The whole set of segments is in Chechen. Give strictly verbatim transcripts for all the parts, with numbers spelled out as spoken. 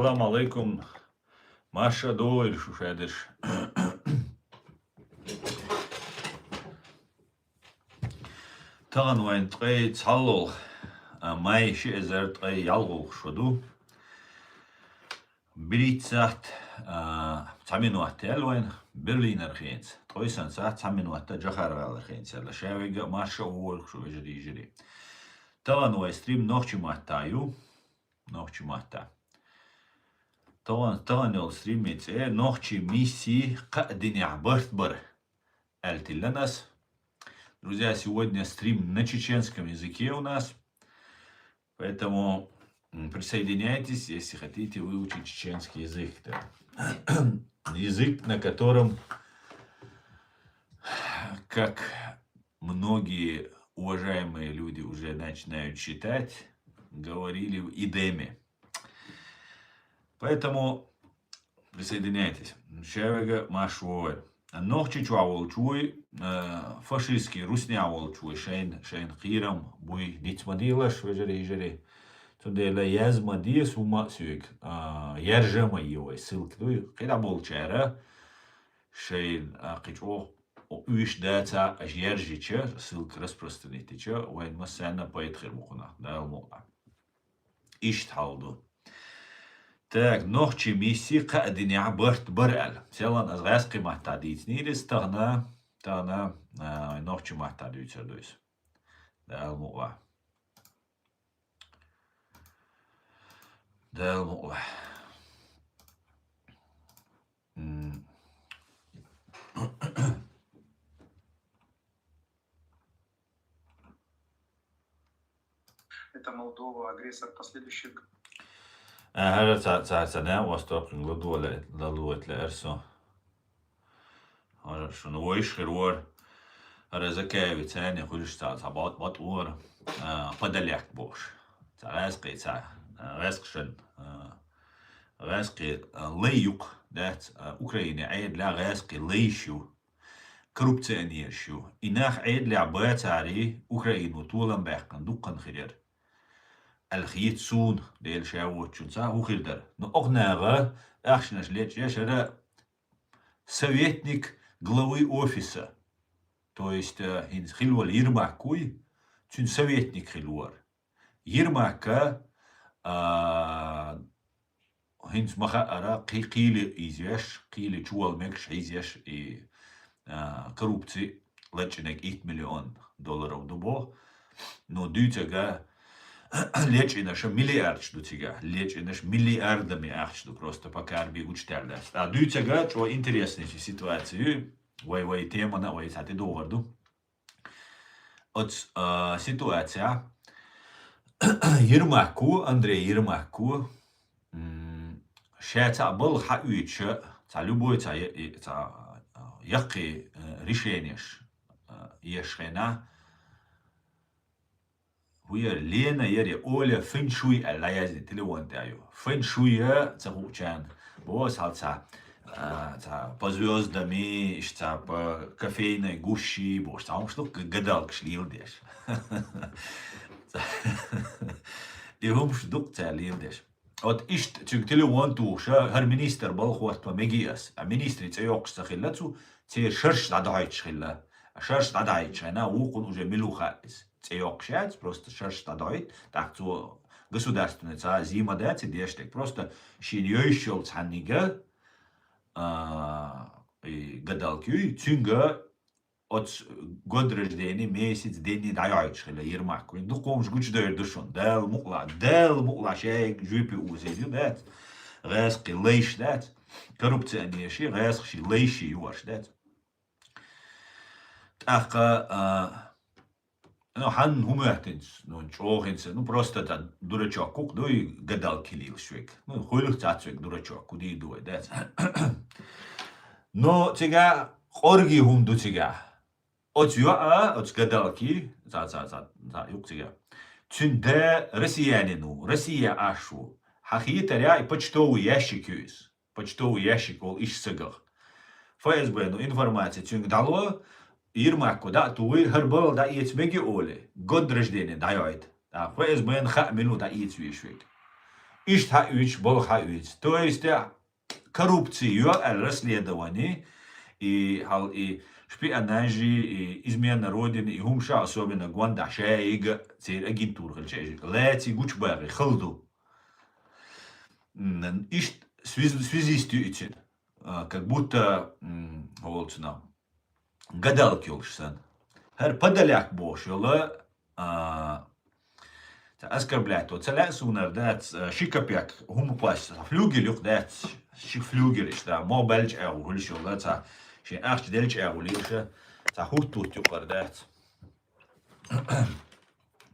Салам алейкум. Марша довайла шу шадерш. Тахана вайн ткъе цхьаллолх, а, май ши эзар ткъе ялхолх шо ду. БерхӀитта сахьат, а, цхьа минот ял вайн Берлинера хенца. Ткъе сан сахьат цхьа минот Джохар-ГӀалара хенца ял. Шавега марша вовлах шу, вежарий, йижарий. Тахана вай стрим нохчи матта ю. Нохчи матта. Тахана, тахана йола стриман цӀе нохчи миссий кхаа динехь барт бар аьлла тиллина ас. Друзья, сегодня стрим на чеченском языке у нас. Поэтому, м, присоединяйтесь, если хотите выучить чеченский язык. Да. Язык, на котором, как многие уважаемые люди уже начинают считать, говорили в Эдеме. Поэтому присоединяйтесь. Шавега марша вовлах. Нохчийчохь волчуй, э, фашистский руснехь волчуй шайн, шайн кхерам буй диц ма делаш, вежарий, йижарий. Цундела яз ма де суна а, соьга, а, яржа ма е вай, ссылка дуй. КхидӀа болчара шайн, а, кхин чӀогӀа уьш дацахь, аша яржича, ссылка распространить дича, вайн массарна пайда хир бу кхунах, Дала мукъ лахь. Иштта хьал ду. Так, нохчи миссий кхаа динехь барт бар аьлла. Селхан ас гӀаьскхи матта дийцинера иза, тахана, тахана, а, нохчи матта дуьйцур ду иза. Дала мукъ лахь. Дала мукъ лахь. М. Это Молдова, агрессор последующих. А, хӀара ца, ца, ца, не, восток, ладугӀа ле, ладугӀа ле, эрсо. ХӀара шуна вайша хир вара. ХӀара Закаевица цхьаьна хуьлуш цхьа, цхьа бат-, бат вара, а, Подоляк бохуш. Цхьа гӀаьскхи, цхьа, а, гӀаьскхашан, а, гӀаьскхи, а, лай юкъа дац, а, Украине Ӏедалехь гӀаьскхи лайш ю. Коррупционераш ю. И нах Ӏедалехь бацарий, Украину толам баьккхина дуккха хир яра. Аьлла хета суна, Дела ша воцучунца хӀун хир дара. Но оха наха ахчанаш лечкъеш хӀара советник главы офиса. То есть, э, хӀинца хилла волу Ермак вуй, цуьнан советник хилла вара. Ермака, а, хӀинца ма хаъара, кхи-, кхийла изъеш, кхийла чувала мегаш хьийзъеш и, а, коррупци лачкъинарг итт миллион долларов ду боху. Ну, дуьйцург, лечкъинарш миллиардаш ду цигахь. Лечкъинарш миллиардами ахча ду, просто пока арби гучудаьлла дац. Ткъа дуьйцург чӀогӀа интересный ситуация ю. Вай, вай темана, вай цхьа тӀедогӀур ду. Оцу, а, ситуацехь Ермак ву, Андрей Ермак ву, м, ша цхьаъ балха хьаоьцуш, цхьа любой цхьа я-, я-, цхьа, а, яккхий, а, решенеш, а, еш хенахь, ву яра Лена яра, Оля фэншуй аьлла дӀаяздина телефон тӀехь ю. Фэншуй ца хуучарна, боху ас хьалха цхьа, а, цхьа по звёздам, иштта цхьа по кофейной гуще, бохуш, цхьа хӀумаш ду-кх г-, гадалкаш леладеш. И хӀумаш ду-кх цара леладеш. Оцу иштта цуьнга телефон тухуш, хӀара министр балха хӀотто мега ас. А министран цӀе йоккхуш ца хилла цу, церан шарш дӀадахьийтуш хилла. А шарш дӀадахьийтуш хенахь, вукхунна уже мила ву хаьа иза. ЦӀе йоккхуш яц, просто шарш дӀадахьийта, тӀаккха цо государственный цхьа зи ма дац и деш дерг. Просто шена йовзуш йолу цхьаннега, а, и гадалка юй, цуьнга оцу год рождения месяц, день дӀайохьуьйтуш хилла Ермак. Вайн дукха хӀумаш гучудевр ду шуна. Дала мукъ лахь, Дала мукъ лахь, шайга жуьпе узийна ю дац. ГӀаьскхи лайш дац. Коррупционерши, гӀаьскхаши, лайши ю аша дац. ТӀаккха, а, ну, хьанна хӀун моьттинца, ну, чӀогӀа хӀинца, ну, просто цхьа дурачок ву-кх, дуй, гадалка хилийлаш вега. Ну, хуьлу цхьацца вега дурачок, кху дийр ду вай, дац. Но цигахь къорги хӀума ду цигахь. Оцу йоӀа, оцу гадалки, цхьа, цхьа, цхьа, цхьа юкъ цигахь. Цуьнан да россиянин ву, Россия Ӏаш ву. Хьан хетарехь и почтовый ящик ю иза. Почтовый ящик волу иштта сагах. ФСБ-ну информаци цуьнга дӀало, Ермако дӀа а тухий, хӀара балха дӀаэца мега олий, год рождения дӀайохьуьйту. ТӀаккха ФСБ-на хаьа мила ву дӀаэца везаш вега. Иштта хьаоьцуш, балха хьаоьцу. То есть, коррупция йоагӀа аьлла расследование, и хьал и шпионажи, и измена Родины, и хӀума ша, особенно гондахьа шайга церан агентура хилча, лаьций гучабагӀий хала ду. М, иштта связ-, связист ю и цуьнан. А, как будто, м, хьо волчу нах гадалка йолуш санна. ХӀара Подоляк бохуш йолу, а, ца оскорблять ца лаьа суна хӀара дац, а, ши копейк хӀума кхоьссича, флюгель юкъа дац, ши флюгель иштта, мо баьлча агӀор хуьлуш йолу, ца шен ахча делча агӀор лийша, ца хӀуттут юкъара дац.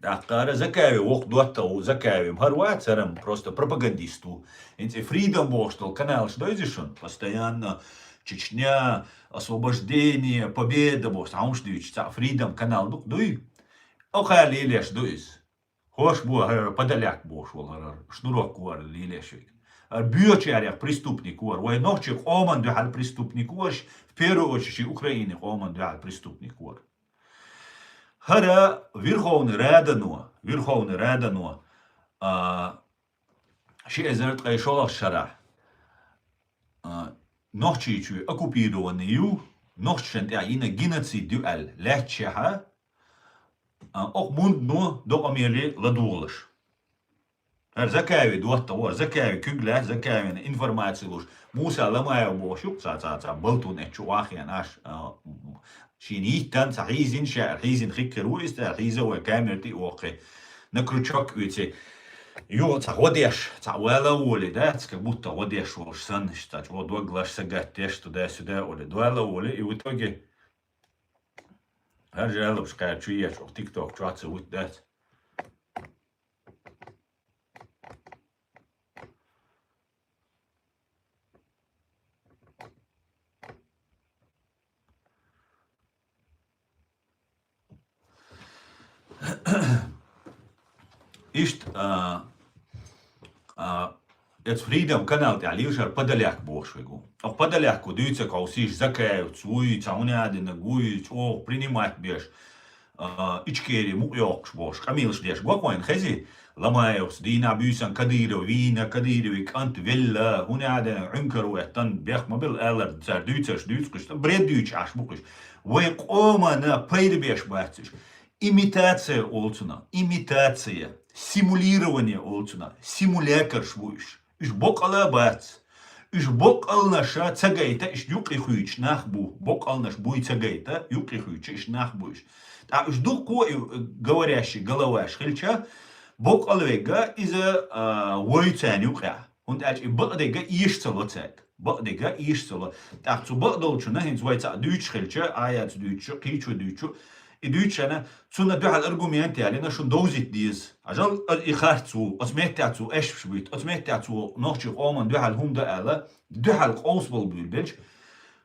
ТӀаккха хӀара Закаев воккха доттагӀа ву, Закаев хӀара вац хӀара, просто пропагандист ву. ХӀинца и Freedom бохуш долу каналаш дойзи шуна, постоянно Чечня, освобождение, победа бохуш, цхьа хӀумаш дуьйцуш, цхьа Freedom канал дукха дуй? Окхара лелош ду иза. ХӀорш бу хӀара Подоляк бохуш волу хӀара, шнурок вара лелош верг. ХӀара боьчарех преступник вара, вай нохчийн къоман дуьхьал преступник вара, в первую очередь, ши Украинин къоман дуьхьал преступник вара. ХӀара Верховный Радано, Верховный Радано, а, ши эзар ткъе шолгӀачу шарахь, а, Нохчийчоь оккупированный ю, нохчашна тӀехь йина геноцид ю аьлла лаьтташехьа, а, окху мундано докъамеле ладугӀалаш. ХӀара Закаевн доттагӀа вара, Закаевн куьг лаьцна, Закаевна информаци луш, Муса Ламаев бохуш ю-кх цхьа, цхьа, цхьа балтун эцчу вахьена аш, а, шена йиттан цхьа хьийзина, ша хьийзина хи-, хир ву иза, хьийза вай камера тӀе а воккхий, на крючок оьций. Юха цхьа гӀо деш, цхьа вала а волий, дац, как будто гӀо деш волуш санна, иштта чӀогӀа дог лаш сагатдеш, туда-сюда а волий, вала а волий, и в итоге хӀара жалобаш кхаьрда чу еш, окху TikTok чохь ца вуьту дац. Иштта, а, а, эцу Freedom канал тӀехь лийшар Подоляк бохуш вегу. Оха Подоляко дуьйцург хьовсийша, Закаевц вуй, цхьа хӀунда а динарг вуй, чӀогӀа принимать беш, а, Ичкери мукъа йоккхуш бохуш, къамелаш деш гохойна хези, Ламаевс дийнахь буьйсан Кадыров вийна, Кадыровн кӀант велла, хӀунда а динарг Ӏуьнкар веттан, бех ма белла алар, цара дуьйцурш дуьйцу кхуьш, бред дуьйцуш Ӏаш бу кхуьш. Вайн къомана пайда беш бац уьш. Имитация олу цунах, имитация, симулирование олу цунах, симулякарш бу уьш. Уьш боккъала а бац. Уьш боккъалнаша ца гайта, иштта юккъе хуьйцуш нах бу. Боккъалнаш буй ца гайта, юккъе хуьйцуш иштта нах бу уьш. ТӀаккха уьш дуккха а и, говорящий головаш хилча, боккъал вегга иза, а, вой царна юкъехь. ХӀунда аьлча и бакъдерг а эша ца ло цаьрга. Бакъдерг а эша ца ло. ТӀаккха цу бакъдолчунна хӀинца вай цхьаъ дуьйцуш хилча, Аяц дуьйцучу, кхечо дуьйцучу, и дуьйцучарна, цунна дуьхьал аргумент ялийна, шуна довзийта деза. Ажал, а, и харц ву, оцу меттехь цо эшпаш буьйта, оцу меттехь цо нохчийн къоман дуьхьал хӀума дан аьлла, дуьхьал къовсабала буьйлабелча,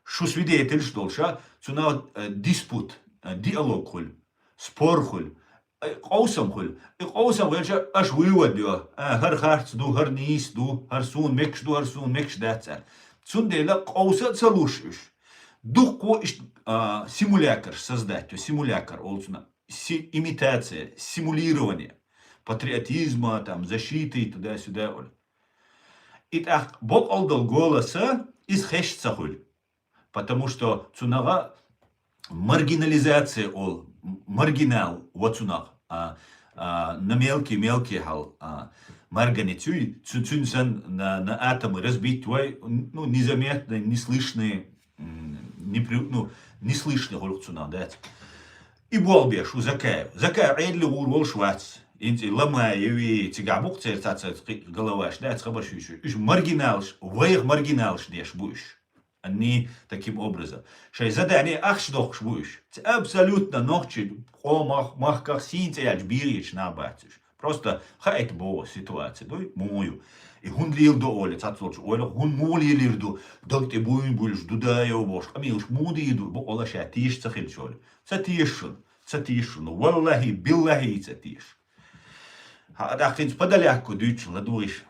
шу свидетельш долуша, цунах, э, диспут, э, диалог хуьлу, спор хуьлу. Ай, къовсам хуьлу. И къовсам хилча, аша вывод йо. А, хӀара харц ду, хӀара нийса ду, хӀара суна мегаш ду, хӀара суна мегаш дац аьлла. Цундела къовса а ца луш уьш. Дуккха а иштта, а, симулякарш создать йо, симулякар олу цунах. Си-, имитация, симулирование. Патриотизма, там, защиты, туда-сюда, олу. И тӀаккха боккъал долу голоса иза хезаш ца хуьлу. Потому что цунах маргинализация олу, м-, маргинал ва цунах, а, а, на мелкие, мелкие хьал, а, марганец ю, цу-, цуьнан санна на, на атомы разбить вай, н-, ну, незаметно, неслышно, м, непри-, ну, неслышно хуьлу-кх цунах, дац. И болх беш ву Закаев. Закаев Ӏедале гӀур волуш вац. ХӀинца и Ламаев, и цигахь бу-кх церан цхьацца кхин а головаш, дац, хабарш юьйцуш. Уьш маргиналаш, вайх маргиналаш деш бу уьш. Они таким образом. Шайн задание ахча дохкуш бу уьш. Ц-, абсолютно нохчийн къомах, махках сийна цӀе яьлча бегӀийча нах бац уьш. Просто хаийта боху ситуация дуй, муха ю. И хӀунда леладо олий, цхьаццалчу ойла, хӀунда муха лелийр ду, даг тӀе буйна буьллуш, Дудаев бохуш, къамелаш муха дийр ду, боккъала ша теша ца хилча олий. Ца теша шуна, ца теша шуна, валлахӀи, биллахӀи, ца теша. Хьан а тӀаккха хӀинца Подоляко дуьйцуш ладугӀийша.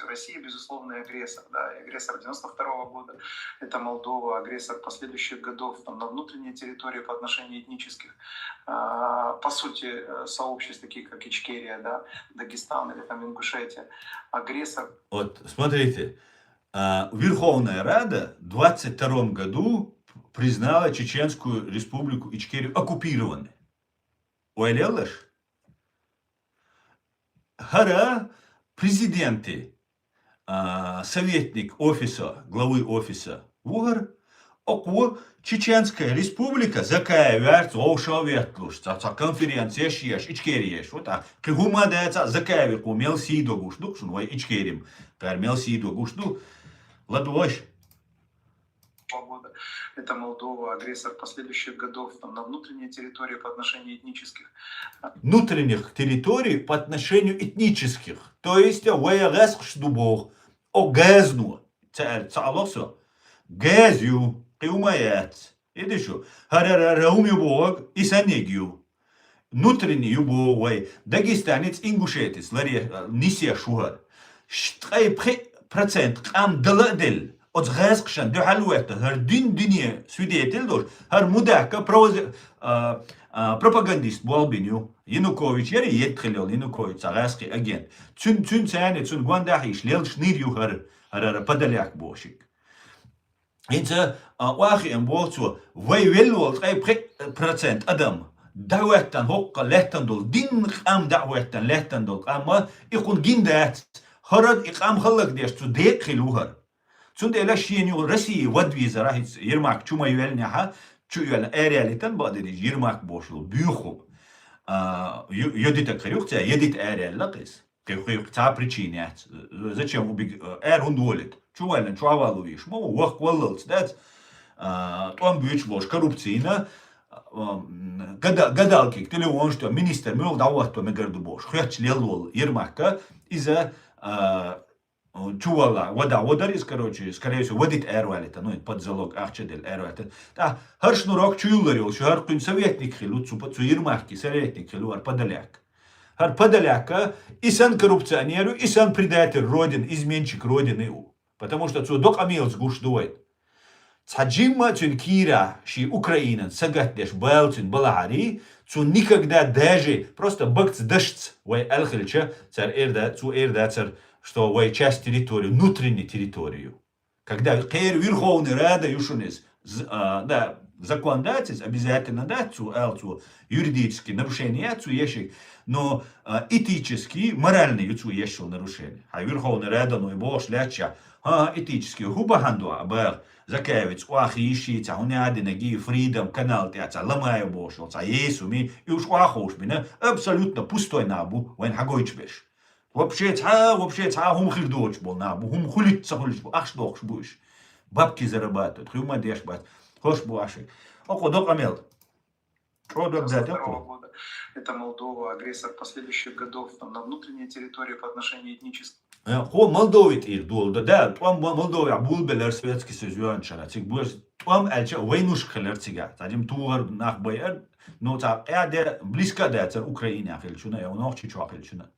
Россия, безусловный агрессор, да, и агрессор девяносто второго года, это Молдова, агрессор последующих годов там, на внутренней территории по отношению этнических, а, по сути, э, сообществ, таких как Ичкерия, да, Дагестан или там Ингушетия, агрессор. Вот, смотрите, а, Верховная Рада в двадцать втором году признала Чеченскую Республику Ичкерию оккупированной. Ойлалаш? ХӀара президенти, а, советник офиса, главы офиса вухар, окхо Чеченская Республика Закаеваьрца вовшал ветталуш, цхьа, цхьа конференция еш, Ичкерия еш. Вот а, кхы хӀума дацахь, Закаеви кхо мел сий догуш ду, шун вай Ичкерим, кхар мел сий догуш ду. Ладугаш. Года. Это Молдова, агрессор последующих годов там, на внутренней территории по отношению этнических. Внутренних территорий по отношению этнических. То есть, вай гӀаскхаш ду боху, о газно, ца, ца алохсо, газ ю, кхиума яц. Иди шу, хӀара-хӀара хӀума ю боху, и санниг ю. Внутренний ю боху вай, Дагестанец, Ингушетец, ларе, нисе шухар. Ткъай пхи процент къам дала а делла, оцу гӀаскхашан дуьхьал веттан, хӀара дуьн дуьне свидетель долуш, хӀара мудакка провози-, а, а, пропагандист болх бина ю. Янукович яра, етта хила йолу Янукович, цхьа гӀаскхийн агент. Цуьн-, цуьнца царна, цуьнан гондахь йиш лелаш нир ю хӀара, хӀара, хӀара Подоляк бохушиг. ХӀинца, а, охьахиъна боху цо, вай велла волу ткъе пхи процент адам дӀахӀоьттина, хӀокху лаьттана долу, динна къам дӀахӀоьттина лаьттана долу къам, и кхунна гина дац. ХӀара и къам хӀаллакдеш цу декъа хила ву хӀара. Цундела шена юха Россия вад везара, хӀинца Ермак чу ма йоьллинехь, чу йоьллина, араяьллийтина бакъдерг Ермак бохуш йолу буьйху. А, ю-, йодитаг хир ю-кх цара, йодита араяьлла-кх иза. Кхин, кхин цхьа а причина яц. Зачем убег-, э, аьр хӀунда волийта? Чу ваьллина, чу валло вийш. Ма ву, вахка валлалц дац. А, тӀом буьйцуш болуш коррупцина, а, м, гада-, гадалкиг телефонаш тоьхна, министр муьлха дӀахӀотто мегар ду бохуш. Хоьттуш лелла волу Ермакка, иза, а, чу валла, вада, вадар иза, короче, скорее всего, вадита аьр валийта, ну, под залог ахча делла аьр валийта. ТӀаккха хӀара шнурок чу юллар йолуш, хӀара кхуьнан советник хила ву, цу, цу Ермаккин советник хила ву, хӀара Подоляк. ХӀара Подоляка, и санна коррупционер ю, и санна предатель Родины, изменщик Родины ю. Потому что цо до къамелаца гуш ду вай. Цхьа жимма а цуьнан кийра шен Украинан сагатдеш бала цуьнан балахьарий, цо никогда даже просто багца дашца вай аьлла хилча, цара эр да-, цо эр дацара, что вай часть территории, внутренняя территория ю. Когда кхеран Верховный Рада ю шуна иза, з-, а, да, закон дац иза, обязательно дац цо, ала цо, юридически нарушение яц цо ешиг, но, а, этически, моральный ю цо еш йолу нарушение. Хьайн Верховный Рада ну и бохуш лаьттача, хӀан, этически хӀун бахьана ду а баха, Закаевица охьахиъна цхьа хӀун а динарг, Freedom канал тӀехь цхьа Ломаев бохуш йолу цхьа есуми, и уьш охьаховшабина, абсолютно пустой нах бу, вайна хьагойтуш берш. Вообще цхьа, вообще цхьа хӀума хир доцуш болу нах бу, хӀума хуьлуьйтуш ца хуьлуьйтуш бу, ахча дохкуш бу уьш. Бабки зарабатывают, хӀума деш бац, хӀорш бу ахьа шайга. Окхо до къамел. ЧӀогӀа дог датта кхо. Это Молдова, агрессор последующих годов там, на внутренней территории по отношению этнических. Э, кхо Молдове тӀера долу, да, да, тӀом Мо-, Молдовехь болабелира Советский Союз йоьхначу шарахь. Цига бу-, тӀом аьлча вайнушка хилира цигахь. Цхьа жима тухар нах байара, но цхьа къаьхьа де, близко а дацара Украинехь хиллачунна, я Нохчийчохь хиллачунна.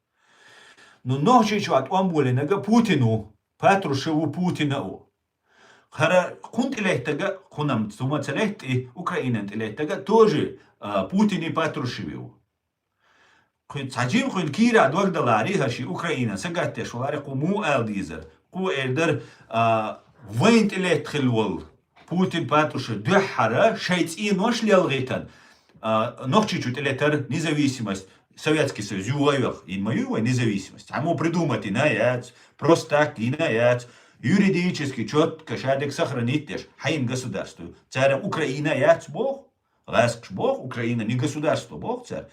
Ну, Нохчийчохь тӀом болийнарг Путин ву, Патрушев ву, Путин а ву. ХӀара кхунна тӀелеттарг, кхунна-м цу ма ца летта и, Украинан тӀелеттарг тоже, а, Путин и Патрушев ву. Кхуьнан цхьа жима кхуьнан кийра дог даларе, хӀара шен Украинан сагатдеш валаре, кхо муха ала дезара. Кхо эр дара, а, вайна тӀелетта хилла волу Путин, Патрушев дуьххьара шайн цӀенош лелхийтина, а, Нохчийчу тӀелетара независимость, Советский Союз юхавеха, йина ма ю вай независимость. Цхьаммо придумать йина яц, просто так йина яц, юридически чётко шадерг сохранить деш, хьайна государство ю. Цара Украина яц боху, гӀаскхаш боху, Украина не государство боху цара.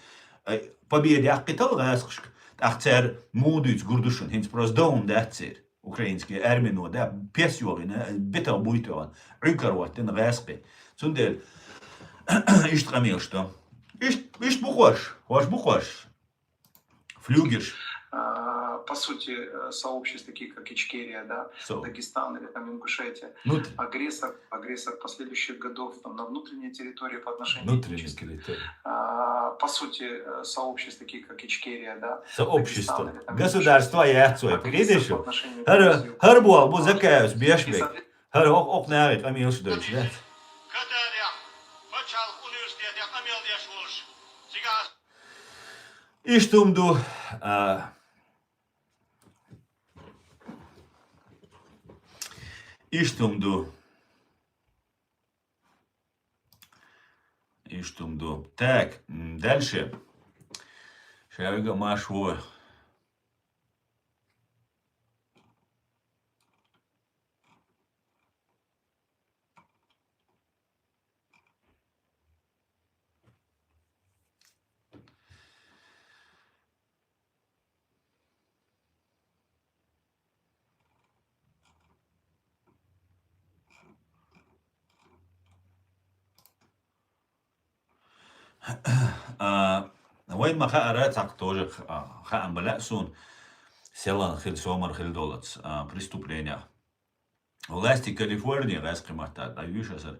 Э, победа яккхийтал гӀаскхашка, тӀаккха цара муха дуьйцу гур ду шуна, хӀинца просто даун дац церан. Украинский армино, да, пес йогӀина, бетах буй тоьхна, Ӏуьйкар хӀоттина гӀаскхи. Цундела, иштта къамелаш до. Ишт-, иштта бу хӀорш, хӀорш бу хӀорш. Флюгерш. А, по сути, э, сообществ, таких как Ичкерия, да, So, Дагестан или там Ингушетия, внутренний. Агрессор, агрессор последующих годов там, на внутренней территории по отношению Внутренний этнических, территории. А, по сути, э, сообществ, таких как Ичкерия, да, Сообщество. Дагестан или там Государство Ингушетия, яц вай. Агрессор Видишь? По отношению к Хара, Грузии, хара буал бу Украине. закаус И, бешвек. соответственно, Хара ох ох нари къамийлаш дойч, да? Катария, пачалык университетия къамийлдеш болуш. Цига Иштумду, а, иштумду. Иштумду. Так, м, дальше. Шавига машву. А, вайн ма хаара, цхьаккха тоже х-, а, хаам балаъ сун, селан хил, сомар хил долац, а, преступления. Власти Калифорнии, гӀаскхи маттахь дӀаюьйш асар,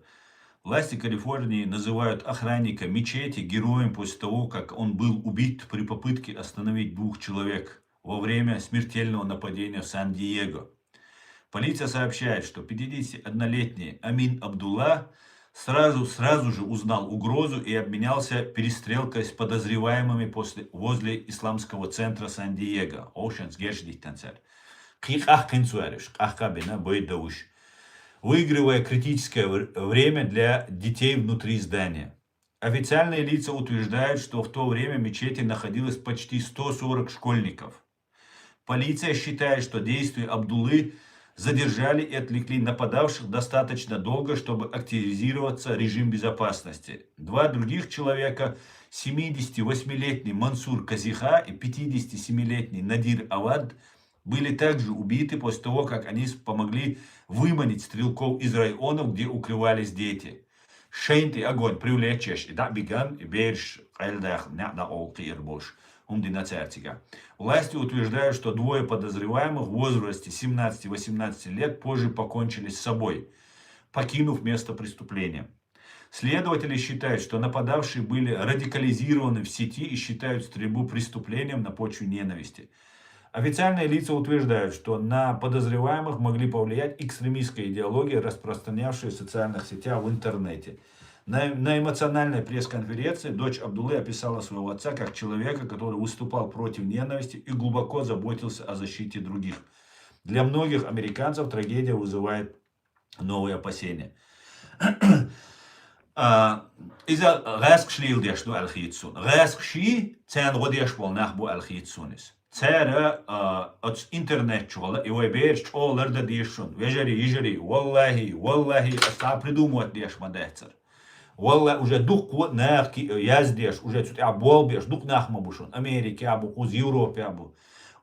власти Калифорнии называют охранника мечети героем после того, как он был убит при попытке остановить двух человек во время смертельного нападения в Сан-Диего. Полиция сообщает, что пятидесятиоднолетний Амин Абдулла сразу, сразу же узнал угрозу и обменялся перестрелкой с подозреваемыми после, возле исламского центра Сан-Диего. Оушенс герш диттан цар. Кхин къахкхин цу аьллаш, къахка бина, бойда уж. Выигрывая критическое вр-, время для детей внутри здания. Официальные лица утверждают, что в то время в мечети находилось почти сто сорок школьников. Полиция считает, что действия Абдуллы задержали и отвлекли нападавших достаточно долго, чтобы активизироваться режим безопасности. Два других человека, семидесятивосьмилетний Мансур Казиха и пятидесятисемилетний Надир Авад, были также убиты после того, как они с-, помогли выманить стрелков из районов, где укрывались дети. Шайна тӀе огонь привлечь еш, и дӀа а биган, и бераш къайладаьха, неӀ дӀакъовла кхиар болуш, хӀума дина цаьрцига. Власти утверждают, что двое подозреваемых в возрасте семнадцати-восемнадцати лет позже покончили с собой, покинув место преступления. Следователи считают, что нападавшие были радикализированы в сети и считают стрельбу преступлением на почве ненависти. Официальные лица утверждают, что на подозреваемых могли повлиять экстремистская идеология, распространявшаяся в социальных сетях, в интернете. На, на эмоциональной пресс-конференции дочь Абдуллы описала своего отца как человека, который выступал против ненависти и глубоко заботился о защите других. Для многих американцев трагедия вызывает новые опасения. А, иза гӀаскхаш леладеш ду аьлла хета суна. ГӀаскхаш, царна гӀо деш болу нах бу аьлла хета суна иза. Цара, а, оцу интернет чухула и вай бераш чӀогӀа лардан дезаш шуна. Вежарий, йижарий, валлахӀи, валлахӀи, аса цхьа а придумать деш ма дацара. Валлахь, уже дуккха а наха ки-, яздеш, уже цу тӀехь болх беш, дукха нах ма бу шуна. Америкехь бу, кхуза Европехь бу.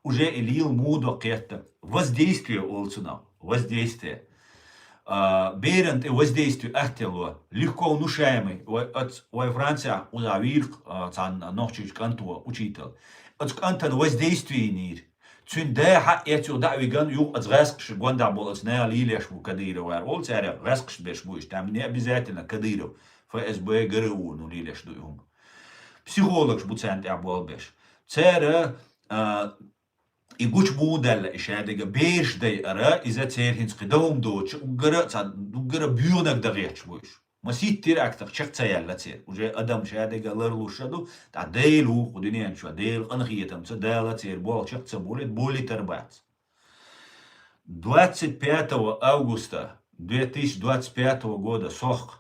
Уже и лела муха до кхетта. Воздействие олу цунах. Воздействие. А, беран тӀе воздействие аттелло. Легко внушаемый. Вай, оц-, вай Францехь кхузахь вийра, а, цхьана нохчийчу кӀанто учитель. Оцу кӀантана воздействие йинийра. Цуьнан да хьаъ эцо дӀа а виган, юха аса гӀаскхаша гондахь болу аса наха лелош ву Кадыров аьлла волу цара, гӀаскхаш берш бу иштта, не обязательно Кадыров, ФСБ, ГРУ, ну, лелош ду и хӀума. Психологаш бу царна тӀехь болх беш. Цара, а, и гучу муха даьлла и шадерг бераш дайара, иза церан хӀинца кхин дан хӀума доцуш, уггара а цхьа, уггара а боьханиг дан гӀерташ бу уьш. Маситтира актах чекх ца яьлла церан. Уже адам шадерг ларлуш а ду, ткъа Дела ву кху дуьнен чохь, Делан къинхетамца Дала церан болх чекх ца болийта, болийтар бац. Двадцать пятого августа две тысячи двадцать пятого года сохка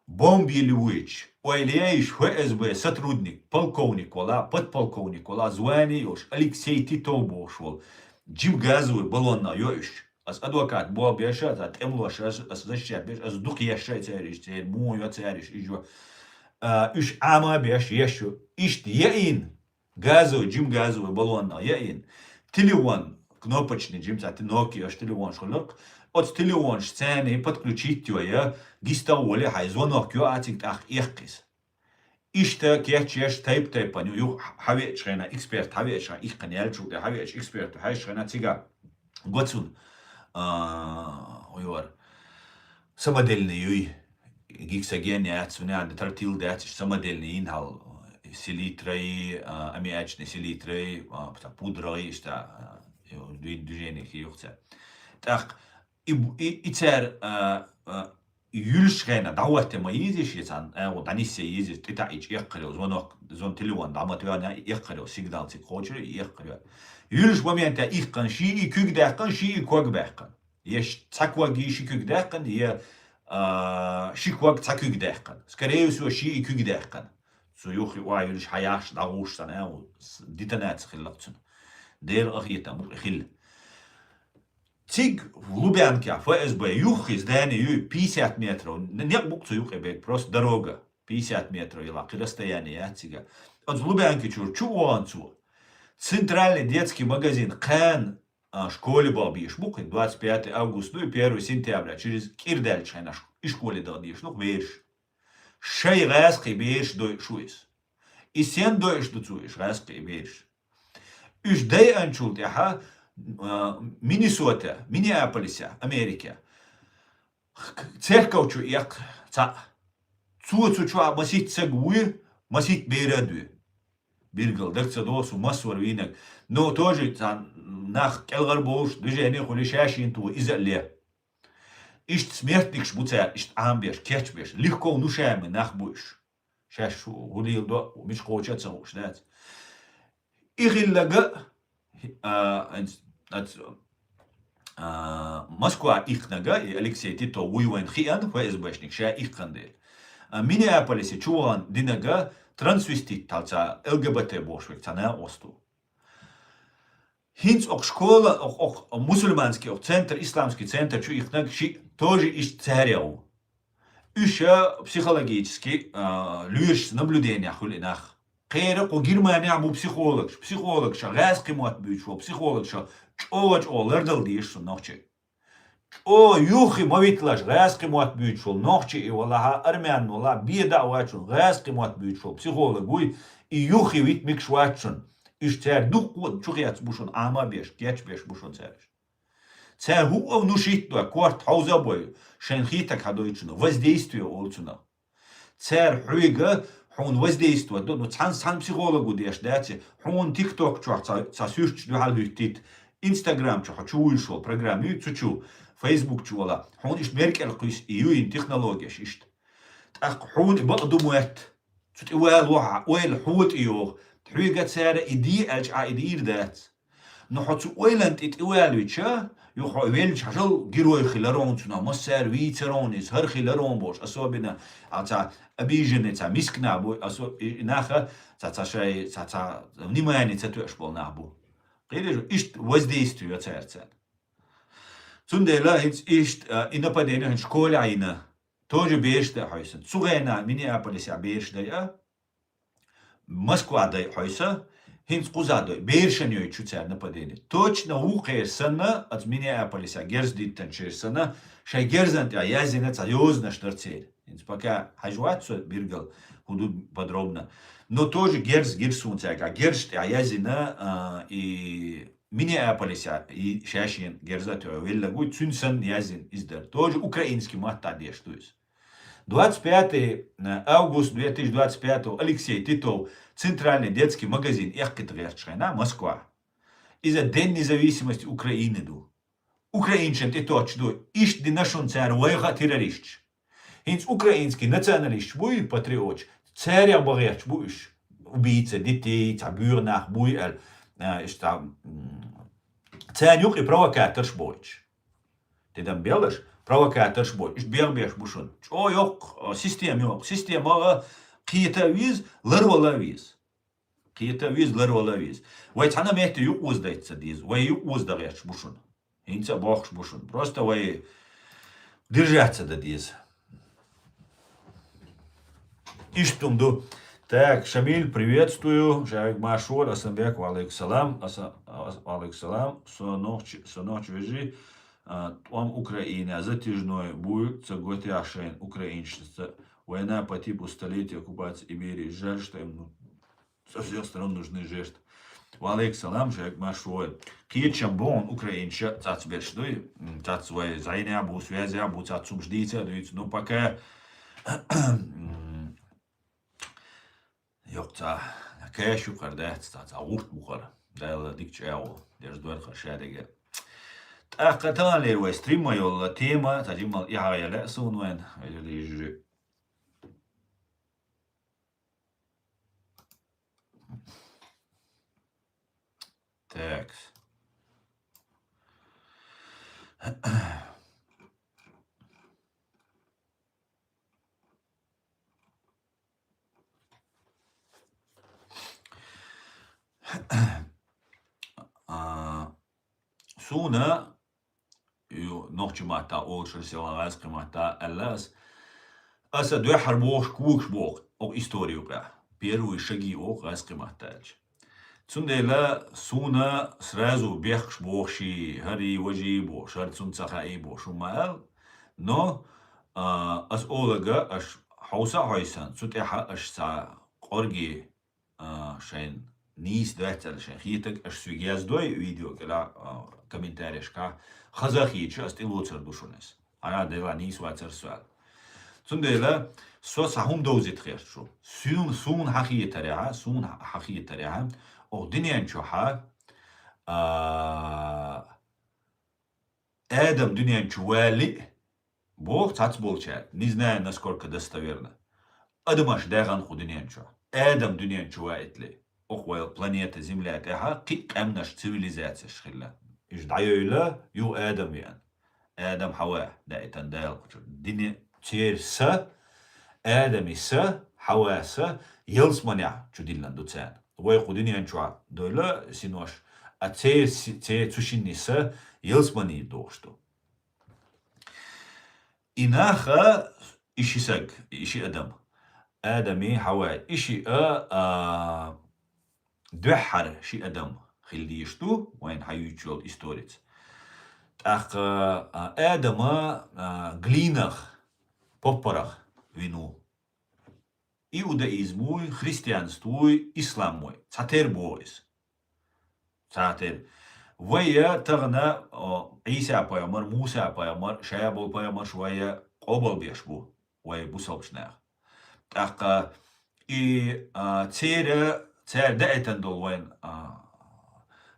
бомба йиллина вуьйцуш, ойла еш ФСБ сотрудник, полковник вала, подполковник вала, звание йолуш, Алексей Титов бохуш волу, жима газовый баллонах йо уьш. Аса адвокат болх беш а, аса тӀемалош, аса, аса защищать беш, аса дукха еш а церан, церан муха йо церан, иза йо. А, уьш Ӏама беш, еш ю. Иштта яийна, газовый, жима газовый баллонах яийна. Телефон, кнопочный, жима цхьа те-, Nokia йолуш телефонаш хуьлура. Оцу телефонаш царна подключить йо, я гиста а волий хьайн, звонок йо а цига тӀаккха эккха иза. Иштта кечъеш тайп-тайпана ю, юха хьавеача хенахь, эксперт хьавеача хенахь, иккхана яьлчул тӀе хьавеача эксперто хьаьжча хенахь, цига го цунна, а, уйвар. Самодельный юй, гексоген яц, вуьнан тротил дац, иштта самодельный йина хьал, селитрай, а, аммиачный селитрай, а, пудрагӀий, иштта, а, ю-, дуй-, движение хи юхца. ТӀаккха и бу-, и, и цара, а, а, юьллуш хенахь дӀахӀотта ма йийзий шен цхьанна, а, вот дӀанисъян йийзий, тӀетаӀийча эккхар йо, звонок, звон телефон дӀа ма тоьхна, эккхар йо, сигнал цига кхочур, и эккхар йо. Юьллуш моментехь иккхана, шиъ и куьг даьккхана, шиъ и ког баьккхана. Я ш-, цхьа ког йий, ши куьг даьккхана, я, а, ши ког, цхьа куьг даьккхана. Скорее всего, шиъ и куьг даьккхана. Цу юххе охьаюьллуш хьаяхаш, дӀагӀуш санна, а, с-, детонация хилла-кх цуьнан. Дера къахетам бу-кх и хилла. Цига в Лубянке ФСБ юххе здание юй, пятьдесят метров, н-, некъ бу-кх цу юкъе бегга, просто дорога, пятьдесят метров йила, кхин расстояние яц цига. Оцу Лубянки чуьра чу вахана цо. Центральный детский магазин кхана, а, школе баха безаш бу-кх, двадцать пятое августа ду и первое сентября, через кӀира даьллачу хенахь и школе даха дезаш ду-кх бераш. Шайн гӀазкхийн бераш дойуш ду иза. И сенна дойуш ду цо уьш, гӀазкхийн бераш? Уьш дайъанчул тӀаьхьа, а, Миннесота, Миннеаполисе, Америке, х-, церков чу эккха цхьаъ. Цо цу чохь масийтта саг вуй, масийтта бер а дуй. Биргал дага ца догӀу суна массо а вийнарг. Но тоже цхьа нах кӀелхьарбовлуш, движение хуьлий, шаьш йина тухий, иза а ле. Иштта смертникаш бу цара, иштта Ӏамабеш, кечбеш, легко внушаемый нах бу уьш. Шаьш шу гӀулийла до, мича кхочу а ца хууш дац. И хилларг, а, ац-, а, Москва иккхинарг, и Алексей Титов вуй вайна хиъна, ФСБшник ша иккхина дела. А, Миннеаполисе чу вахана динарг трансвестит, цхьа ЛГБТ бохуш верг, цхьа накъост ву. ХӀинца окху школа, окху, окху мусульманский, окху центр, исламский центр чу иккхинарг шиъ тоже иштта царех ву. Уьш психологически, а, лоьрашца наблюденехь хуьлу и нах. Кхера кху Германехь бу психологаш. Психологаш, гӀазкхийн мотт буьйцуш волу психологаш чӀогӀа-чӀогӀа лардала дезаш цу нохчий. ЧӀогӀа юххе ма виталаш, гӀазкхийн мотт буьйцуш волу нохчи и валахьа, армян валахьа, бен даа вачун, гӀазкхийн мотт буьйцуш волу психолог вуй, и юххе вита мегаш вац шуна. Уьш цара дуккха а чу хецна бу шуна, Ӏама а беш, кечбеш бу шуна цара уьш. Цара хӀуъа а внушить а дой, корта хьовза а бой, шайна хетарг хьадойту шуна, воздействие олу цунах. Цара хьоьга, хьуна воздействовать до, ну, цхьана, цхьана психолого деш дац и, хьуна TikTok чохь цхьа, цхьа суьрташ дуьхьал хӀуьттийта, Instagram чу хьо чу вуьйлуш волу программа ю, цу чу, Facebook чу вала, хьуна иштта меркӀел кхуьйсу и юйна технологияш иштта. ТӀаккха хьуна и бакъ ду моьтту, цу тӀе вала вахьа, ойла хьо тӀе йогӀу, хьоьга цара и де аьлча, Ӏа и дийр дац. Но хьо цу ойланна тӀе тӀеваьллича, юха хьо веллачу хьажал герой хилар хьуна цунах, массара вийцар хьуна иза, хӀара хилар хьуна бохуш, особенно, а, цхьа обиженный, цхьа мискина бу, осо-, и, и наха, цхьа, цхьа шай, цхьа, цхьа внимание ца тоьуш болу нах бу. Кхийраш, иштта воздействие йо цаьрца. Цундела хӀинца иштта, а, и нападение хӀинца школе а йина, тоже бераш дай хьойсана. Цу гӀена Миннеаполисехь бераш дай а, Москва дай хьойса, хӀинца кхуза дай, берашан йойтуш ю цара нападение. Точно ву кхера санна, аца Миннеаполиса герз диттанчера санна, шайн герзан тӀехь яздина цхьа йозанаш дара церан. ХӀинца пока хьажа вац со биргал хӀун ду подробно. Но тоже герз гира суна цаьрга, герз тӀехь яздина, а, и Миннеаполиса, и шаьшен герза тоьхна веллаг вуй, цуьнан санна яздина иза дара. Тоже украинский маттахь деш ду иза. Двадцать пятое августа две тысячи двадцать пятого Алексей Титов центральный детский магазин эккхийта гӀерташ хьайна Москва. Иза День независимости Украины ду. Украинчан тӀе тоттуш ду. Иштта дина шуна цара вайха а террористаш. ХӀинца украинский националисташ буй, патриоташ, царех бан гӀерташ бу уьш. Убийца детей, цхьа боьха нах буй аьлла, а, иштта, м, царна юкъе провокаторш бойтуш. Тидам беллаш, провокаторш бой. Уьш бегӀ беш бу шуна. ЧӀо йоккху, а, система йоккху. Система а кхета а веза, ларвала а веза. Кхета а веза, ларвала а веза. Вай цхьана а метте юкъоза дайта ца деза. Вай юкъоза дан гӀерташ бу шуна. ХӀинца а бохуш бу шуна. Просто вай держаться дан деза. Иштта хӀума ду. Так, Шамиль, приветствую. Шарик Машур, Асанбек, ва алейкум салам. Аса-, ас-, ва алейкум салам. Со нохчи, со нохчи вежарий, а, тӀом Украина, затяжной буй, ца готя шайн украинчца. Война по типу столетия оккупации Иберии. Жаль, что им, ну, со всех сторон нужны жертвы. Ва алейкум салам, шайк Машой. Кхеташам боху Украинча цацберш дуй. М, цац вай зайна бу, связя бу, цац сумш дийца дуйц. Ну, пока, м, йоккха каш ю кхар дац, цац гӀурт бу кхар. Дала дикача агӀо, дерш дойр кхар шадега. ТӀаккха талалер вай стримма йолла тема, та жиммал ихьа яла сун вайн, вай лижи. Так. А, суна, ю, нохча матта олуш, села гӀазкхи матта аьлла ас, аса дуьххьара бохуш когаш боху, оха историю къа. Первые шаги оха гӀазкхи матта аьлча. Цундела суна сразу бехкаш бохуши, хӀари, важи бохуш, хӀара цунна ца хаий бохуш, хӀума аьлла. Но, а, ас олага аш хьовса а хьойсан, цу тӀехьа аш ца къорги а, шайн нийса дац аьлла шайн хетаг, аша соьга яздой видео кӀела, а, комментарияшка. Хаза хеташ, ас тӀелоцар ду шуна ас. Ана дела нийса вацар соьл. Цундела со цхьа хӀума довзийта хьерчу. Суна, суна хьахетарехьа, суна хьахетарехьа, оха дуьнен чухьа, а, Адам дуьнен чу вали, боху цхьацца болчаьрга, не знаю, насколько достоверно. Адамаш даьгӀан кху дуьнен чу. Адам дуьнен чу ваитле. Оха вай планета Земля тӀехьа кхин а къаьмнаш, цивилизацияш хилла. Уьш дӀайойла, юха Адам веана. Адам Хьава даийтан Дала кхучу. Дина церан са, Адами са, Хьава са, ялсманехь чу диллина ду царна. Вай кху дуьнен чохь дойла синош, а церан си-, церан цу шинна са ялсмани дохуш ду. И наха, и ши саг, и ши адам. Адами, Хьава, и шиъ а, а, дуьххьара ши адам хила дийш ду, вайна хьаюьйцуш йолу историца. ТӀаккха, а, Адама, а, глинах, поппарах вина ву. Иудаизмуй, христианствуй, исламуй. Цхьатера боху иза. Цхьатера. Вай тахана, о, Ӏийса пайхамар, Муса пайхамар, ша болу пайхамарш вай къобалбеш бу, вай бусалбачу наха. ТӀаккха и, а, церан, цара даийтина долу вайн, а,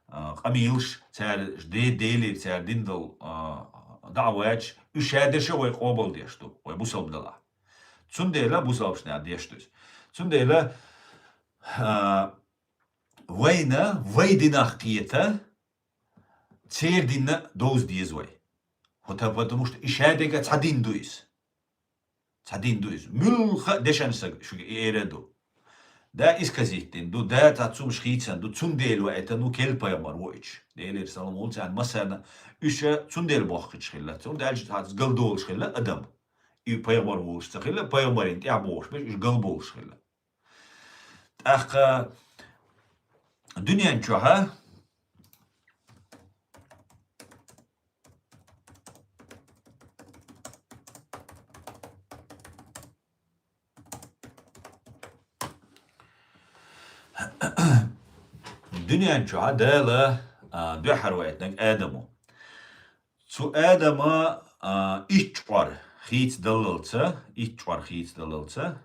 а, къамелаш, цара де-, Делера цара дина долу, а, даӀваташ, уьш ша дерш а вай къобалдеш ду, вай бусалба далахь. Цундела бусалбачу наха деш ду иза. Цундела, а, вайна, вай динах кхета, церан дин а довза деза вай. ХӀута, потому что и шадерг а цхьа дин ду иза. Цхьа дин ду иза. Муьлхха а дешан сага шуьга и эр а ду. Да исказийтина ду, да цхьа цумаш хийцина ду, цундела ваийтина ву керла пайхамар ву уьш. Делера салам хуьлда царна массарна, уьш а цундела бохкуьйтуш хилла. Цундела аьлча цхьацца галдолуш хилла адам. И пайхамар волуш ца хилла, пайхамарийн тӀаьхьа бохуш берш, уьш галболуш хилла. ТӀаккха дуьнен чохьа дуьнен чохьа Дала, а, дуьххьара ваийтинарг Адам ву. Цу Адама, а, итт чкъор хийцадаллалца, итт чкъор хийцадаллалца,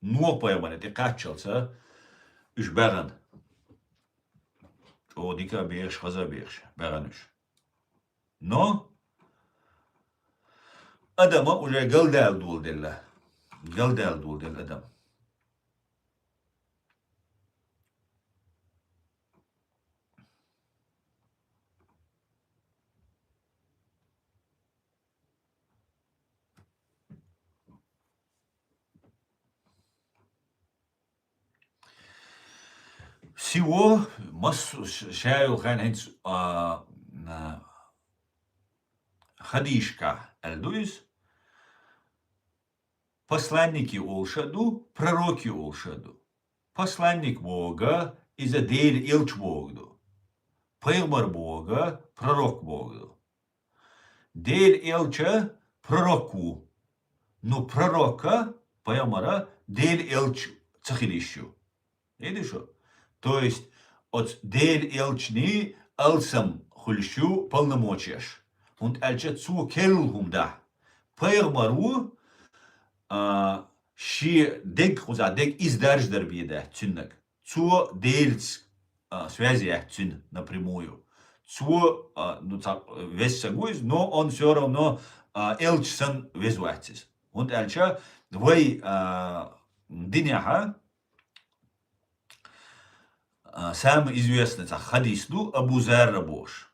Нохь пайхамарна тӀе кхаччалца уьш баьгӀна. ЧӀогӀа дика а бехаш, хаза а бехаш, баьгӀна уьш. Но Адама уже галдаьлла доладелла. Галдаьлла доладелла Адам. Всего массо-, ш-, ша йолу хенахь хӀинца, а, на, хадийшкахь аьлла ду иза. Посланники олуш а ду, пророки олуш а ду. Посланник бохург иза Делан элча бохург ду. Пайхамар бохург пророк бохург ду. Делан элча пророк ву. Ну, пророка, пайхамара, Дела элча ца хила йиш ю. Видишь? То есть, оцу Дела элчанна алсам хуьлуш ю полномочеш. ХӀунда аьлча цо керла хӀума дахь. Пайхамар ву, а, шен дег, кхузахь дег иза даржадар бен дац цуьннаг. Цо Делаца, а, связь яц цуьнан напрямую. Цо, а, ну, цхьа веза стаг ву иза, но он всё равно, а, элча санна веза вац иза. ХӀунда аьлча вай, а, динехь, а, самый известный цхьа хьадис ду, Абу Зарра бохуш.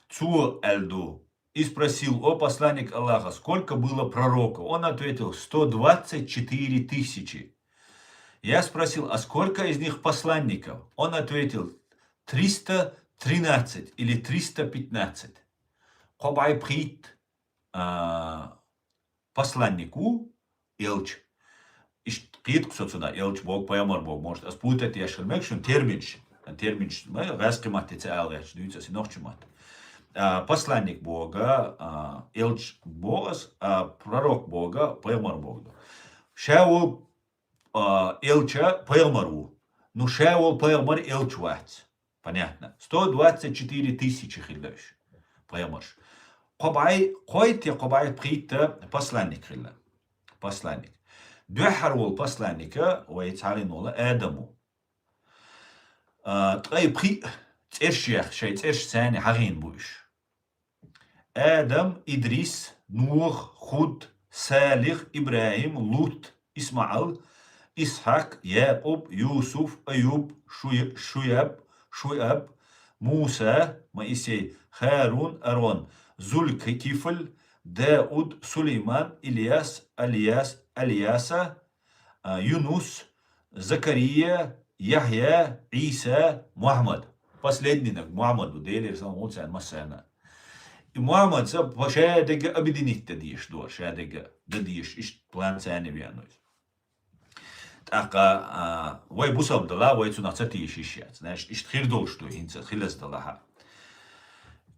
Цо аьлла ду, и спросил: «О посланник Аллаха, сколько было пророков?» Он ответил: «Сто двадцать четыре тысячи». Я спросил: «А сколько из них посланников?» Он ответил: «Триста тринадцать или триста пятнадцать». Кхо бӀе пхийтта, а, посланник ву, элча. Иштта кхетахь со цунах, элча боху, пайхамар боху, может, ас путать еш хила мега шуна терминаш. Терминаш, ма, гӀазкхи матте ца ала гӀерташ дуьйцу ас и нохчи матте. А, посланник боху, а, элча боху ас, а, пророк боху, пайхамар боху. Ша волу, а, элча пайхамар ву. Ну, ша волу пайхамар элча вац. Понятно. Сто двадцать четыре тысячи хилла уьш, пайхамарш. Кхо бӀе, кхойтта, кхо бӀе пхийтта посланник хилла. Посланник. Дуьххьара волу посланника вай цхьаллина волу Адам ву. А, ткъе пхиъ цӀераш яьхна, шайн цӀераш царна хьахийна бу уьш. Адам, Идрис, Нух, Худ, Салих, ИбрахӀим, Лут, ИсмаӀал, Исхьакъ, Якъуб, Юсуф, Аюб, Шуй-, Шуяб, Шуяб, Муса, Моисей, Харун, Арон, Зуль-Кифл, Дауд, Сулейман, Ильяс, Альяс, Альяса, а, Юнус, Закария, Яхья, Ӏийса, Мухьаммад. Последнинаг Мухьаммад ву, Делера салам хуьлда царна массарна. И Мухьаммад ца по шадерг объединить дан дезаш ду, шадерг дан дезаш, иштта план царна веана иза. ТӀаккха, а, вай бусалба далахь, вай цунах ца тийша йиш яц. Знаешь, иштта хир долуш ду, хӀинца хилаза далахь.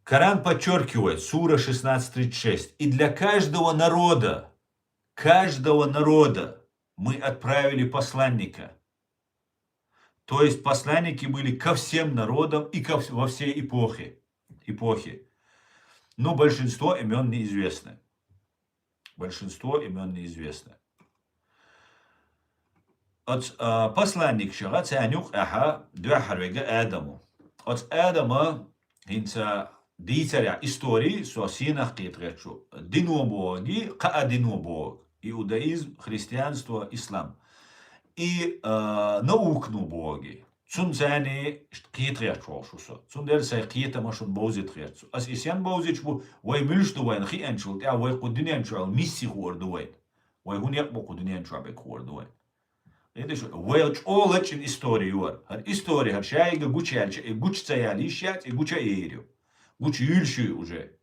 Коран подчеркивает, сура шестнадцать тридцать шесть: «И для каждого народа, каждого народа мы отправили посланника». То есть посланники были ко всем народам и ко вс-, во всей эпохе. Эпохе. Но большинство имён неизвестны. Большинство имён неизвестны. Оц, а, посланникашах царна юкъахь дуьххьара верг Адам ву. Оц Адама хӀинца дийцарехь истори, со сенах кхетахь гӀерташ ву, дино бохург, кхаа дино бохург: иудаизм, христианство, ислам. И, а, наукано бохург. Цунна царна кхетахь гӀерташ волуш ву со. Цундела сайн кхетам шуна бовзийтахь гӀерташ ву. Ас и сенна бовзуьйтуш бу, вай муьлш ду вайна хиъначул тӀаьхьа, вай кху дуьнен чохь миссий хуур ду вайна. Вай хӀун некъ бу кху дуьнен чохь берг хуур ду вайна. ХӀинца шу, вай чӀогӀа лачкъийна истори ю хӀара. ХӀара истори, хӀара шайга гучаяьлча, и гуча ца яла йиш яц, и гуча а яйр ю. Гуча юьйлуш ю уже.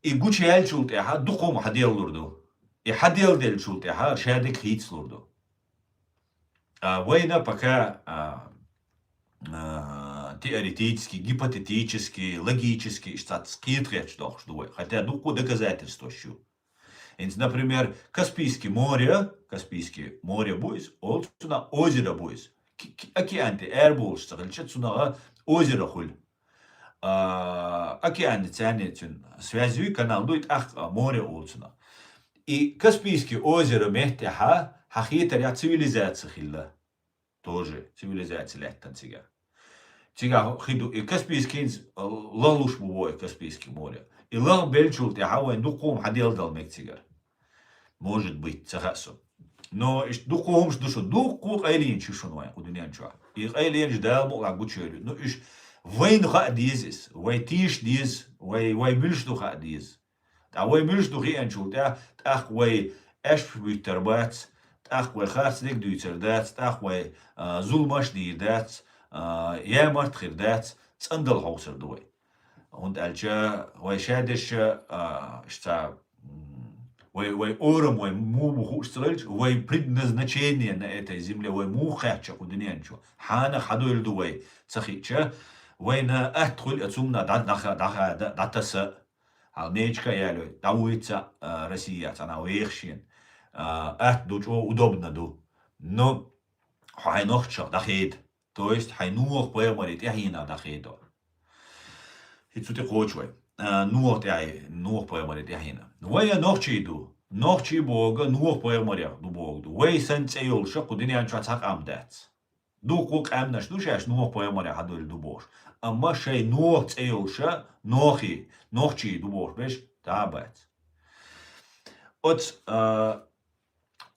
И гучаяьллачул тӀаьхьа дукха хӀума хьаделлалур ду. И хьаделладеллачул тӀаьхьа хӀара шадерг хийцалур ду. А вайна пока, а, а, теоретически, гипотетически, логически иштта цхьацца кхетахь гӀерташ дохуш ду вай. Хотя дуккха доказательстваш ю. ХӀинца, например, Каспийский море, Каспийский море бу иза, олу цунах, озеро бу иза. Ки-, ки-, океан тӀе ара болуш ца хилча, цунах озеро хуьлу. А, океан царна цуьнан связь юй, канал дуй, тӀаккха море олу цунах. И Каспийский озеро меттехь хьан хетарехь цивилизация хилла. Тоже цивилизация лаьттина цигахь. Цигахь хи ду, и Каспийский хӀинца лахлуш бу боху Каспийский море. И лахбеллачул тӀаьхьа вайн дуккха хӀума хьаделладала мега цигара. Может быть, ца хаьа со. Но иштта дуккха хӀумаш ду шуна, дуккха къайленаш ю шуна вайн кху дуьнен чохь. И къайленаш Дала мукъалахь гучуйойла. Ну, уьш вайна хаа деза иза, вай тийша деза, вай, вай муьлш ду хаа деза. Ткъа вай муьлш ду хиъначул тӀаьхьа, тӀаккха вай аьшпаш буьттур бац, тӀаккха вай харц дерг дуьйцур дац, тӀаккха вай, а, зуламаш дийр дац, а, ямарт хир дац, цӀандала хьовсур ду вай. ХӀунда аьлча вай шадерш, а, иштта, м, вай, вай орам, вай муха бу хууш ца хилча, вай предназначение на этой земле, вай муха кхаьчна кху дуьнен чу, хьанах хьадойла ду вай ца хиъча, вайна атта хуьлу а цунна дӀа-, дӀаха-, дӀаха-, дӀа-, дӀатаса. Хьал мечка ялой, дӀавуйца, а, Россия, цӀана вехшин. А, атта ду чӀо удобно ду. Но хьайн нохчах дӀахеда. То есть хьайн Нух пайхамари тӀехьина дӀахеда. ХӀинца цу тӀе кхочу вай. А, Нух тӀехьи-, Нух пайхамари тӀехьина. Вай а нохчий ду. Нохчий бога Нух пайхамарех ду бога ду. Вай сан цӀе йолуша кху дуьнен чохь цхьа къам дац. Дуккху къаьмнаш ду шаьш Нух пайхамаре хьадуьллу ду бохуш. Амма шайн Нух цӀе йолуша, Нохи, нохчий ду бохуш берш, дӀа а бац. Оцу, а,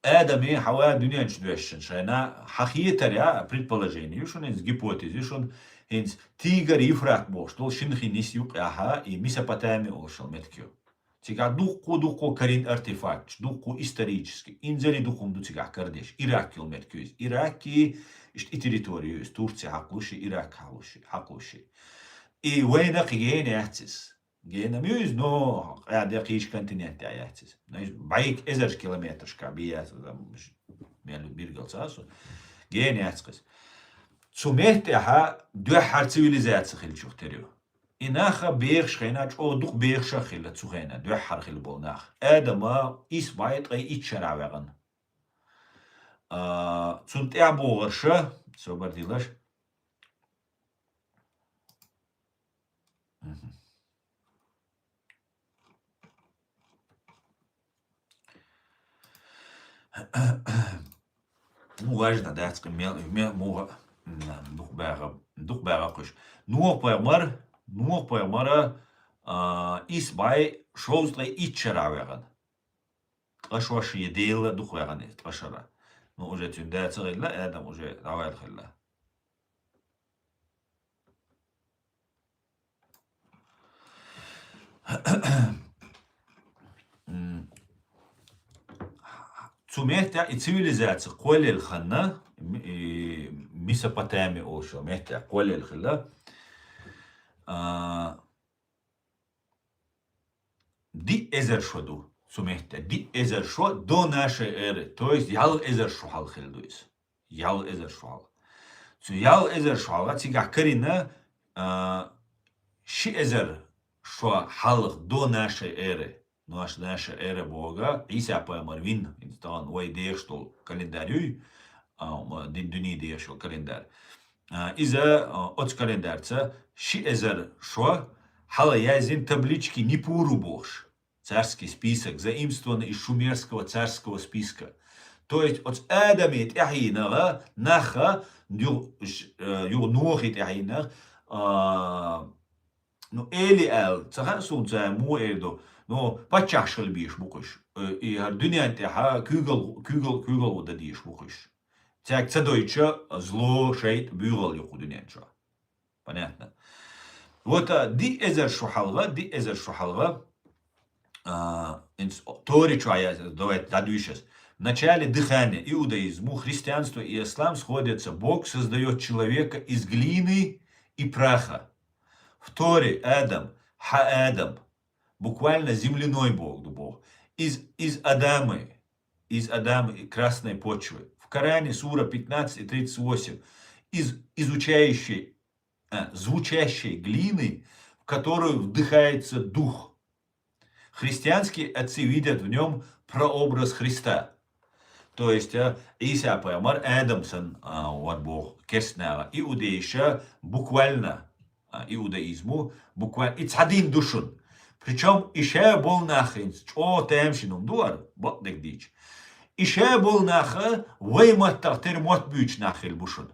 Адами Хьава дуьнен чу доьшшина шайна хьан хетарехь, предположение ю шуна, иза гипотез ю шуна, хӀинца Тигр, Ефрат бохуш долу шина хи ниса юккъехьа и Месопотами олуш йолу меттиг ю. Цигахь дуккху-дуккху карийна артефакташ, дуккху исторически, инзаре дуккху хӀума ду цигахь карадеш. Ирак йолу меттиг ю иза. Ираки, иштта и территори ю иза. Турция хьакхалуш и, Ирак хьакхалуш и, хьакхалуш и. И вайна кхин гена яц иза. Гена ма ю иза, но къаьрде кхечу континент тӀехь яц иза. Но иза бӀайг эзарш километрашка бен яц иза, мел билгалца а со. Гена яц кхин иза. Цу меттехьа дуьххьара цивилизация хилчух тера ю. И наха бехаш хена, чӀогӀа дукха бехаш а хилла цу хена, дуьххьара хилла болу нах. Адама исс бӀе ткъе итт шарахь ваьгӀна. А, цунна тӀаьхьа богӀарша, собар дилаш. Мгм. Ну, важно, да, цкъа мел, мел, муха, м, дукха баьгӀа, дукха баьгӀа кхуьш. Нух пайхамар, Нух пайхамара, а, исс бӀе шовзткъе итт шарахь ваьгӀна. Ткъа шо шен Дела дукха ваьгӀна иза, ткъа шара. Ну, уже цуьнан да ца хилла, Адам уже дӀаваьлла хилла. М. Цу меттехь и цивилизация кхоллаелла ханна, м, и Месопотами олуш йолу меттехь кхоллаелла хилла. А, диъ эзар шо ду цу меттехь. Диъ эзар шо до нашей эры, то есть ялх эзар шо хьалха хилла ду иза. Ялх эзар шо хьалха. Цу ялх эзар шо хьалха цигахь карийна, а, ши эзар шо хьалха до нашей эры. Наша, наша эра боху, Ӏийса пайхамар вина, хӀинца тахана вай дехаш долу календарь юй, а, ма, дин дуьне дехаш йолу календарь. А, иза, а, оцу календарца ши эзар шо хьала яздина таблички Нипуру бохуш. Царский список, заимствованный из шумерского царского списка. То есть оцу Адаме тӀаьхьенагӀа, наха, ю-, ш-, э, ю-, Нохе тӀаьхьенагӀа, а, Ну, эли аьлла, ца хаьа суна цара муха эр ду. Ну, паччахьаш хила безаш бу кхуьш. Э, и хӀара дуьнен тӀехьа куьйгал, куьйгал, куьйгалхо дан дезаш бу кхуьш. Цаьрга ца дойтуша зло, шайтӀа, буьйгӀал ю кху дуьнен чохь. Понятно? Вот, а, диъ эзар шо хьалха, диъ эзар шо хьалха, а, инс-, Тори чохь яздина, давайте дӀадуьйшу ас. В начале дыхания иудаизму христианство и ислам сходятся. Бог создаёт человека из глины и праха. В Торе Адам, Ха-Адам, буквально земляной Бог, ду Бог, из, из Адамы, из Адамы и красной почвы. В Коране сура пятнадцать и тридцать восемь, из, изучающей, а, звучащей глины, в которую вдыхается дух. Христианские отцы видят в нём прообраз Христа. То есть, а, Ӏийса пайхамар Адам санна, а, ван боху керстанаха. Иудейша буквально, а, иудаизму, буквально, и цхьа дин ду шуна. Причём и ша болу нах хӀинца, чӀогӀа тамашийна хӀума ду ара, бакъдерг дийча. И ша болу наха вай маттах тера мотт буьйцу нах хилла бу шуна.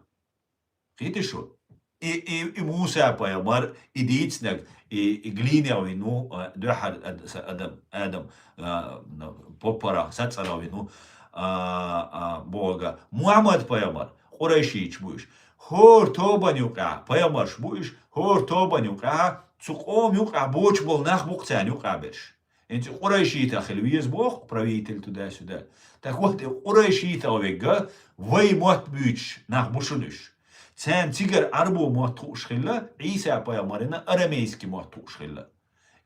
Кхетий шу? И, и, и Муса пайхамар, и дийцинарг, и, и глинех вина ву, а, дуьххьара ад-, са-, адам, адам, а, н-, поппарах, сацӀарах вина ву, а, а, бога. Мухьаммад пайхамар, къурайшийча бу уьш. ХӀора тобанна юкъахь, пайхамарш бу уьш, хӀора тобанна юкъахь, цу къоман юкъахь боцуш болу нах бу-кх царна юкъахь берш. ХӀинца къурайшитах хила веза боху, правитель туда-сюда. Так вот, и къурайшитах вегга, вай мотт буьйцуш нах бу шуна уьш. Царна цигара Ӏарбо мотт хууш хилла, Ӏийса пайхамарна арамейский мотт хууш хилла.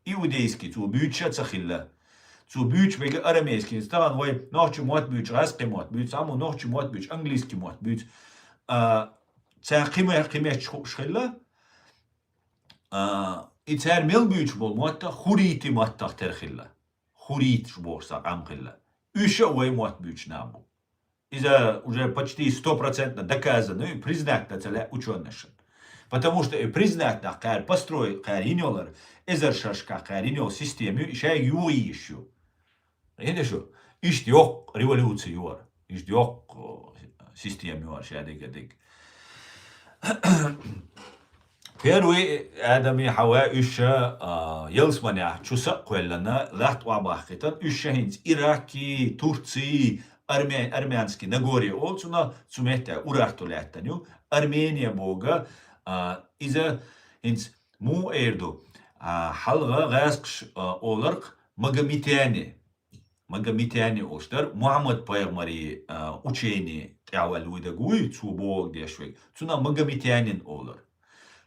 Иудейский цо буьйцуш а ца хилла. Цо буьйцуш берг арамейский. ХӀинца тахана вай нохчи мотт буьйцуш, гӀазкхи мотт буьйцу, амма нохчи мотт буьйцуш, английский мотт буьйцу. А, царна кхин ме-, кхин меттигаш хууш хилла. А, И цара мел буьйцуш болу мотт хуррити маттах тера хилла. Хурриташ бохуш цхьа къам хилла. Уьш а вай мотт буьйцуш нах бу. Иза уже почти стопроцентно доказано и признать дан ца лаьа учёнашна. Потому что и признать нах кхара построй, кхара йина йолар, эзар шерашкахь кхара йина йолу система ю, и шайга юха йийш ю. Хьеда шу? Иштта йоккха революция ю хӀара. Иштта йоккха, э, система ю хӀара, шадерг а дерг. Первый Адам и Хьава уьш, а, ялсаманехь чу са а кхоьллина, латта охьабахкийтина, уьш хӀинца Ираки, Турци, Армя-, Армянский Нагорье олу цунах, цу метте Урарту лаьттина ю. Армения боху, а, иза хӀинца муха эр ду, а, хьалха гӀазкхаша, а, оларх магометяне. Магометяне олуш дара, Мухьаммад-пайхамаре, а, учение тӀехь ваьлла вуй дагуй, цо бохург деш верг. Цунах магометянин олура.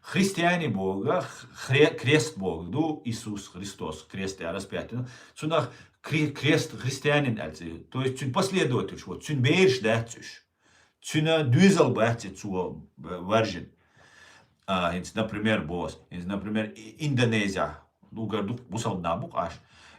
Христиане бохург, хре-, крест бохург ду, Иисус Христос крест тӀехь распятина. Цунах кре-, крест христианин аьлла ца ю. То есть цуьнан последовательш ву, цуьнан бераш дац уьш. Цуьнан доьзал бац и цо варжина. А, хӀинца, например, бос, хӀинца, например, И-, Индонезия, угар ду, бусалба нах бу-кх уьш.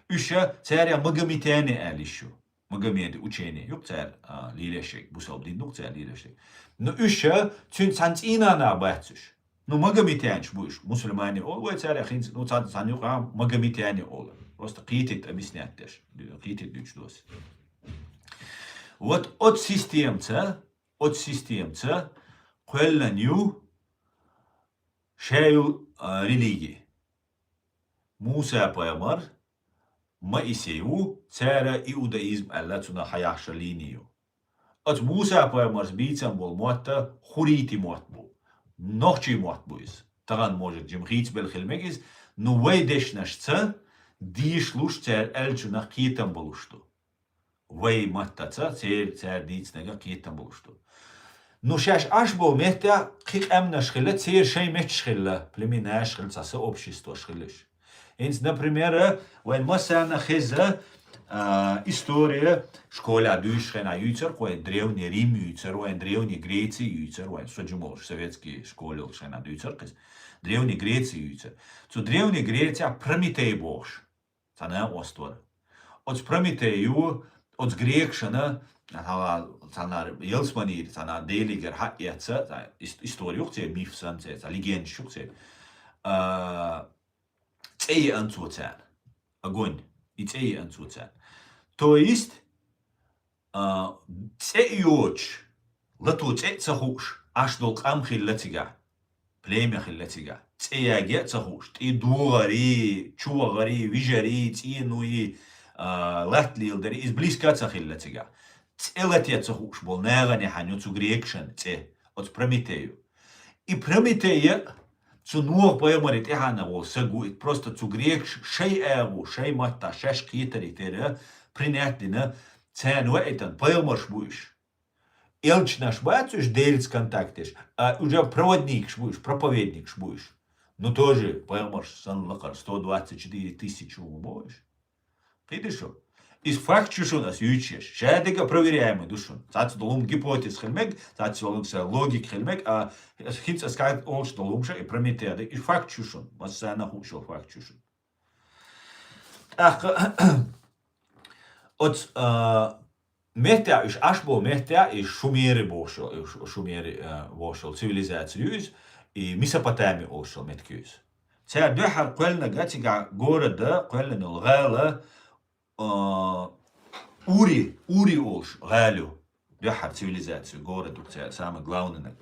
Уьш цаьрга магометяне аьлла йиш ю. Магомеда учение ю-кх цара, а, лелош ерг, бусалба дин ду-кх цара лелош ерг. Ну, уьш цуьнан цхьана цӀийнан нах бац уьш. Ну, магометянаш бу уьш, мусульмане олу вай цаьрга хӀинца, ну, цхьана, цхьана юкъахь магометяне олу. Просто кхетийта объяснять деш, кхетийта дуьйцуш доцу. Вот оцу системаца, оцу системаца кхоьллина ю шайолу, а, религи. Муса-пайхамар, Моисей ву, цара иудаизм аьлла цунах хьаяхша лини ю. Оцу Муса-пайхамарца бийцам болу мотт хуррити мотт бу. Нохчийн мотт бу иза. Тахана, может, жима хийцабелла хила мега иза, ну, вай дешнашца дийшлуш цара аьллачунах кхетам болуш ду. Вай маттаца церан, цара дийцинарг кхетам болуш ду. Ну, шаьш Ӏаш болу меттехь кхин къаьмнаш хилла, церан шайн метташ хилла, племенаш хилла, цхьа сообществош хилла уьш. ХӀинца, например, вайн массарна хеза, а, история, школехь дуьйцучу хенахь юьйцура-кх вайн Древний Рим юьйцура, вайн Древний Греция юьйцура, вайн со жима волуш советский школа йолчу хенахь дуьйцура-кх иза. Древний Греция юьйцура. Цу Древний Грециехь Прометей бохуш цхьа накъост вара. Оцу Прометею, оцу грекашна, цхьана, цхьана ялсаманера, цхьана делигара хьаэцна, цхьа ис-, история ю-кх церан, миф санна церан, цхьа легендаш ю-кх церан. А, цӀе еана цо царна. Огонь. И цӀе еана цо царна. То есть, а, цӀе а йоцуш, лато цӀе а ца хууш, Ӏаш долу къам хилла цигахь, племя хилла цигахь. ЦӀе яге а ца хууш, тӀе догӀарий, чу вахарий, вижарий, цӀенуй, а, латта леладарий, иза близко а ца хилла цигахь. ЦӀе лате ца хууш болу нахана яхьана ю цу грекашан цӀе, оцу Прометею. И Прометей а цу Нохьа пайхамаре тӀаьхьенах волу саг ву, и просто цу грекаш шайн агӀо, шайн маттахь шаьш кхетарий тера принять дина, царна ваийтина пайхамарш бу уьш. Элчанаш бац уьш Делаца контактеш, а уже проводникаш бу уьш, проповедникаш бу уьш. Ну, тоже пайхамарш санна лакхара сто двадцать четыре тысячи хӀума бу уьш. Кхийтира шу? Иза факт ю шуна ас юьйцуш еш. Шадерг а проверяемый ду шуна. Цхьацца долу хӀума гипотез хила мега, цхьацца долу хӀума логика хила мега, а ас хӀинца ас кхайкха олуш долу хӀума ша и Прометей дерг, и факт ю шуна. Массарна хууш йолу факт ю шуна. ТӀаккха оцу, а, меттехь, уьш Ӏаш болу меттехь, и шумеры бохуш йолу, шу-, шумеры, а, бохуш йолу цивилизация ю иза, и Месопотами олуш йолу меттиг ю иза. Цара дуьххьара кхоьллинарг цигахь город а, кхоьллина йолу гӀала, а, Ури, Ури олуш гӀала ю. Дуьххьара цивилизация, город ю цара самый главный наг.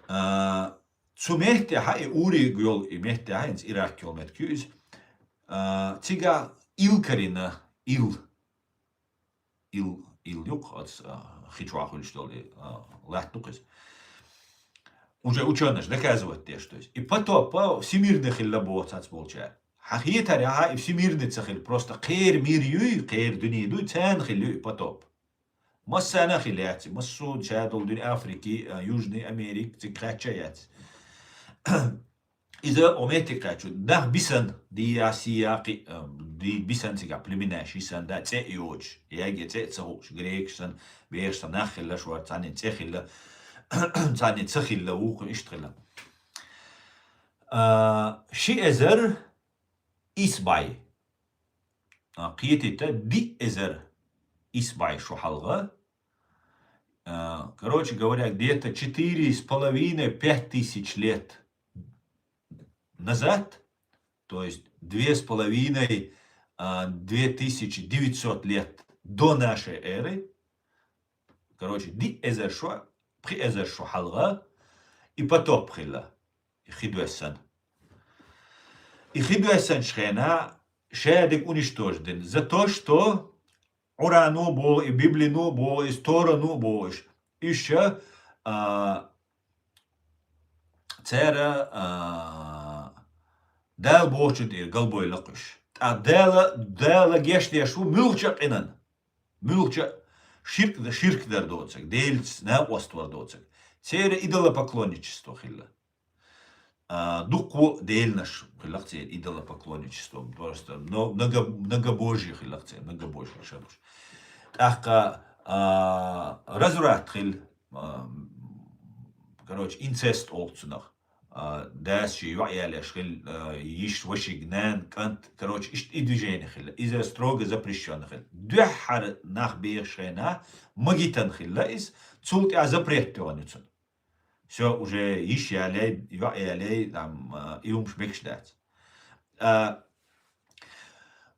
А, цу меттехь, и Ури йолу и меттехь, хӀинца Ирак йолу меттиг ю иза. А, цигахь ил карийна, ил. Ил, ил ю-кх оцу, а, хи чохь хуьлуш долу, а, латта ду-кх иза. Уже учёныш доказывать деш, то есть. И потоп, а, всемирный хилла боху цхьацца болчара. Хьан хетарехь, и всемирный ца хилла, просто кхеран мир юй, кхеран дуьне дуй, царна хилла ю и потоп. Массарна а хилла яц и, массо а шадолу дуьне, Африки, а, Южный Америка, цига кхаьчча а яц. Иза оха меттиг кхаьчча, нах бисана, дийя, сийя, кхи-, а, ди-, бисана цигахь племенаш йисана, да, цӀе а йоцуш, яге цӀе а ца хууш, грекаш санна, бераш санна, нах хилла шуьга, царна цӀе хилла, царна ца хилла, вукху иштта хилла. А, ши эзар исс бӀай. А, кхетийта, диъ эзар исс бӀай шу хьалха. А, короче говоря, где-то четыре с половиной, пять тысяч лет назад, то есть две с половиной, а, две тысячи девятьсот лет до нашей эры, короче, диъ эзар шу, пхи эзар шу хьалха, и потоп хилла, и хи доьссана. И хи доьссанчу хенахь шадерг уничтожить дина. За то, что Къуръано боху и, Библино боху и, Торано боху и. Уьш, а, цара, а, Дала бохучун тӀера галбевлла-кх уьш. ТӀаккха Дала, Дала гечдеш ву муьлххачу а къинан. Муьлххачу а ширк, ширк дар доцург, Делаца накъост вар доцург. Церан идолопоклонничество хилла. А, дуккха а деланаш хилла-кх церан, идолопоклонничество, просто но-, много-, многобожие хилла-кх церан, многобожие шабаш. ТӀаккха, а, разврат хилла, а, короче, инцест олу цунах. А, дас шен йоӀ ялеш хилла, а, йиш, вашиг, нана, кӀант, короче, иштта и движение хилла. Иза строго запрещённый хилла. Дуьххьара нах бехаш хенахь магитан хилла иза, цул тӀаьхьа запрет тоьхна ю цунна. Всё, уже йиш ялей, йоӀ ялей, там, а, и хӀумаш мегаш дац. А,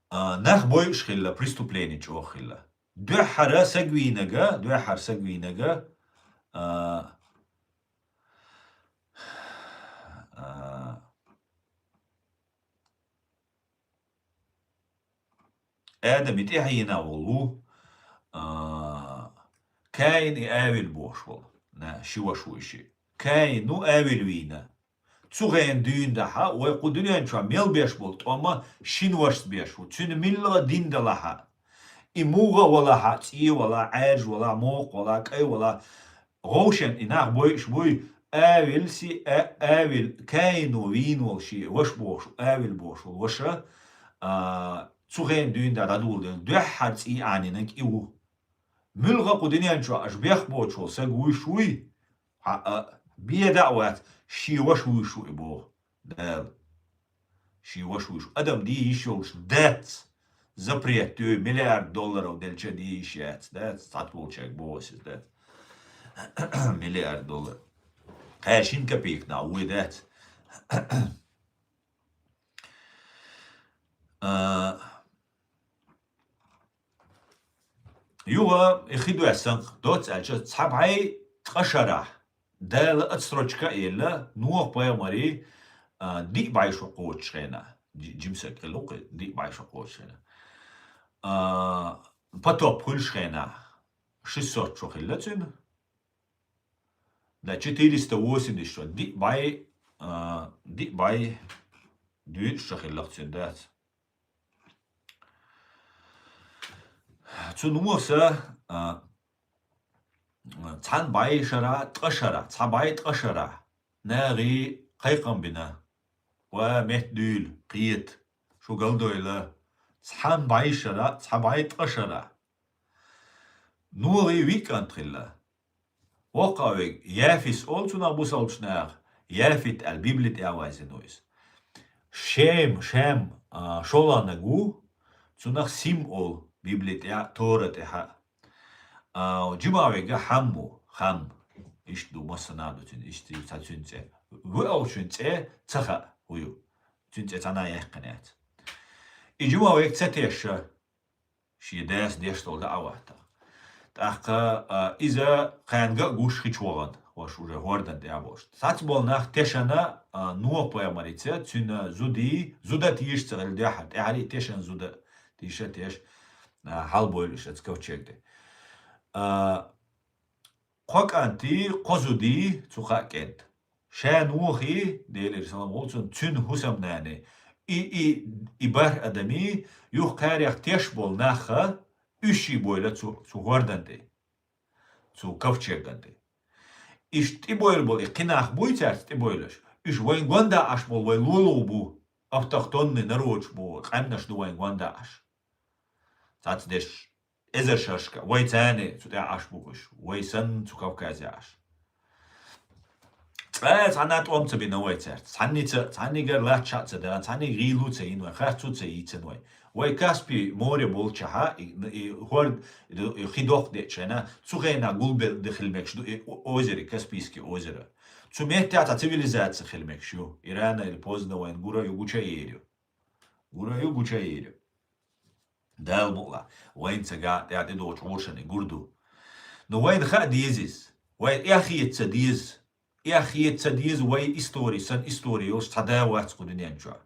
а, нах бойуш хилла, преступление чӀогӀа хилла. Дуьххьара саг вийнарг, дуьххьара саг вийнарг, а, а, Адаме тӀаьхьа йина волу ву, а, Каин и Авель бохуш волу. На, ши ваша ву и ши. Каин ву Авель вийна. Цу хенахь дуьйна дахьа, вай кху дуьнен чохь мел беш болу тӀом шина вашас беш ву. Цуьнан милла а дин далахьа, и муха а валахьа, цӀий валахь, Ӏаьржа валахь, мокха валахь, кӀай валахь, гӀовшен и нах бойуш буй, Авель си, а, Авель, Каино вийна волу шен ваша бохуш, Авель бохуш волу ваша, а, цу хенахь дуьйна дахьа дӀадоладелла, дуьххьара цӀий Ӏанийнарг и ву. Муьлха кху дуьнен чохь аша бехк боцуш волу саг вуьйш вуй? Хьа, а, беда а вац, шен ваша вуьйш ву и боху Дала. Шен ваша вуьйш ву. Адам диййиш йолуш дац. Запрет ю, миллиард долларов делча диййиш яц, дац? Цхьацца волчаьрга боху ас иза, дац? Миллиард доллар. Кхаьшин копейка нах вуй, дац? А, Юха и хи доьссанкъ доцца аьлча, цхьа бӀе ткъа шарахь Дала отсрочка а елла, Нохь-пайхамаре, а, диъ бӀе шо кхочуш хенахь, жи-, жимсаг хилла ву кхин, диъ бӀе шо кхочуш хенахь. А, потоп хуьлуш хенахь, шестьсот шо хилла цуьнан. Да, четыреста восемьдесят шо, диъ бӀе, а, диъ бӀе дуьйцуш шо хилла-кх цуьнан, дац? Цу Нохьа, а, цхьана бӀе шарахь, ткъа шарахь, цхьа бӀе ткъа шарахь нахе кхайкхам бина: «Ва метта дуьйла, кхета, шу галдойла». Цхьана бӀе шарахь, цхьа бӀе ткъа шарахь. Нохьан виъ кӀант хилла. Воккхавега Яфис олу цунах бусалбачу наха, Яфит аьлла Библи тӀехь а вайзина ву иза. Шем, Шем, а, шолгӀаниг ву, цунах Сим олу Библи тӀехь а, Тора тӀехь а. А, жимавега Хьам ву, Хам. Иштта ду, массанхьа ду цуьнан, иштта ю цхьа цуьнан цӀе. ВуьйӀалгӀачуьнан цӀе ца хаьа, хӀун ю. Цуьнан цӀе цхьанхьа яьккхина яц. И жимавега ца тешша, шен дас деш долу дӀа а хӀоттахь. ТӀаккха, а, иза кхаьнга а гуш хи чу вахана, ваша уже хӀордан тӀехь а болуш. Цхьацца болу нах тешана, а, Нохь-пайхамарица, цуьнан зудий, зуда тийша ца хилла дуьххьара, тӀаьхьара и тешана зуда тийша а теш, а, хьалабойла уьш оцу ковчег тӀе. А, кхо кӀантий, кхо зудий, цу кхаа кӀентан. Ша Нохьий, Делера салам хуьлда цунна, цуьнан хӀусамнаний, и, и, и бархӀ адамий, юха кхарех теш болу нах а, уьш ший бойла цу, цу хӀордан тӀе, цу ковчеган тӀе. Иштта тӀебойла болу и кхин нах буй цаьрца тӀебойлаш? Уьш вайн гондахь Ӏаш болу вай лулахь бу, автохтонный народаш бу, къаьмнаш ду вайн гондахь Ӏаш. Цхьацца деш эзар шерашка, вай царна цу тӀехь Ӏаш бу уьш, вай санна цу Кавказе Ӏаш. Ткъа цхьанна тӀом ца бина вай цаьрца. Цхьанница, цхьаннигара латта ца даьнна, цхьанниг гӀийло ца йина вай, харцо ца йийцина вай. Вай Каспий море болчахьа, и, и хӀор-, и хи доккха деъча хана, цу хенахь гулбелла де хила мегаш ду и о-, озеро, Каспийский озеро. Цу меттехь цхьа цивилизаци хила мегаш ю. И рано или поздно вайна гура ю, гуча а эр ю. Гура ю, гуча а эр ю. Дала мукъ лахь, вайна ца га, тӀаьхьа тӀедогӀучу гӀуршане гур ду. Но вайна хаа деза иза. Вай эхь хета ца деза. Эхь хета ца деза вай истори, сан истори йолуш цхьа да вац кху дуьнен чохь.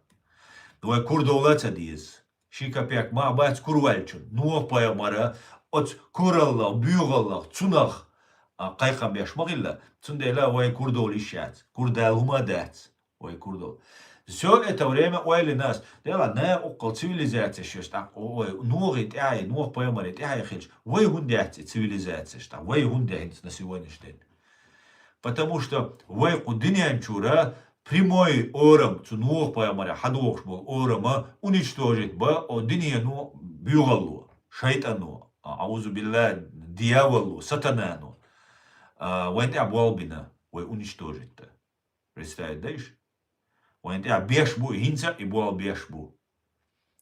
Но вай кур довла ца деза. Ши капек ма бац кур ваьллачун. Нух-пайхамара оцу кураллах, буьйхаллах, цунах, а, кхайкхам беш ма хилла. Цундела вай кур довла йиш яц. Кур дала хӀума а дац. Вай кур довла. Всё это время ойла йина ас, дела, на уккхал цивилизацеш еш тӀаккха, ой, Нухе тӀаьхье, Нух-пайхамаре тӀаьхье хилча, вай хӀунда яц и цивилизацеш тӀаккха? Вай хӀунда хӀинца на сегодняшний день? Потому что вай кху дуьнен чура прямой орам, цу Нух-пайхамаре хьадохуш болу орама уничтожить ба о дуьнено буьйхалло, шайтӀано, а, аузу билла, дьяволо, сатанано. А, вайн тӀехь болх бина, вай уничтожить да. Представить дайш? Вайн тӀехь беш бу, хӀинца а и болх беш бу.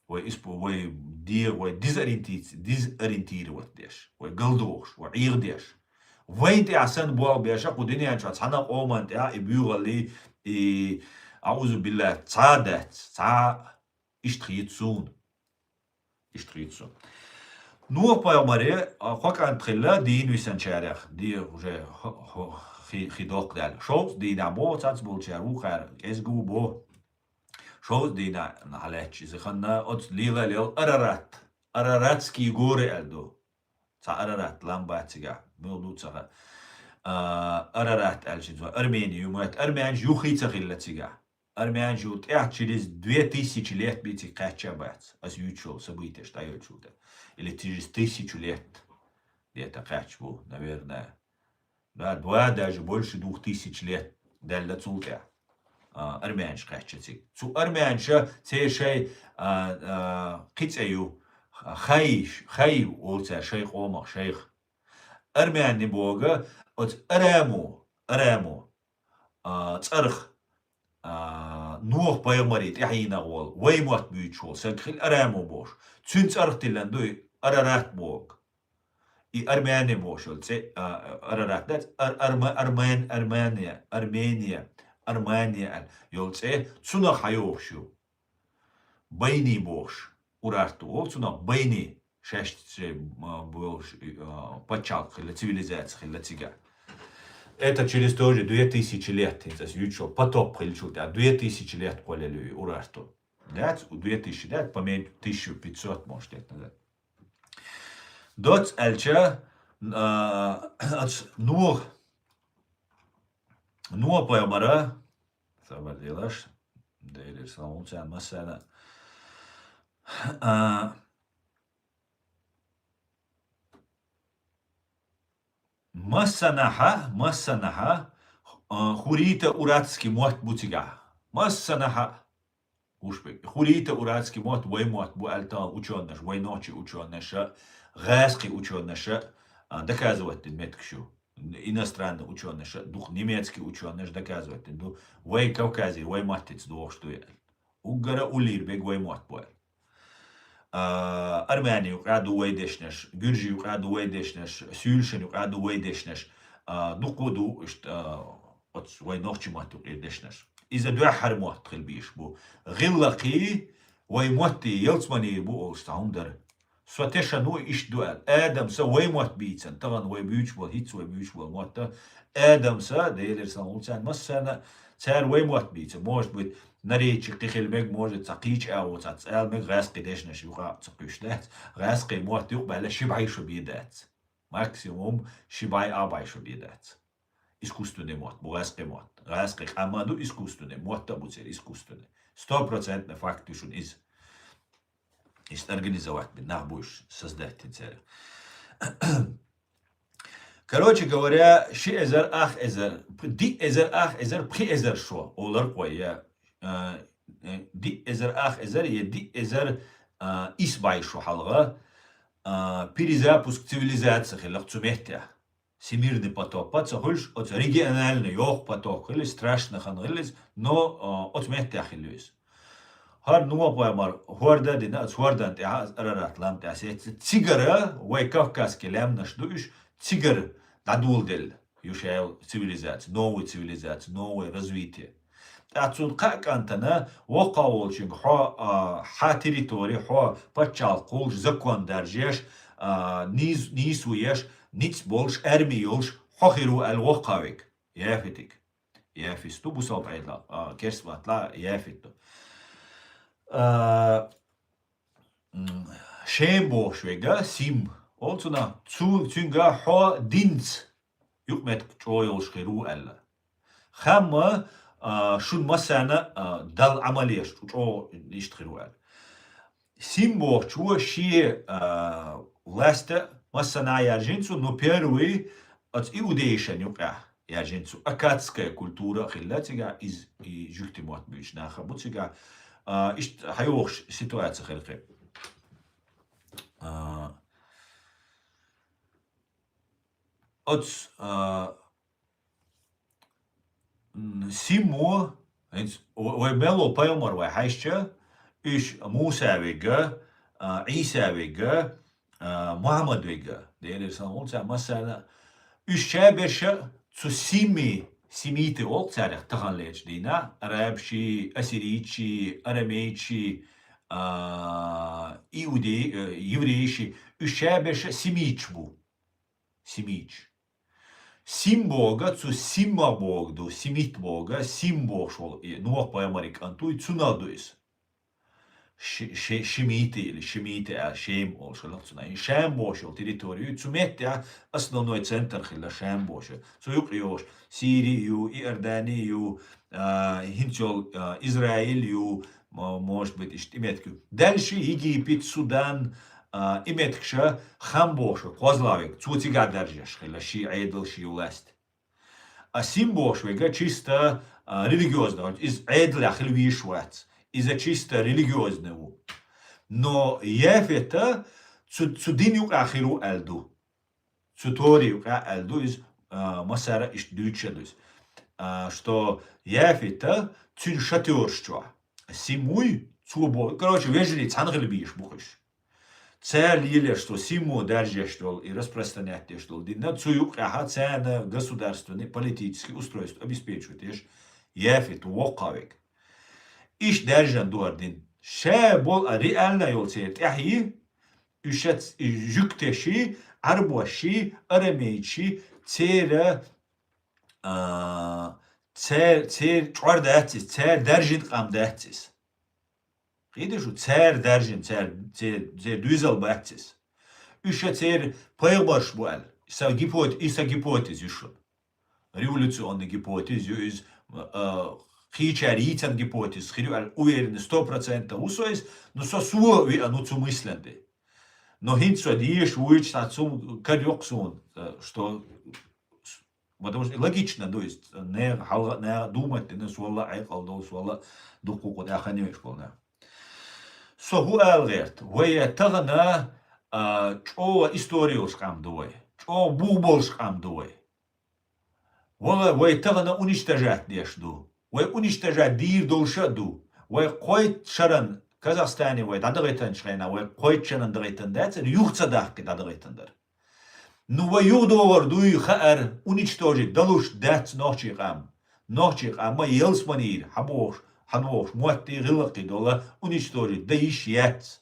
Вай испу-, вай де-, вай дезориенти-, дезориентировать деш, вай галдохуш, вай Ӏехадеш. Вайн тӀехь санна болх беша, кху дуьнен чохь цхьана къоман тӀехь и буьйхаллий, и, аузу билла, цхьа а дац, цхьа а иштта хета суна. Иштта хета суна. Нух-пайхамаре, а, кхо кӀант хилла дийна висанчарех, де уже хо-, хо-, хи-, хи доккха даьлла. Шовзткъа дийнахь боху цхьацца болчара, вукхара кӀезиг ву боху. Шовзткъа дийнахь лаьтташ иза ханна, оцу лела лел Арарат. Араратские горы аьлла ду. Цхьа Арарат лам бац цигахь, муьлха ду ца хаьа. А, Арарат аьлла ши зо, Армени ю моьтту, армянаш юххе ца хилла цигахь. Армянаш юха тӀехь через две тысячи лет бен цига кхаьчча а бац. Ас юьйцуш йолу событияш дӀайоьллучул тӀе. Или через тысячу лет. Где-то кхаьчча бу, наверное. Да, два, даже больше двух тысяч лет даьлла цул тӀехь. А, армянаш кхаьчча цига. Цу армянаша церан шайн, а, а, кхин цӀе ю. Хайш, хай олу цара шайн къомах, шайх. Армяне боху, оцу Арамо, Арамо, а, цӀарах, а, Нух-пайхамаре тӀаьхьенах волу, вай мотт буьйцуш волу, саг хилла Арамо бохуш. Цуьнан цӀарах тиллина ду и Арарат боху. И Армяне бохуш йолу цӀе, а, Арарат дац, Ар-, Арма-, Армен-, Армения, Армения, Армания аьлла йолу цӀе, цунах хьайохуш ю. Байни бохуш, Урарту олу цунах, Байни, шаьш цӀе, а, бохуш, а, пачхьалкх хилла, цивилизация хилла цигахь. Это через тоже две тысячи лет, хӀинца ас юьйцуш йолу потоп хиллачул тӀаьхьа две тысячи лет кхоллаелла ю и Урарту. Дац, у две тысячи дац, по меньше тысяча пятьсот, может, лет назад. Доцца аьлча, а, ац Нух, Нух-пайхамара, сабар делаш, Делера салам царна массарна. А, массанахьа, массанахьа, а, хуррито-уратский мотт бу цигахь. Массанахьа. Гуш бе, хуррито-уратский мотт вай мотт бу аьлла тахана учёныш, вай нохчий учёныша, гӀаьскхи учёныша, а, доказывать дина меттигаш ю. Иностранный учёныша, дукха немецкий учёныша доказывать дина ду. Вай Кавказе, вай маттица дохуш ду аьлла. Уггара уллийра берг вай мотт бу аьлла. А, армяне юкъа ду вай дешнаш, гуьржи юкъа ду вай дешнаш, суьйлашна юкъа ду вай дешнаш. А, дуккха ду, иштта, а, оцу вай нохчи мотт юкъера дешнаш. Иза дуьххьара мотт хила бийш бу. ГӀиллакхий вай мотти ялцманийр бу олуш цхьа хӀума дара. Со тешан ву иштта ду аьлла. Адам са вай мотт бийцан, тахана вай буьйцуш болу, хӀинца вай буьйцуш болу мотта. Адам са, Делера салам царна массарна, цара вай мотт бийцан. Может быть, наречие кхин хила мега, может, цхьа кхечу агӀо цхьацца ала мега, гӀаьскхи дешнаш юкъа ца кхуьйсуш дац. ГӀаьскхи мотт юкъа баьлла ши бӀе шо бен дац. Максимум ши бӀе, а бӀе шо бен дац. Искусственный мотт бу, гӀаьскхи мотт. ГӀаьскхи къам а ду искусственный, мотт а бу церан искусственный. Стопроцентный факт ю шуна иза. Иштта организовать бина нах бу уьш, создать дина церан. Короче говоря, ши эзар, ах эзар, диъ эзар, ах эзар, пхи эзар шо, олар кхой, я, а, э, диъ эзар, ах эзар, я диъ эзар, а, ис бӀе шо хьалха, а, перезапуск цивилизации хилла цу меттехь. Всемирный потоп а ца хуьлуш, оцу региональный йоккха поток хилла, страшно хан хилла, но, а, оцу меттехь хилла иза. ХӀара Нухь пайхамар хӀорда а дина, оцу хӀордан тӀехь а, Арарат лам тӀехь сецна. Цигара вай кавказский лаьмнаш ду уьш, цигара дӀадоладелла ю шайла цивилизация, новая цивилизация, новое развитие. ТӀаккха цунна кхаа кӀантана воккхах волчуьнга хьо, а, хьан территори, хьо пачхьалкх кхуллуш, закон даржеш, а, нийс-, нийсо еш, ницкъ болуш, арми йолуш хьо хир ву аьлла воккхах вега, Яфетига. Яфис ду, бусалба Ӏедал, а, керста ватла Яфит ду. А, м, Шем бохуш вега, Сим, олу цунах, цу-, цуьнга хьо динца юкъаметтиг чӀогӀа йолуш хир ву аьлла. Хамма, а, шун массарна, а, Далла Ӏамал еш чӀогӀа иштта хир ву аьлла. Сим бохучо шен, а, власть массанхьа яьржина цо, но первый оцу иудейшан юкъехь яьржина цо. Аккадская культура хилла цигахь, иза и жуьгти мотт буьйцу наха бу цигахь. А, иштта хьайогӀуш ситуация хир кхин. А, оцу, а, м, Симо, хӀинца в-, вай мел волу пайхамар вай хьаьжча, уьш Муса вега, а, Ӏийса вега, а, Мухьаммад вега, Делера салам хуьлда царна массарна, уьш ша берш а цу Сими, семиты олу царех таханлерчу дийнахь, арабаши, ассирийчи, арамейчи, а, иудей-, э, еврейши, уьш ша берш а семитча бу. Семитча. Сим бога, цу Сима бога ду, семит бога, Сим бохуш волу, и Нохь пайхамаран кӀант ву, и цунах ду иза. Ши-, ши-, шимиты или шимиты а, Шем олуш хилла цунах. И Шем бохуш йолу территори ю, цу меттехь основной центр хилла Шем бохуш. Цу юкъа йогӀуш Сири ю, Иордани ю, а, хӀинца йолу, а, Израиль ю, мо-, может быть, иштта и меттиг ю. Дальше Египет, Судан, а, и меттигаш Хам бохуш вега, кхозлагӀ вега, цо цигахь даржеш хилла, ши Ӏедал, ши власть. А Сим бохуш вега чисто, а, религиозный, иза Ӏедалехь хила везаш вац. Иза чисто религиозный ву. Но Яфета цу, цу дин юкъахь хир ву аьлла ду. Цу Тори юкъахь аьлла ду иза, а, массара а иштта дуьйцуш а ду иза, а, что Яфета цуьнан шатёраш чохь Сим вуй, цо бо-, короче, вежарий цхьаьна хила безаш бу уьш. Цара лелош цо Симо даржеш долу и распространять деш долу дин, цу юкъехь царна государственный, политический устройство обеспечивать деш Яфет ву воккхах вега. Иштта даьржина ду хӀара дин. Ша болу а реально йолу церан тӀаьхье, уьш шац-, и жуьгташи, Ӏарбоши, арамейчи, церан, а, цер-, церан чкъор дац иза, церан даьржина къам дац иза. Кхетий шу, церан даьржина, церан, церан, церан доьзал бац иза. Уьш ша церан пайхамарш бу аьлла. И сан гипот-, и сан гипотез ю шуна. Революционный гипотез ю иза, а, кхечара йийцан гипотез хир ю аьлла, уверенный, сто процентов ву со иза, но со, со веана ву цу мыслен тӀе. Но хӀинца со дезаш вуйчу, цхьа цу кара йоккху суна, а, что, потому что логично ду иза, нехан хьалха а, нехан думать дина, со валла а Ӏекъал долу, со валла а дуккха кху тӀехь хан йойуш болу нах. Со хӀун ала гӀерта, вай тахана, а, чӀогӀа истори йолуш къам ду вай, чӀогӀа бух болуш къам ду вай. Вала, вай тахана уничтожать деш ду. Вай уничтожать дийр долуш а ду. Вай кхойтта шаран Казахстане вай дӀадахийтанчу хенахь, вай кхойтта шаран дахийтан дац, юха ца дахка дӀадахийтан дара. Ну, вай юхадогӀур дуй хаьара, уничтожить далуш дац нохчий къам. Нохчий къам ма ялсманийра, хьан бохуш, хьан бохуш, моттий, гӀиллакхий дола, уничтожить дан йиш яц.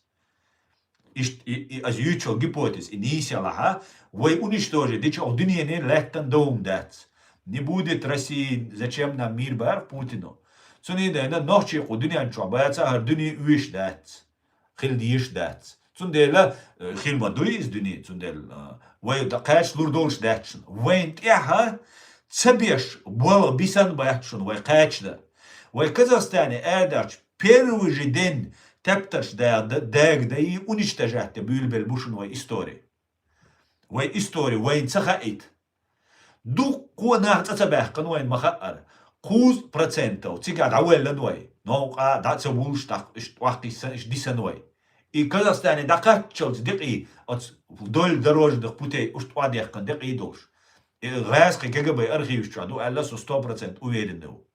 Иштта и, и, ас юьйцу гипотез, и нийса ялахь, вай уничтожить дича, оха дуьнене лаьттан дан хӀума дац. Не будет России, зачем нам мир, бара Путину. Цундела нохчий кху дуьнен чохь баца, хӀара дуьне оьшуш дац. Хила дезаш дац. Цундела, э, хила ма дуй иза дуьне, цундела, э, вай дан кхача лур долуш дац шуна. Вайн тӀехьа ца беш болу бисан бац шуна вай кхача дан. Вай Казахстане арадачу первый же день тептарш да-, да-, дага даий, уничтожать де буьйлабелла бу шуна вай истори. Вай истори вайна ца хаийта. Дуккха нах цӀа ца баьккхина вайна ма хаъара. Кхузткъа процентов цигахь дӀавоьллина вай. Новкъа дӀа ца вуллуш, тӀаккха иштта охьакхиссина, иштта дисина вай. И Казахстане дӀакхаччалц декъий, оцу вдоль дорожных путей уьш тӀаьхьадаьккхина декъий долуш. И гӀаскхи КГБ архиваш чу ду аьлла, со сто процент уверенный ву.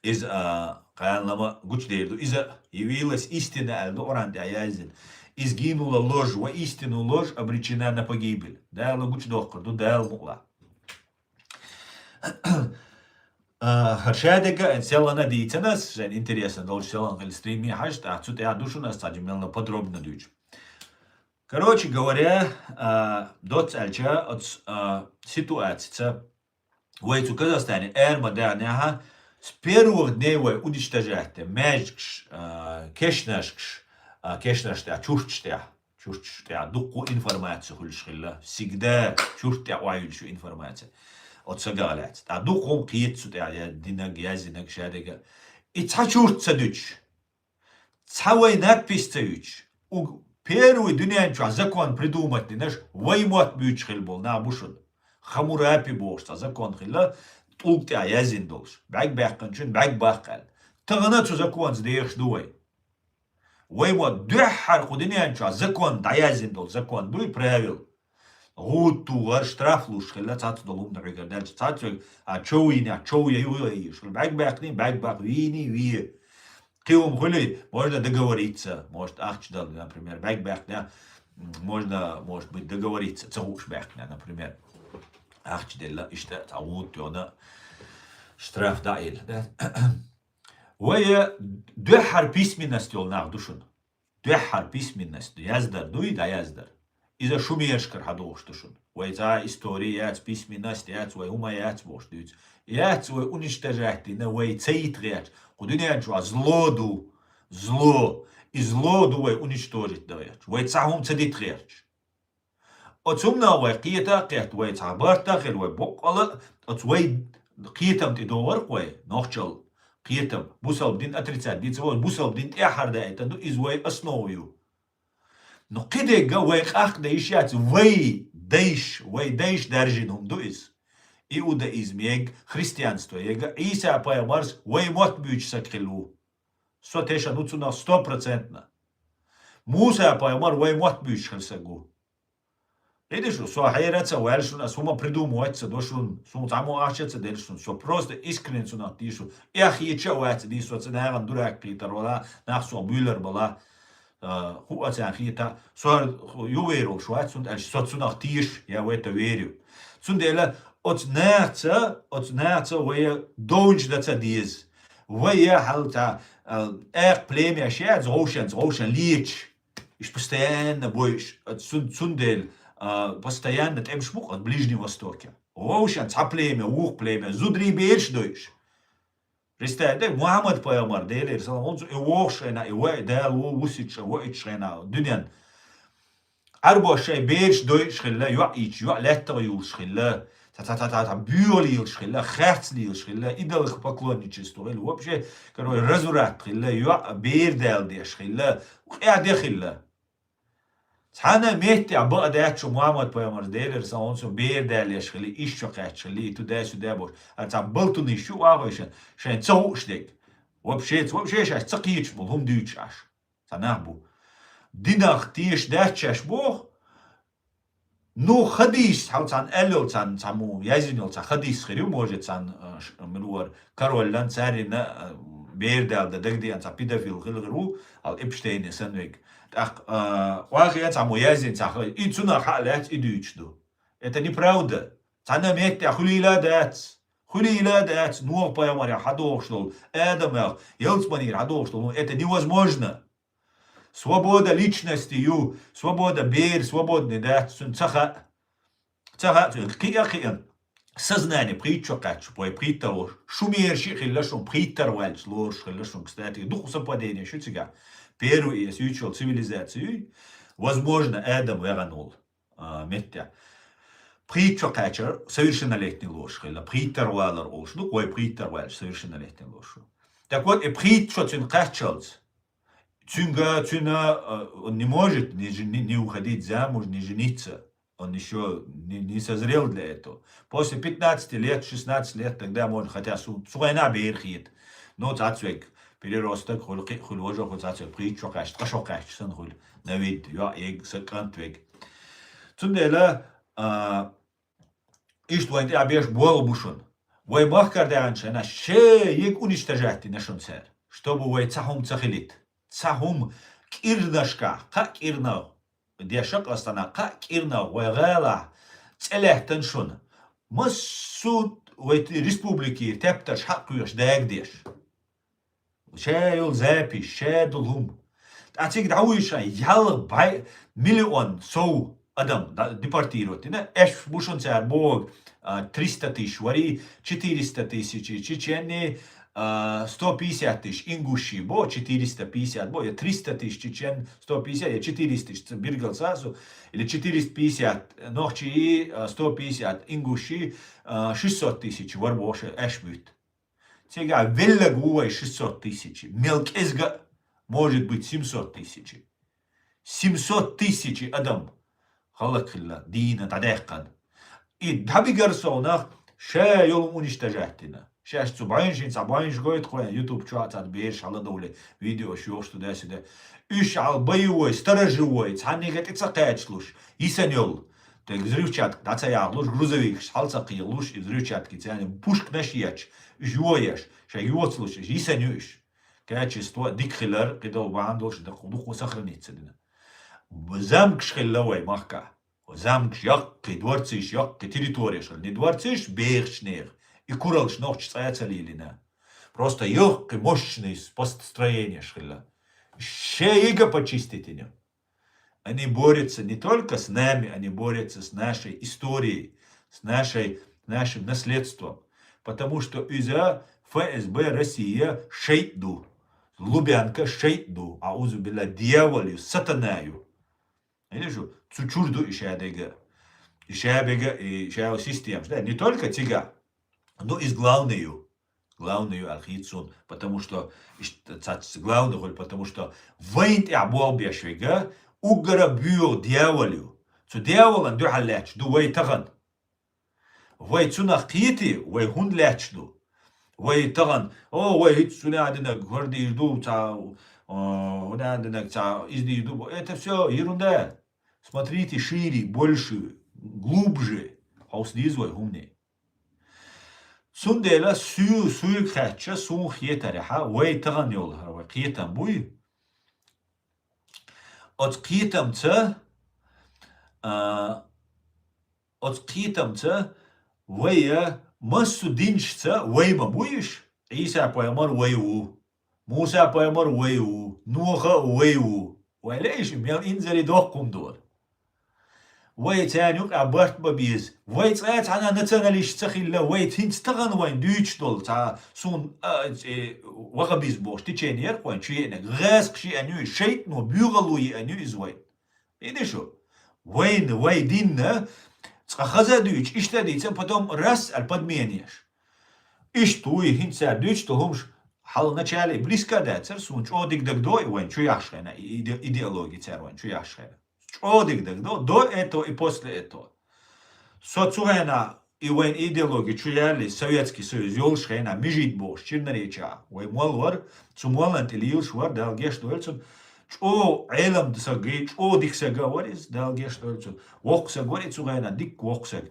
Иза, а, кхаьнлама гучадер ду. Иза явилась истина аьлла ду Къуръан тӀа яздина. Изгинула ложь, ва истину ложь обречена на погибель. Дала гучадоккхур ду, Дала мукъла. А, хӀара шадерг а селана дийцина ас, шайн интересно долчу селана хила стриме хьажа, тӀаккха цу тӀехь ду шуна ас цхьа мелла подробно дуьйцу. Короче говоря, а, доцца аьлча, оцу, а, ситуацица вай цу Казахстане эр ма даьхьа, с первых дней вай уничтожать де, маьждигаш, а, кешнашкаш, а, кешнаш тӀехь, чурташ тӀехь, чурташ тӀехь дуккха информация хуьлуш хилла. Всегда чурт тӀехь охьаюьллуш ю информация. Оцу сагах лаьцна. ТӀаккха дуккха хӀума кхета цу тӀехь, я динаг, яздинаг, шадерг а. И цхьа чурт ца дуьтуш, цхьа вай надпись ца юьтуш, уг первый дуьнен чохь закон придумать динарш вай мотт буьйцуш хилла болу нах бу шуна. Хамурапи бохуш цхьа закон хилла, тӀулг тӀехь яздина долуш. БӀаьрг баьккхинчун бӀаьрг баккха аьлла. Тахана цу законца дехаш ду вай. Вай мотт дуьххьара кху дуьнен чохь закон дӀаяздина долу закон дуй, правил. ГӀуда тухар, штраф луш хилла, цхьацца долу хӀума хьуьгар даьлча, цхьацца вай, а, чов йинехь, чов я ю, я йиш хилла. БӀаьрг баьккхиний, бӀаьрг баккха, вийний, ве. Кхин хӀума хуьлий, можно договориться, может, ахча дала, например, бӀаьрг баьккхинехь, м, можно, может быть, договориться, ца хууш баьккхинехь, например. Ахча делла, иштта, цхьа гӀуда тоьхна, штраф дӀа а елла, да? Вай дуьххьара письменность йолу нах ду шуна. Дуьххьара письменность ду, яздар дуй, дӀаяздар. Иза шумершкара хьадохуш ду шуна. Вай цхьа а истори яц, письменность яц, вай хӀума яц бохуш дуьйцу. Яц вай уничтожать дина, вай ца йита гӀерташ. Кху дуьнен чохь зло ду. Зло. И зло ду вай уничтожить дан гӀерташ. Вай цхьа хӀума ца дита гӀерташ. Оцу хӀуманах вай кхета а кхетта, вай цхьа барт а хилла, вай боккъала а, оцу вай кхетам тӀедогӀарх вай, нохчалла кхетам, бусалба дин отрицать дийца вай, бусалба дин тӀаьххьара даийтина ду, иза вай основа ю. Ну, кхидерг а вай къахка дан йиш яц, вай дайш, вай дайш даьржина хӀума ду иза. Иудаизм ега, христианство ега, Ӏийса пайхамарс вай мотт буьйцуш саг хилла ву. Со тешан ву цунах сто процентно. Муса пайхамар вай мотт буьйцуш хилла саг ву. Видиш, со хьера ца ваьлла шуна, ас хӀума придумывать ца до шуна, суна цхьаммо ахча ца делла шуна, со просто искренне цунах тийшу. Эхь хеташ а вац дийр, со ца нахана дурак кхетар вала, нах сох буьйлар бала, а, хӀу а царна хета, со хӀара ювер волуш вац, цунна аьлча со цунах теша, я в это верю. Цундела оцу нахаца, оцу нахаца вай довнаш дан ца деза. Вай я хьал цхьа, а, аькха племяш яц, гӀовшанца, гӀовшан леташ. Иштта постоянно бойуш, а, цун-, цундела, а, постоянно тӀемаш бу-кх оцу Ближний Востоке. Вовшан цхьа племя, вукху племя, зударий бераш дойуш. Представь, дай, Мухьаммад пайхамар, Делера салам хуьлда цунна, и вогӀуш хенахь, и вай Дала ву вусича, воуьйтуш хенахь, дуьнен. Ӏарбош шайн бераш дойуш хилла, йоӀ йича, йоӀ лаьттах юлуш хилла. Цхьа, цхьа, цхьа, цхьа, цхьа буьйгӀал йилаш хилла, харц лилаш хилла, идолопоклонничество хилла, вообще, короче, разврат хилла, йоӀ бер даьлла деш хилла, къаьхьа де хилла. Цхьана меттехь бакъ даьччу Мухьаммад пайхамарс, Делера салам хуьлда цунна, бер даьлла еш хилла, иш чу кхаьчча хилла, и туда-сюда бохуш. Ара цхьа балтунаш ю вагӀойшан, шайн ца хууш дерг. Вообще, вообще шаьш ца кхеташ болу хӀума дуьйцуш Ӏаш. Цхьа нах бу. Динах теша дац шаьш боху, ну, хадийс, хьал цхьана аьлла йолу цхьана, цхьа мо яздина йолу цхьа хадийс хир ю, может, цхьана, а, ш-, мила вара, короллан, царина, а, бер даьлла дан дагадеана цхьа педофил хила хир ву, хьал Эпштейне санна верг. ТӀаккха, а, охьахиъна цхьа мо яздина цхьа ха-, и цунах хьа а лаьцна и дуьйцуш ду. Это неправда. Цхьана меттехь хуьлийла а дац. Хуьлийла а дац, Нохь пайхамарех хьадогӀуш долу, Адамех, ялсаманера хьадогӀуш долу, это невозможно. Свобода личности ю, свобода бер, свободный дац, цуьнан ца хаьа. Ца хаьа цуьнан, кхиа а кхиъна. Сознание пхийтта шо кхаьчча, вай пхийттар волуш, шумераш а хилла шуна, пхийттар ваьлча лоруш хилла шуна, кстати, дукха совпадение шу цигахь. Первый эс юьйцуш йолу цивилизаци юй, возможно, Адам вегӀана волу, а, меттехь. Пхийтта шо кхаьчча совершеннолетний лоруш хилла, пхийттар валар олуш ду, вай пхийттар ваьлча совершеннолетний лоруш ду. Так вот, и пхийтта шо цуьнан кхаьччалц, цуьнга, цуьнан, а, он не может не жени-, не уходить замуж, не жениться. Он ещё не, не созрел для этого. После пятнадцати лет, шестнадцати лет, тогда можно, хотя су-, цу хенахь бер хета. Но цхьацца верг, переросток хуьлу, кхин а хуьлу, важа хуьлу, цхьацца верг пхийтта шо кхаьчча, ткъа шо кхаьчча санна хуьлу. Навид, йоӀ, ерг, са кӀант верг. Цундела, а, Иштта вайн тӀехь беш болх бу шуна. Вай махкара даьхначу хенахь шега уничтожать дина шуна цара, чтобы вай цхьа хӀума ца хилийта. Цхьа хӀума кӀирнашкахь, кхаа кӀирнах, дешах а станахь, кхаа кӀирнах вай гӀалахь цӀе лаьттана шуна. Массо а вай республикера тептарш хьакхоьхуш дагадеш. Ша йолу запись, ша долу хӀума. Ткъа цига дӀавуьйшуш, ялх бӀе миллион сов адам депортировать дина. Аьшпаш бу шуна цара бохург, а, триста тысяч вари, четыреста тысяч чеченный, а, сто пятьдесят тысяч ингуши бо, четыреста пятьдесят бо, я триста тысяч чечен, сто пятьдесят, я четыреста тысяч биргал сасу, или четыреста пятьдесят нохчи, а, сто пятьдесят ингуши, а, шестьсот тысяч вар бохуш аьшпаш буьту. Цигахь веллаг ву вай шестьсот тысяч, мел кӀезга а, может быть, семьсот тысяч. Семьсот тысяч адам хӀаллакьхилла, дийна дӀадаьккхина. И дӀабигар сов нах ша йолу уничтожать дина. Шаьш цу бӀеннаш, цхьа бӀеннаш гойту кхойн YouTube чохь цхьа бераш хьаладовле, видеош йохуш ду десиде. Уьш хьал боевой, сторожевой, цхьаннега тӀе ца кхачалуш, йисина йолу. Тхе взрывчатка дӀа ца яхалуш, грузовикаш хьал ца кхелуш, и взрывчатки царна пушканаш ечу, уьш йоеш, шайн йоцалуш, уьш йисина ю уьш. Качество дика хилар, кхидолу бахьана долуш, дукха сохраниться дина. Замкаш хилла вай махкахь. Замкаш яккхий, дворцаш яккхий, территорияш хилла. Не дворцаш бехачу нехан, и кураллаш нохча цӀа а ца лелийна. Просто яккхий, мощный построениеш хилла. Шега почистить йина. Они борются не только с нами, они борются с нашей историей, с нашей, с нашим наследством. Потому что иза ФСБ Россия шайтӀа ду, Лубянка шайтӀа ду, аузу билла, дьявол ю, сатана ю. Видишь, цу чуьра ду и шадерг а. И шаберг а, и ша системаш, да, не только цига. Ну, иза главный ю. Главный ю аьлла хийца суна, потому что иш-, цац главный хуьлу, потому что вайн тӀехь болх беш верг а, уггара боьха дьявол ю. Цу дьяволан дуьхьал лаьтташ ду вай тахана. Вай цунах кхетий, вай хӀунда лаьтташ ду? Вай тахана, о, вай хӀинца цунна динарг хӀара дийр ду, цхьа, о, хӀунна динарг цхьа иза дийр ду. Это всё ерунда. Смотрите шире, больше, глубже. Хьовса деза вай хӀумане. Цундела суьй-, суьйга хаьттича, суна хетарехьа, вай тахана йолу хӀара вай кхетам буй. Оцу кхетамца, а, оцу кхетамца вай, а, массо а динашца вай ма буй уьш. Ӏийса пайхамар вай ву. Муса пайхамар вай ву, Ноха а вай ву. Вай лаьий шу, мел инзаре доккха хӀума ду. Вай царна юкъахь барт бан беза. Вай цкъа цхьана националист ца хилла, вай хӀинца тахана вайна дуьйцуш долу цхьа суна, а, э, вахабизм бохуш течение яра вайна чу еанарг. ГӀаскхаша еана ю иза, шайтӀано, боьхало еана ю иза вайна. Видишь шу? Вайна, вай динна цкъа хаза а дуьйцуш, иштта а дийца, потом раз аьлла подменеш. Иштта вуй, хӀинца цара дуьйцуш долу хӀумаш хьалха начале близко а дацара, суна чӀогӀа дика дагадо и вайна чу яхьаш хенахь, и иде-, идеология цара вайна чу яхьаш хенахь. ЧӀогӀа дика дагадо, до этого и после этого. Со цу хенахь и вайн идеология чу яьллий, Советский Союз йолуш хенахь, Межид бохуш, Черноречья, вай молла вара, цу моллан тӀе лелаш вара, Дала гечдойла цунна, чӀогӀа Ӏелам саг, чӀогӀа дика саг а вара иза, Дала гечдойла цунна. Воккха саг вара и цу хенахь, дикка воккха саг.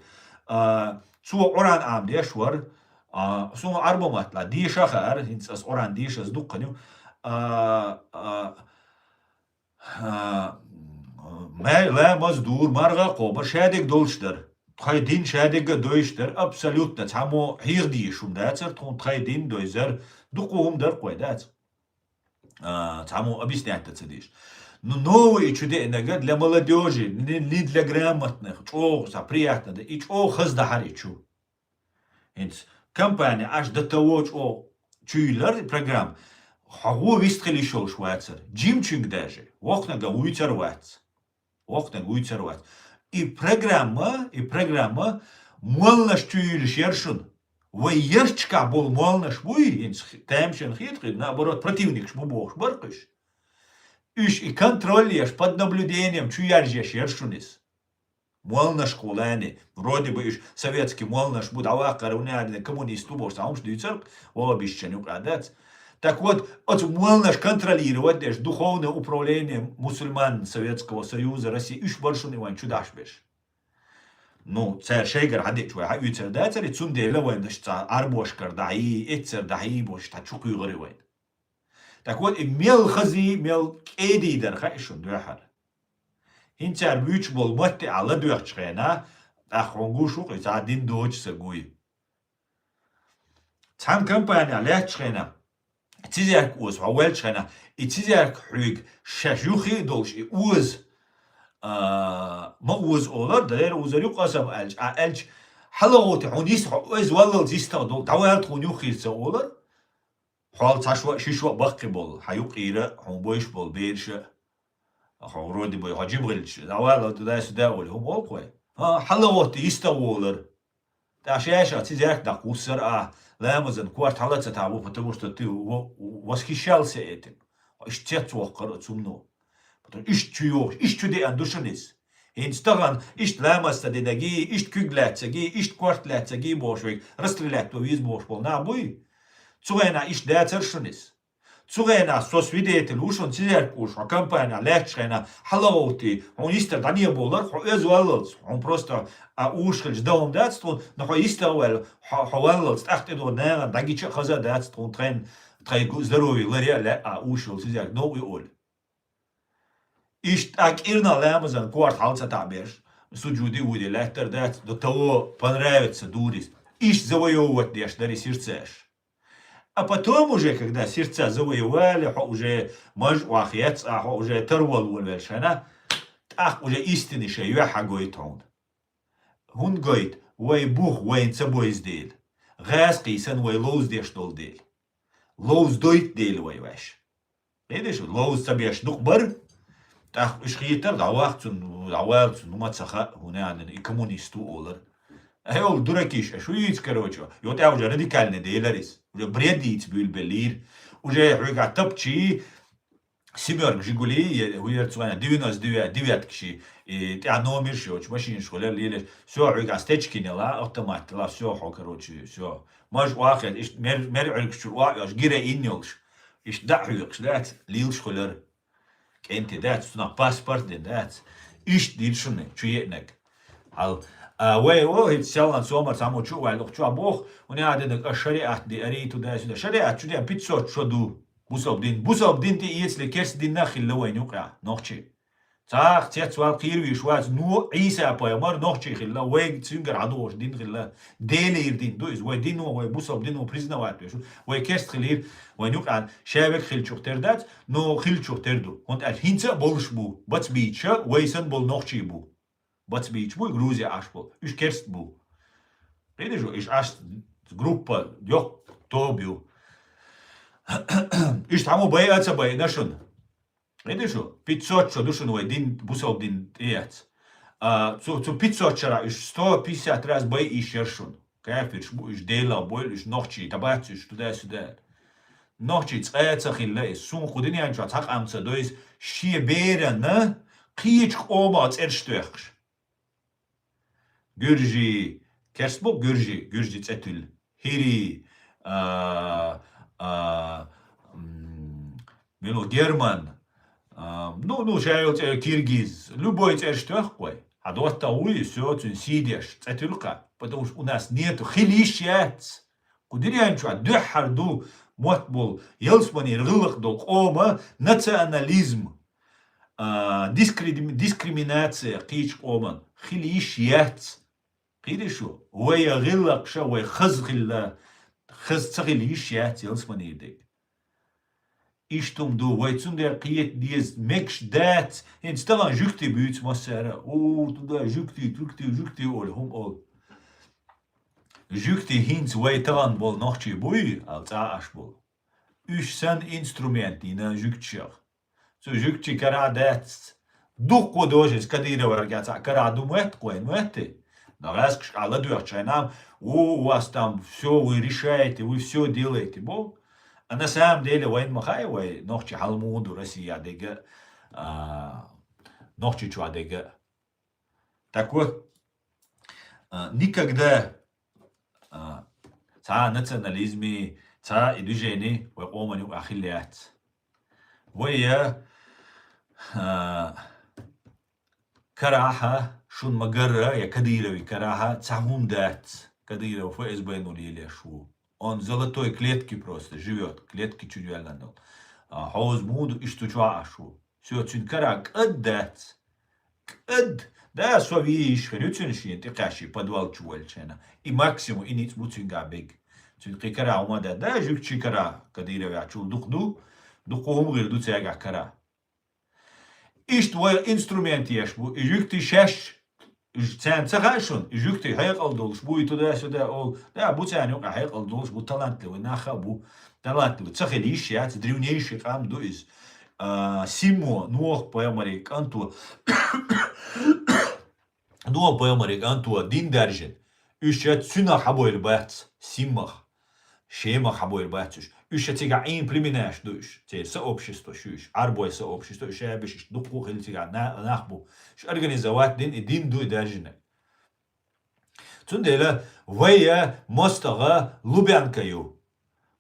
А, цо Къуръан Ӏамадеш вара, а, суна Ӏарба маттахь деша а хаьара, хӀинца ас Къуръан дешаза дуккха ю. А, а, А, ма-, ламаз дора, марха а кхобура, шадерг долуш дара. Тхайн дин шадерг а дойуш дара, абсолютно. Цхьаммо хьеха дезаш хӀума дацара, тхуна тхайн дин дойзара, дукха хӀума дара кхой дац. А, цхьаммо объяснять дан ца дезаш. Ну, новый и чу деанарг для молодёжи, не, не для грамотных, чӀогӀа, са, приятно да, и чӀогӀа хаза дахьара и чу. ХӀинца компания аш до того чӀогӀа чуйиллара и программа, хьо гӀо вист хила йиш йолуш вацара. Жимачуьнга даже. Вокханага вуьйцар а вац. Вокханага вуьйцар а вац. И программа, и программа молланаш чуйиллаш яра шуна. Вай ярчкахь болу молланаш буй, хӀинца тамашийна хетахь, наоборот, противникаш бу бохуш бара кхуьш. Уьш и контроль еш, под наблюдением чу яржеш яра шуна иза. Молланашкахула ани, вроде бы уьш советский молланаш бу, дӀаваккхара вуьнан а дина коммунист ву бохуш, цхьа хӀумаш дуьйцура, вахабистчан юкъа дац. Так вот, оцу молланаш контролировать деш, духовное управление мусульман Советского Союза, России, уьш бара шуна и вайн чу дахьаш берш. Ну, цара шайгара хьадечу вай хьаоьцур дацари, цундела вайн даш цхьа Ӏарбошкара дӀахьий, эццара дӀахьий бохуш, тхьа чу кхуьйгӀари вайн. Так вот, и мел хазий, мел кӀедий дара хаьа шуна дуьххьара. ХӀинца цара буьйцуш болу матте а ладоьгӀчу хенахь, тӀаккха хьуна гуш ву-кх, и цхьа дин доцуш ца гуй. Цхьана компанехь лаьттачу хенахь, цизерг оза хьо ваьллачу хенахь, и цизерг хьоьга шаьш юххе а долуш, и оза, а, ма оза олар, дера озар ю къасам аьлча, а аьлча, хьалагӀовти хьуна йист, хьо оза валлалц йистагӀа долу, дӀавала тхуна юххера ца олар, хьол цхьа шо а, ши шо а баккхий болу, хьан юккъера хьуна бойуш болу бераш а, хьо вроде бы, хьо жимгӀилча, дӀавала, туда-сюда олу, хӀума олу-кх вай. ХӀан, хьалагӀовти йистагӀа волар. ТӀаккха шаьш а цизерг даккха вуссар а, ламазан корта хьала ца тахьа ву, потому что ты во-, восхищался этим. Иштта цец воккхура цунна. Потому что иштта чу йохуш, иштта чу деана ду шуна иза. ХӀинца тахана иштта ламаз ца динаргий, иштта куьг лаьццаргий, иштта корта лаьццаргий бохуш, вайга расстрелять до веза бохуш болу нах буй? Цу хенахь иштта дацара шуна иза. Цу хенахь со свидетель ву шуна, цизерг оза хьо компанехь лаьттачу хенахь, хьалагӀовти, хьуна йистагӀа дӀане а болар, хьо оза валлалц, хьуна просто а уьш хилча дан хӀума дац тхуна, но хьо йистагӀа а ваьлла, хьо, хьо валлалц тӀаккха тӀедогӀу нахана дӀагича а хаза а дац тхуна, тхайн, тхайн гу-, здоровье ларъя а лаьа а уьш йолу цизерг новкъа ю олий. Иштта а кӀирнах ламазан корта хьала ца тахьа берш, суджуде а вуьйде лаьттар дац, до того понравится дурист. Иштта завоевывать деш дари сердцаш. А потом уже, когда сердца завоевали, хьо уже маж охьа ецна а, хьо уже тарвала волавелла шайна, тӀаккха уже истина шайн юьхь хьагойту хьуна. ХӀунда гойту? Вай бух вайна ца бойза дела. ГӀазкхий санна вай ловзадеш долу дела. Ловзадойту дела вай ваьш. Кхидиш, ловза ца беш дукха бара. ТӀаккха уьш хетара, дӀаваха цунна, дӀавала цунна, ну ма ца хаьа, хӀунда аьлла и коммунист ву олар. Ай, олу дуракиш, аш вуьйца, короче, йо тӀаьхьа уже радикальный делар иза. Уже бред йийца буьйлабеллийра. Уже хьоьга тапчий, семёрка Жигули, е, хӀуьйар цу вайна девяносто девять, девяткаши, и тӀаьхьа номерш йоцу машинаш хуьлар лелаш. Всё, хьоьга стечкинела, автомат тела, всё, хьо, короче, всё. Маж охьа, иштта мер, мер Ӏуьргаш чуьра охьа йолуш, героин йолуш. Иштта дӀа а хьоькхуш дац, лелаш хуьлар. КӀентий дац, цунах паспорт дина дац. Иштта дира шуна, чу еанарг. Хьал, а, вай, о, хӀинца селлан сомар цхьаммо чу а ваьлла, чохь боху, хӀунда аьлла динарг, аш шариат деарий, туда-сюда. Шариат чу деана пятьсот шо ду. Бусалба дин, бусалба дин тӀе эцале керста дин а хилла вайна юкъахь, нохчий. Цхьа а цецвала кхийра вийш вац, ну, Ӏийса пайхамар нохчий хилла, вайга цуьнгара хьадогӀуш дин хилла. Делера дин ду иза, вай дино, вай бусалба дино признавать веш ву. Вай керста хилийра, вайна юкъахь ша верг хиллачух тера дац, но хиллачух тера ду. ХӀунда аьлча хӀинца а болуш бу, бац бийча, вай санна болу нохчий бу. Бац бийча бу, Грузия Ӏаш болу. Уьш керста бу. Кхидиш ву, уьш Ӏаш группа, йоккха тоба ю. Уьш цхьаммо байа а ца байина шуна. Кхидиш ву, пятьсот шо ду шуна вай дин, бусалба дин тӀеэц. А, цу, цу пятьсот шарахь уьш сто пятьдесят раз байа йиш яра шуна. Кафирш бу уьш, Делах бойла уьш, нохчий, та бац уьш, туда-сюда. Нохчий цкъа а ца хилла иза. Суна кху дуьнен чохь цхьа къам ца дойза, шен берана кхечу къомах цӀераш тоьхкуш. Гуьржий, керст бу гуьржий, гуьржий цӀе туьллу. ХӀирий, а, а, м, мила герман, а, ну, ну, ша йолу цӀе киргиз, любой цӀераш тоьхку вай. Хьан доттагӀа вуй, всё, цуьнан сий деш, цӀе туьллу-кх, потому что у нас нету, хила йиш яц. Кху дуьнен чохь дуьххьара ду мотт болу, ялсаманера гӀиллакх долу къома национализм, а, дискри-, дискриминация кхечу къоман хила йиш яц. Кхидиш ву, вай гӀиллакхаш а вай хаза хилла, хаза ца хила йиш яц ялсаманера дерг. Иштта хӀума ду, вай цундела кхета деза мегаш дац, хӀинца тахана жуьгтий буьйцу массара а, у, туда жуьгтий, жуьгтий, жуьгтий олу, хӀума олу. Жуьгтий хӀинца вай тахана болу нохчий буй, ала цӀа Ӏаш болу. Уьш санна инструмент йина жуьгташех. Цу жуьгтий кара а дац. Дуккха дожа иза Кадыровгара цхьаъ кара а ду моьтту-кх вайн, моьттий? Но гӀаскхашка Ӏа ладоьгӀчу хенахь, у, у вас там всё, вы решаете, вы всё делаете, бо. А на самом деле вайн ма хаьа вай нохчий хьал муха ду Россия дерг а, а, Нохчийчохь дерг а. Так вот, а, никогда, а, цхьа национализми, цхьа и движени вай къоман юкъахь хилла яц. Вай, а, Карахьа, шун ма гарра, я Кадыровы карахьа, цхьа хӀума дац. Кадыров ФСБ-ну лелеш ву. Он в золотой клетке просто живёт, клетки чуть вялланул. А, хьоз муду иш ту чуа аш ву. Всё, цуьн кара кӀад дац. КӀад! Да, со вийиш хир ю цуьн шен, тӀекхаьши подвал чу валчена. И максимум, и ниц бу цуьнга бег. Цуьн кхи кара хӀума да, да, жуьгчи кара, Кадыров ячул дукх ду, дукх хӀума гӀир ду цаьгахь кара. Иштта вай инструмент еш бу, и жуьгти шаьш, уж царна ца хаьа шуна, и жуьгти хьекъал долуш бу, и туда-сюда олу, да, бу царна юкъа хьекъал долуш бу, талантливый нах а бу, талантливый, ца хила йиш яц, древнейший къам ду иза. А, Симо, Нохь пайхамаре кӀанто, Нохь пайхамаре кӀанто дин даьржина. Уьш ша цуьнах хьабойр бац, Симмах. Шемах хьабойр бац уьш. Уьш ша цигахь Ӏийна племенаш ду уьш. Церан сообщество шу уьш. Ӏарбой сообщество, уьш ша беш, уьш дуккха хила цигахь на-, нах бу. Уьш организовать дин, и дин ду и даьржина. Цундела вай я мостагӀа Лубянка ю.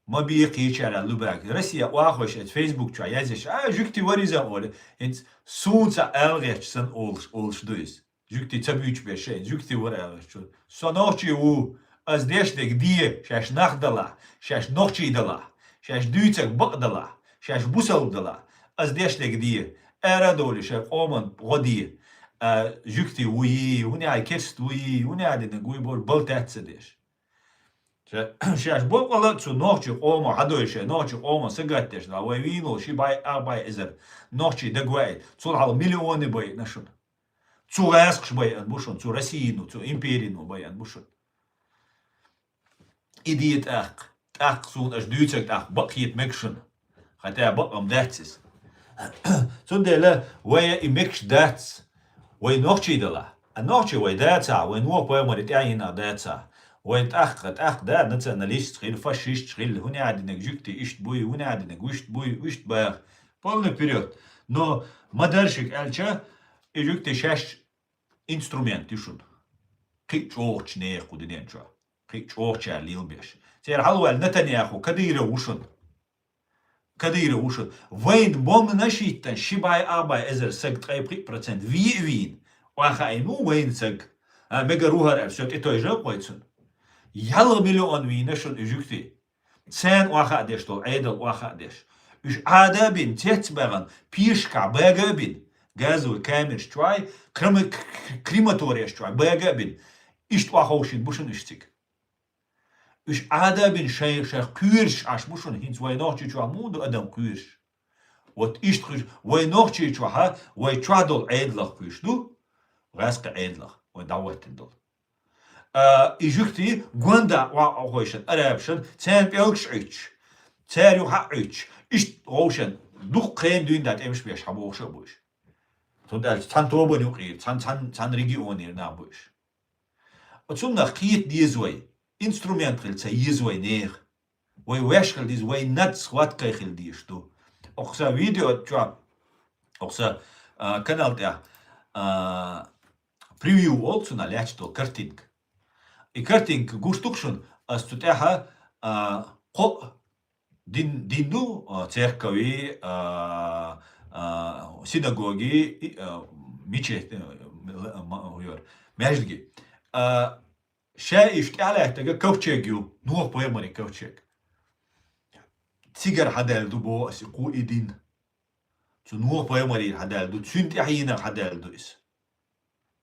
Ма бекхийчара Лубянка. Россия охьахойш эца Facebook чохь язъеш, а, жуьгти вариза оле. ХӀинца суна ца аьлгӀечу сан олуш, олуш ду иза. Жуьгти ца буьйцу беш шайн, жуьгти вара аьлла чу. Со нохчи ву, ас деш дерг де, шаьш нах далахь, шаьш нохчий далахь, шаьш дуьйцург бакъ далахь, шаьш бусалба далахь, ас деш дерг де, ара а довлий шайн къоман гӀо де, а, жуьгти вуй, вуьнехь керст вуй, вуьнехь динарг вуй бохуш болтаьц ца деш. Ша-, шаьш боккъала цу нохчий къомо хьадойша, нохчий къомо сагатдеш да, вай вийна ши бай, ах бай эзар нохчий дагаваийта, цул хьалха миллионы байина шуна. Цу гӀаскхаш байан бу шуна, цу Российну, цу империну байан бу шуна. И де тӀаккха, тӀаккха суна аша дуьйцург тӀаккха бакъ хета мега шуна. Хатя бакъам дац иза. Цундела вай и мегаш дац, вай нохчий далахь. А нохчий вай дацахь, вай Нохь пайхамаре тӀаьхьенах дацахь. Вай тӀаккха, тӀаккха да, националисташ хила, фашисташ хила, хӀунда динарг жуьгти иштта буй, хӀунда динарг вуьшта буй, вуьшта баха. Полный вперёд. Но ма даршиг аьлча, и жуьгти шаьш инструмент ю шуна. Кхин а чӀогӀачу нехан кху динен чохь. Кхин а чӀогӀачара лелабеш. Церан хьалаваьлла Натаньяху Кадыров ву шуна. Кадыров ву шуна. Вайна бомбанаш йиттан ши бай, а бай эзар саг ткъе пхиъ процент ве а вийна. Охьахаийна ву вайна саг. А, мегар ву хӀара аьлла, всё, тӀетойжа а кхойцун. Ялх миллион вийна шуна и жуьгти. Царна охьа а деш долу, Ӏедал охьа а деш. Уьш Ӏада а бина, цец а баьхна, пешкахь бага а бина, газовый камераш чохь, крема-, к-, к-, крематорияш чохь бага а бина. Иштта охьаховшийна бу шуна уьш цига. Уьш Ӏада а бина шайн, шайн кхоьруш Ӏаш бу шуна, хӀинца вай Нохчийчохь муха ду адам кхоьруш? Вот иштта кхуьш, вай Нохчийчохь, вай чохь долу Ӏедалах кхуьш ду, гӀаскхи Ӏедалах, вай дӀахӀоттина долу. А, и жуьгти гонда охьахойшан, арабашан, царна пӀелгаш Ӏуьттуш, цара юха а Ӏуьттуш, иштта вовшан, дукха кхена дуьйна да тӀемаш беш хьан бохуш а бу уьш. Цундела цхьана тобанна юкъера, цхьана, цхьана, цхьана регионера нах бу уьш. Оцуннах кхета деза вай, инструмент хила ца еза вай нехан. Вай ваьш хила деза, вай нацхваткай хила дезаш ду. Окху сан видео чохь, окху сан, а, канал тӀехь, а, превью олу цунах лаьтташ долу картинка. И картинка гуш ду-кх шуна, ас цу тӀехь, а, кхо дин, дин ду, а, церковь, а, а, синагоги, и, а, мечеть, а, м-, м-, м-, маьждиги. А, ша иштта тӀаьхьалаьттага ковчег ю, Нохь пайхамаран ковчег. Цигара хьадаьлла ду боху аса кху и дин. Цу Нохь пайхамарера хьадаьлла ду, цуьнан тӀаьхьенах хьадаьлла ду иза.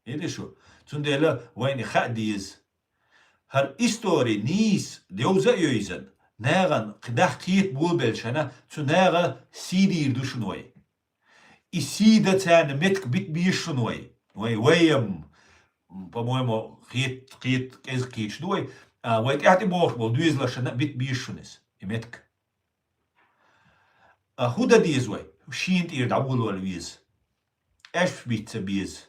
Видишь шу? Цундела вайна хаа деза. ХӀара истори нийса девза а йовзан, нахана кх-, нах кхета болабелчхьана, цу наха сий дийр ду шуна вай. И сий дан царна меттиг бита беза шуна вай. Вай, вай, м, по-моему, кхет-, кхет-, кӀезиг кхеташ ду вай. А, вай тӀаьхьа тӀебогӀуш болу доьзалшна а бита беза шуна иза, и меттиг. А, хӀун дан деза вай? Шена тӀера дӀаволавала веза. Аьшпаш бита ца беза.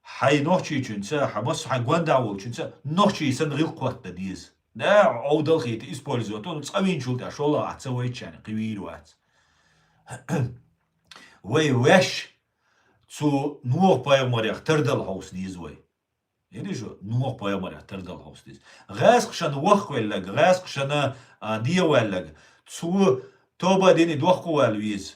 Хьайн нохчийчуьнца, хьан массо хьайн гонда волчуьнца нохчий санна гӀиллакх хӀотта дан деза. Да, Ӏовдал хийта использовать, ну, цкъа винчул тӀаьхьа шолгӀа ахь ца вайчарна кхин вийр вац. Вай ваьш цу Нохь пайхамарех тардала хьовса деза вай. Видишь шу, Нохь пайхамарех тардала хьовса деза. ГӀаскхашна воххавелларг, гӀаскхашна, а, дегӀаваьлларг, цо тоба а дина дохковала веза.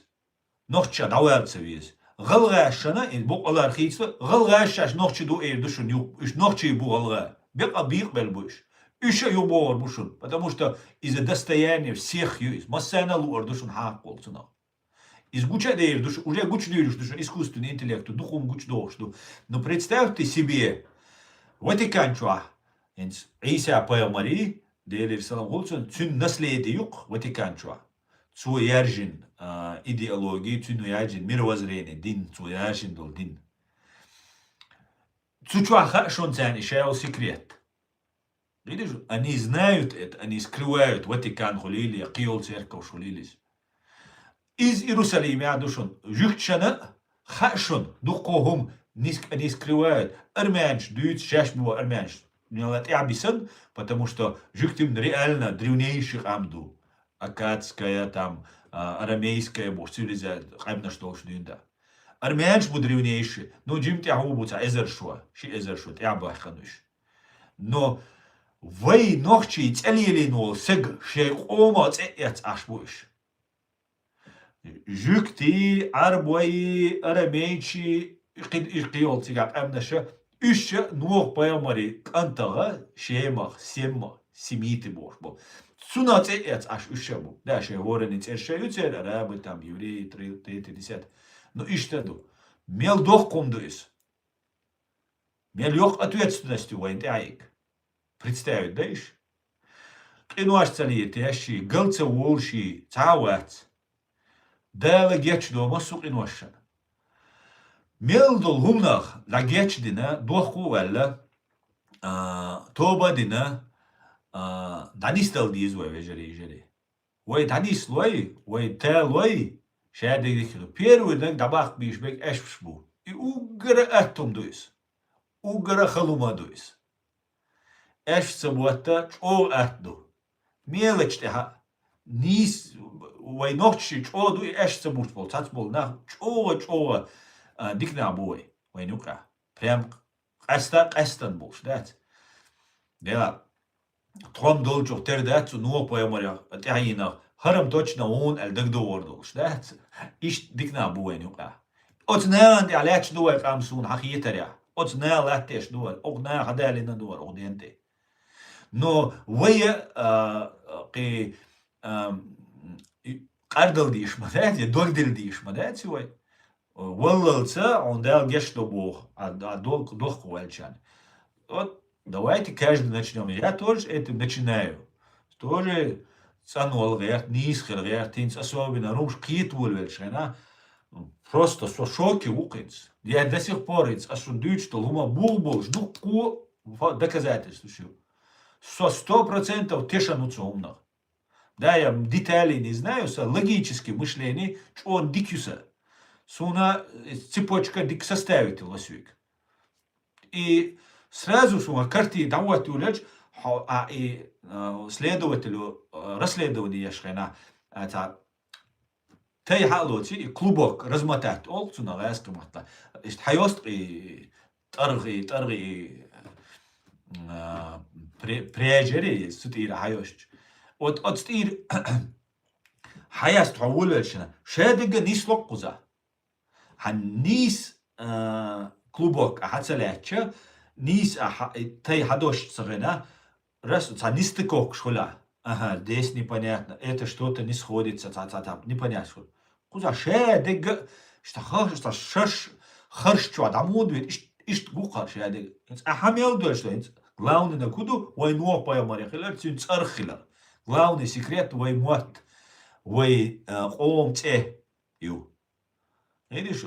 Нохча дӀавала ца веза. ГӀалгӀашна, и букъалар хийцу, гӀалгӀаш шаьш нохчий ду эр ду шуна, ю-, уьш нохчий бу гӀалгӀа. Бекъа бийкъ бел бу уьш. Уьш а юхабогӀур бу шуна, потому что иза достояние всех ю иза. Массарна а луъур ду шуна хьакъ волу цунах. Иза гуча а дер ду шуна, уже гуча дуьйлуш ду шуна, искусственный интеллекту дукха хӀума гуча дохуш ду. Но представьте себе, Ватикан чохь, хӀинца Ӏийса пайхамарий, Делера салам хуьлу цунна, цуьнан наследие ю-кх Ватикан чохь. Цо яьржина, а, идеология, цуьнан яьржина мировоззрение, дин, цо яьржина долу дин. Цу чохь хаьа шуна царна и шаьлла секрет. Видишь, они знают это, они скрывают, Ватикан хуьлийла, кхийолу церковш хуьлийла иза. Иза Иерусалимехь ду шуна. Жуьгташна а хаьа шуна, дуккха хӀума ниск-, они скрывают. Армянаш дуьйцу, шаьш бу армянаш. Мелла тӀаьхьа бисан, потому что жуьгтийн реально древнейший къам ду. Аккадская, там, а, арамейская бохуш цивилиза-, къаьмнаш долуш дуьйна да. Армянаш бу древнейший, ну, жима тӀаьхьа бу цхьа эзар шо, ши эзар шо тӀаьхьа баьхкина уьш. Но вай нохчий цӀе лелийна волу сага шайн къомах цӀе а эцна Ӏаш бу уьш. Жуьгтий, Ӏарбой, арамейчий, кхин-, и кхийолу цигахь къаьмнаша, уьш а Нохьа пайхамарий кӀантагӀа, Шемах, Семмах, семиты бохуш бу. Цунах цӀе а эцна Ӏаш уьш а бу. Да, шайн хӀораннан цӀераш а ю церан, арабы, там, евреи, три-, третий, десятый. Ну, иштта ду. Мел доккха хӀума ду иза. Мел йоккха ответственность ю вайна тӀаьхьа йигна. Представить дай уьш? Къинош ца летеш, гал ца волуш, цхьа а вац. Дала гечдо массо а къиношна. Мел долу хӀуманах дӀагечдина, дохко а ваьлла, а, тоба а дина, а, дӀанисдала деза вай, вежарий, йижарий. Вай дӀанислой, вай талой, шадерг дика ду. Первый дерг дӀабаккха бийш берг аьшпаш бу. И уггара атта хӀума ду иза. Уггара хала хӀума ду иза. Аьшпаш ца ботта чӀогӀа атта ду. Мелачу тӀехь а. Нийса вай нохчий чӀогӀа ду, и аьшпаш ца буттуш болу, цхьацца болу нах чӀогӀа-чӀогӀа, а, дика нах бу вай, вайна юкъахь. Прям къаьста-, къаьстина болуш дац. Дела, тхо-м долчух тера дац цу Нохьа пайхамарах тӀаьхьенах, хӀара-м точно ву аьлла дагадогӀур долуш дац. Иштта дика нах бу вайна юкъахь. Оцу нахана тӀехь лаьтташ ду вай къам, суна хьан хетарехь. Оцу наха латтош ду вай, окху наха хьадалийна ду вай окху ден тӀе. Но вай, а, кхин, а, и, къардала дийш ма дац, я догдила дийш ма дац вай. Валлалца, хьуна Дала гечдо боху, а, а, дол-, дохко ваьллачарна. Вот, давайте каждый начнём. Я тоже это начинаю. Тоже цӀанвала гӀерта, нийса хила гӀерта, хӀинца особенно румш кхета волавеллачу хенахь, просто со шоке ву хӀинца. Я до сих пор хӀинца, ас шуна дуьйцуш долу хӀума бух болуш, дуккхо фа-, доказательстваш ю. Со сто процентов тешан ву цу хӀуманах. Да, я деталей не знаю, са логическое мышление чӀогӀа дика ю сан. Суна, э, цепочка дика составить ло соьга. И сразу суна картина дӀахӀоттавелча, хьо-, а, и, а, следователю, а, расследование еш хенахь, а, цхьа тай хьалоций, и клубок размотать олу цунах гӀазкхи маттахь. Иштта хьайост и тӀаргӀи, тӀаргӀи, а, пре-, пряжери, цу тӀера хьайоьстуш. От, оцу тӀера хьаяста хьо волавелча, шадерг а нисло кхуза. Хьан нийса, а, клубок а хьа ца лаьттача, нийса а хьа-, тай хьадош ца гӀина, Раз, цхьа нестыковкаш хуьлахь. Ага, здесь непонятно, это что-то не сходится, цхьа, цхьа, цхьа, непонятно хуьлу. Кхузахь шадерг а, иштта хаш-, иштта шаш, харш чохь дӀа муха виту, ишт-, иштта гу кхара шадерг. ХӀинца ахьа мел доьлуш ду, хӀинца главный нах хӀун ду, вай Нохьа пайхамаре хилар, цуьнан цӀарах хилар. Главный секрет вай мотт, вай, а, къоман цӀе ю. Видишь?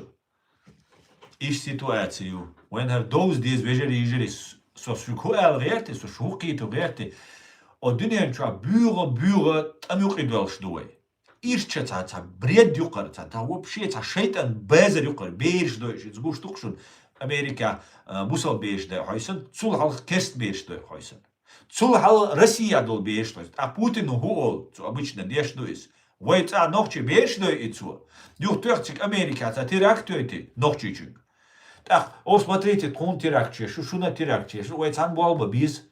Иштта ситуация ю. Вайн хӀара довза деза, вежарий, йижарий, с-, со шуьга хӀун ала гӀерти, со шу хӀун кхийто гӀерти. О дуьнен чохь буьйгӀа-буьйгӀа тӀам юкъа доьлхуш ду вай. Ирча цхьа, цхьа бред юкъара, цхьа, цхьа вообще цхьа шайтӀан базар юкъара, бераш дойуш, иза гуш ду-кх шуна, Америка, а, бусалба бераш дойу хьойсан, цул хьалха керст бераш дойу хьойсан. Цул хьалха Россия долу бераш хьойсан. Ткъа Путину хӀун олу, цу обычно деш ду иза. Вай цӀа нохчи бераш дойу и цо. Юха тоьхна цига Америка цхьа теракт йойти нохчичуьнга. ТӀаккха, о, смотрите, тхуна теракт чеш, шу, шуна теракт чеш, вай цхьана болба беза.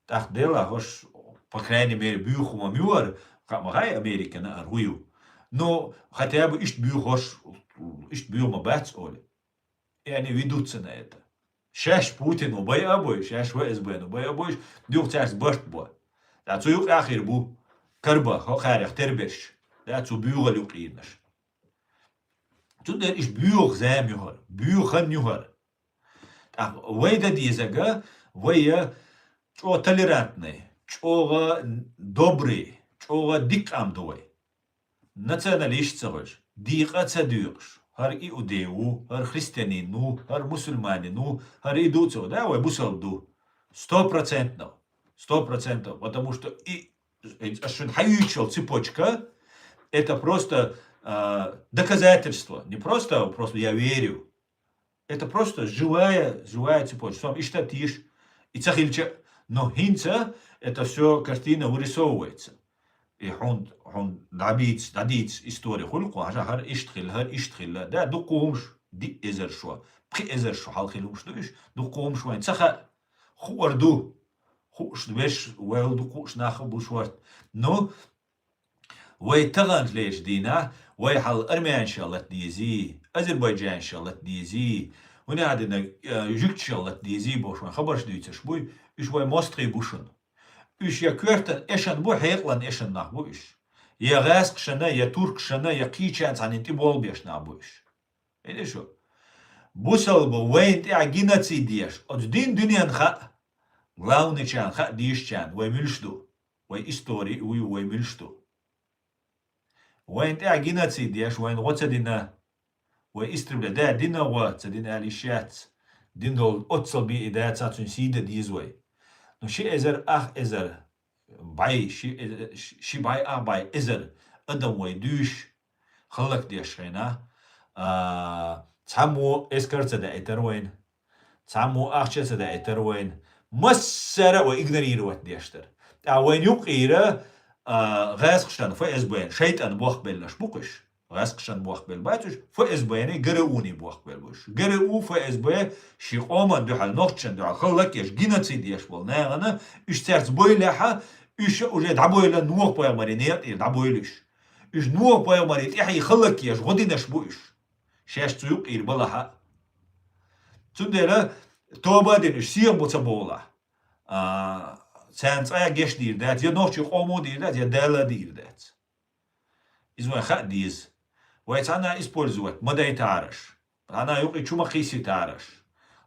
ТӀаккха дела хӀорш, по крайней мере, буьйху ма муьйхара, хаа ма хаьа Американа ара хӀу ю. Ну, хотя бы иштта буьйху хӀорш, иштта боьха ма бац олий. И они ведутся на это. Шаьш Путин ву бай а бой, шаьш ФСБ ву бай а бой, юха цаьрца барт бо. Да, цу юкъа хир бу карба, хӀокхарех терберш. Да, цу боьхал юкъийнаш. Цундела иштта боьха зама ю хӀара, боьха хан ю хӀара. ТӀаккха вай дан дезарг, вай чӀогӀа толерантный, чӀогӀа добрый, чӀогӀа дика къам ду вай. Националист ца хилаш, декъа ца доькъуш, хӀара иудей ву, хӀара христианин ву, хӀара мусульманин ву, хӀара и ду ца ву, да, вай бусалба ду. Сто процентов. Сто процентов. Потому что и, аш шуна хьаюьйцуш йолу цепочка, это просто а, доказательство. Не просто, просто я верю. Это просто живая, живая цепочка. Сом иштта тийш, и ца хилча, но хӀинца это всё картина вырисовывается. И хьун, хьун дӀабийца, дӀадийца история хуьлу кху, хьажа, хӀара иштта хилла, хӀара иштта хилла. Да, дуккха хӀумаш, диъ эзар шо, пхи эзар шо хьалха хилла хӀумаш ду уьш, дуккха хӀумаш вайн ца хаьа, хуур ду. Хууш берш, вайл дукха хууш нах а бу шорта. Но вай таханлерчу дийнахь, вай хьал армянашах лата дезий, азербайджанашах лата дезий, хӀунда аьлла, э, жуьгташах лата дезий бохуш вайн хабарш дуьйцуш буй, уьш вай мостагӀий бу шуна. Уьш я коьртан эшан бу, хьекъалан эшан нах бу уьш. Я гӀаьскхашна, я туркашна, я кхечанна цхьаьна тӀеболабеш нах бу уьш. Видишь, шу? Бусалба вайна тӀехь геноцид еш, оцу дин дуьненна хаьа, главничарна хаьа дийшачарна, вай муьлш ду, вай истори а вуй, вай муьлш ду. Вайна тӀехь геноцид еш, вайна гӀо ца дина, вай истребля да, дина гӀо ца дина аьлла йиш яц. Дина долу оццал бен и дац, цуьнан сий дан деза вай. Ну, ши эзар, ах эзар бӀе, ши, ши бӀе, ах бӀе эзар адам вай дуьйш, хӀаллакдеш хенахь, а, цхьаммо эскар ца даийтара вайна, цхьаммо ахча ца даийтара вайна, массара а вай игнорировать деш дара. ТӀаккха вайна юккъера, а, гӀаьскхашна, ФСБ-на, шайтӀанна бохкабелларш бу-кх уьш. ГӀаьскхашна бохкабелла бац уьш, ФСБ-на, ГРУ-на бохкабелла бу уьш. ГРУ, ФСБ шен къоман дуьхьал, нохчашна дуьхьал хӀаллакъеш, геноцид еш болу нахана, уьш цаьрца бойлехьа, уьш уже дӀабойла Нухь-пайхамаран некъа тӀера дӀабойла уьш. Уьш Нухь-пайхамаран тӀаьхье хӀаллакъеш гӀо динарш бу уьш. Шаьш цу юккъера балахьа. Цундела тоба а дина уьш сехьа бу ца бохуш. А, царна цкъа а геч дийр дац, я нохчийн къомо дийр дац, я Дала дийр дац. Иза вайн хаа деза. Вай цхьанна использовать ма дайтараш. Цхьанна юкъа чу ма кхийсийтараш.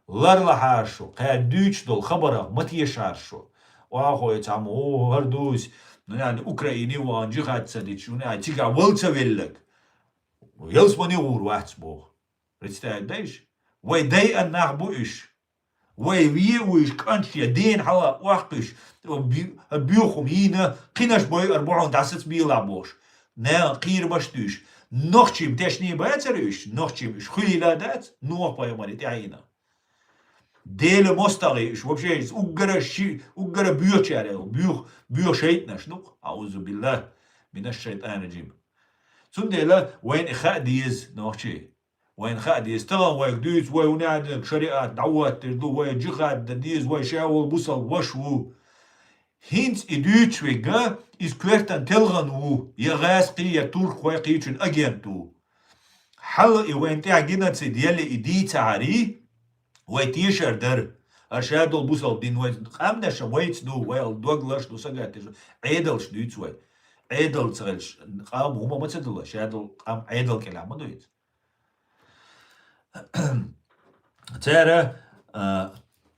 Ларлахьара шу, кхаьра дуьйцуш долу хабарах ма тешара шу. Охьахой цхьамма, о, хӀара дуйс, ну, яьнна Украине вахана жихад ца дича, ну, яьнна цигахь вала ца веллаг. Ялсмани гӀур вац боху. Представить дайша? Вай дайан нах бу уьш. Вай ве а вуьйш, кӀант шен дена хьала охкуьш, бу-, боьхум йийна, кхинаш бойур бу хьуна дӀасаца белахь бохуш. Нахана кхийрамаш дуьйш. Нохчийн тешний бацара уьш, нохчийн уьш хуьлийла дац, Нухь-пайхамаре тӀаьхьийна. Делан мостагӀий уьш вообще иза уггара ши-, уггара боьхачара, боьх-, боьха шайтӀанаш ду-кх. Аузу биллахь, минаш шайтӀанир раджим. Цундела вайна и хаа деза, нохчий. Вайна хаа деза, тахана вайга дуьйцу, вай хӀунда аьлла шариат дӀахӀоттийр ду, вай жихад дан деза, вай ша волу бусалба ваша ву. ХӀинца и дуьйцуш верг, иза коьртан телхана ву, я гӀаьскхи, я туркхой, кхечун агент ву. Хьалха и вайна тӀехь геноцид елли и дийцахьарий, вай тешар дара. Ара ша долу бусалба дин вай къаьмнаш вайца ду, вай дог лаш ду, сагатдеш ду, Ӏедалш дуьйцу вай. Ӏедал ца хилча, къам хӀума ма ца дала, ша долу къам Ӏедал кӀелахь ма ду иза. Цара, а,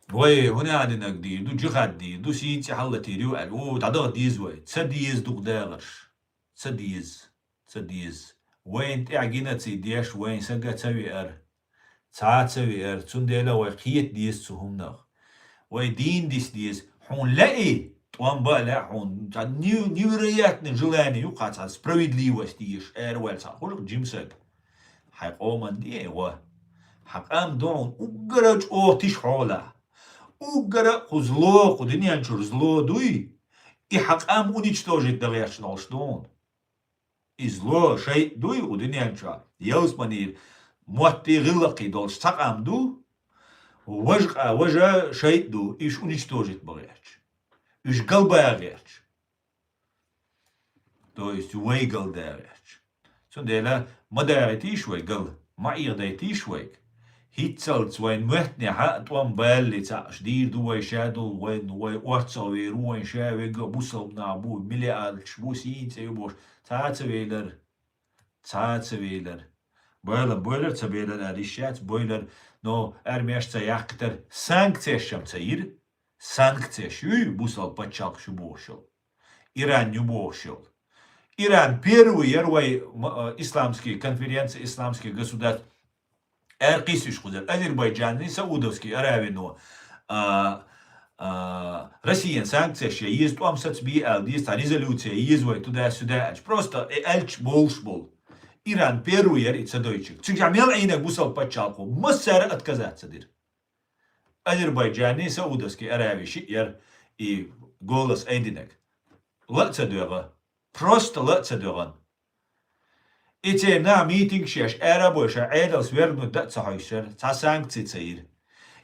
вай хӀунда аьлла динарг дийр ду, жихад дийр ду, сийна цӀе хьаллатийр ю аьлла, о, дӀадаха деза вай. Ца деза дукха дагӀарш. Ца деза. Ца деза. Вайна тӀехь геноцид деш, вайн сага ца веара. Цхьа а ца веара. Цундела вай кхета деза цу хӀуманах. Вай дийна диса деза. Хьуна лаьий, тӀом бан а лаьа хьуна. Цхьа нев-, невероятное желание ю-кх хьан цхьа справедливость еш, ара ваьлла цхьа хуьлу-кх жима саг. Хьайн къоман де, ва. Хьан къам ду хьуна уггара чӀогӀа тиша хьолахь. Уггара кху зло, кху дуьнен чуьра зло дуй, и хьан къам уничтожить дан гӀерташ долуш ду хьуна. И зло шайтӀа дуй кху дуьнен чохь, ялсманийн моттий, гӀиллакхий долуш цхьа къам ду, важа къа-, важа шайтӀа ду, уьш уничтожить бан гӀерташ. Уьш галбан гӀерташ. То есть вай галдан гӀерташ. Цундела ма дагӀийтийша вай гал. Ма эгӀдайтийша вайга. ХӀинццалц вайн моьттанехьа а тӀом баллалц а, аш дийр ду вай шадолу, вайн, вай орцах вер ву, вайн ша вега бусалба нах бу, миллиардаш бу, сийна цӀе ю бохуш, цхьа а ца велара. Цхьа а ца велара. Бойлар, бойлар ца белар аьлла йиш яц, бойлар, но армеш ца яккхитара, санкцеш-м ца йира. Санкцеш юй бусалба пачхьалкхаш ю бохуш йолу. Иран ю бохуш йолу. Иран первый яра вай м-, э, исламский конференция, исламский государств. Эр кхийсуш кхузара. Азербайджанный, Саудовский Аравино, а, а, Россиян санкцеш я еза, тӀом сацабе аьлла деза, цхьа резолюция еза вай туда-сюда аьлча. Просто и аьлча болуш болу. Иран первый яра и ца дойчуьнга. Цигахь мел Ӏийнарг бусалба пачхьалкхо. Массара отказаться дира. Азербайджанный, Саудовский Аравия шиъ яра и голос айдинарг. Ла а ца доьгӀа. Просто ла а ца доьгӀан. И церан нах митингаш еш, ара а бой, ша Ӏедалс вернуть дан а ца хьовсура, цхьа санкций ца йира.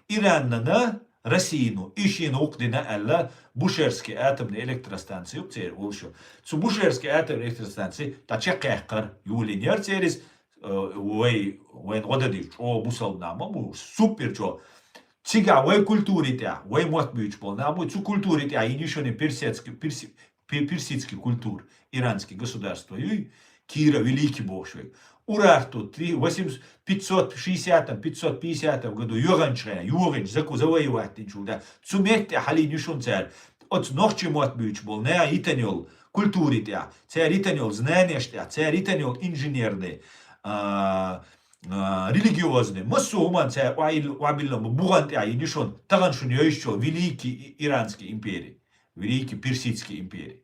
Ираннана, Россияно, и шена гӀуллакх дина аьлла, Бушерский атомный электростанция ю церан олуш. Цу Бушерский атомный электростанци дӀа чекхъяьккхара, юлийна яра церан иза, э, вай, вайн гӀо дан дийр, чӀогӀа бусалба нах ма бу, супер чӀогӀа. Цигахь вай культури тӀехь, вай мотт буьйцуш болу нах бу, цу культури тӀехь йина ю шуна персидский, перси-, пе-, персидский культура, иранский государство юй, Кира Великий бохуш вай. Урарту три, восемьсот, пятьсот шестьдесят, пятьсот пятьдесят году йогӀанчу хенахь, йогӀанчу заку-, завоевать динчул да. Цу метте хьалийна ю шуна цара. Оцу нохчий мотт буьйцуш болу нах йитина йолу культури тӀехь, цара йитина йолу знанеш тӀехь, цара йитина йолу инженерный, а, а, религиозный, массо а хӀуманна цара охьаилла, охьабилла бу-, бугӀан тӀехь йина ю шуна, тахана шуна йойшучу великий и-, иранский империя, великий персидский империя.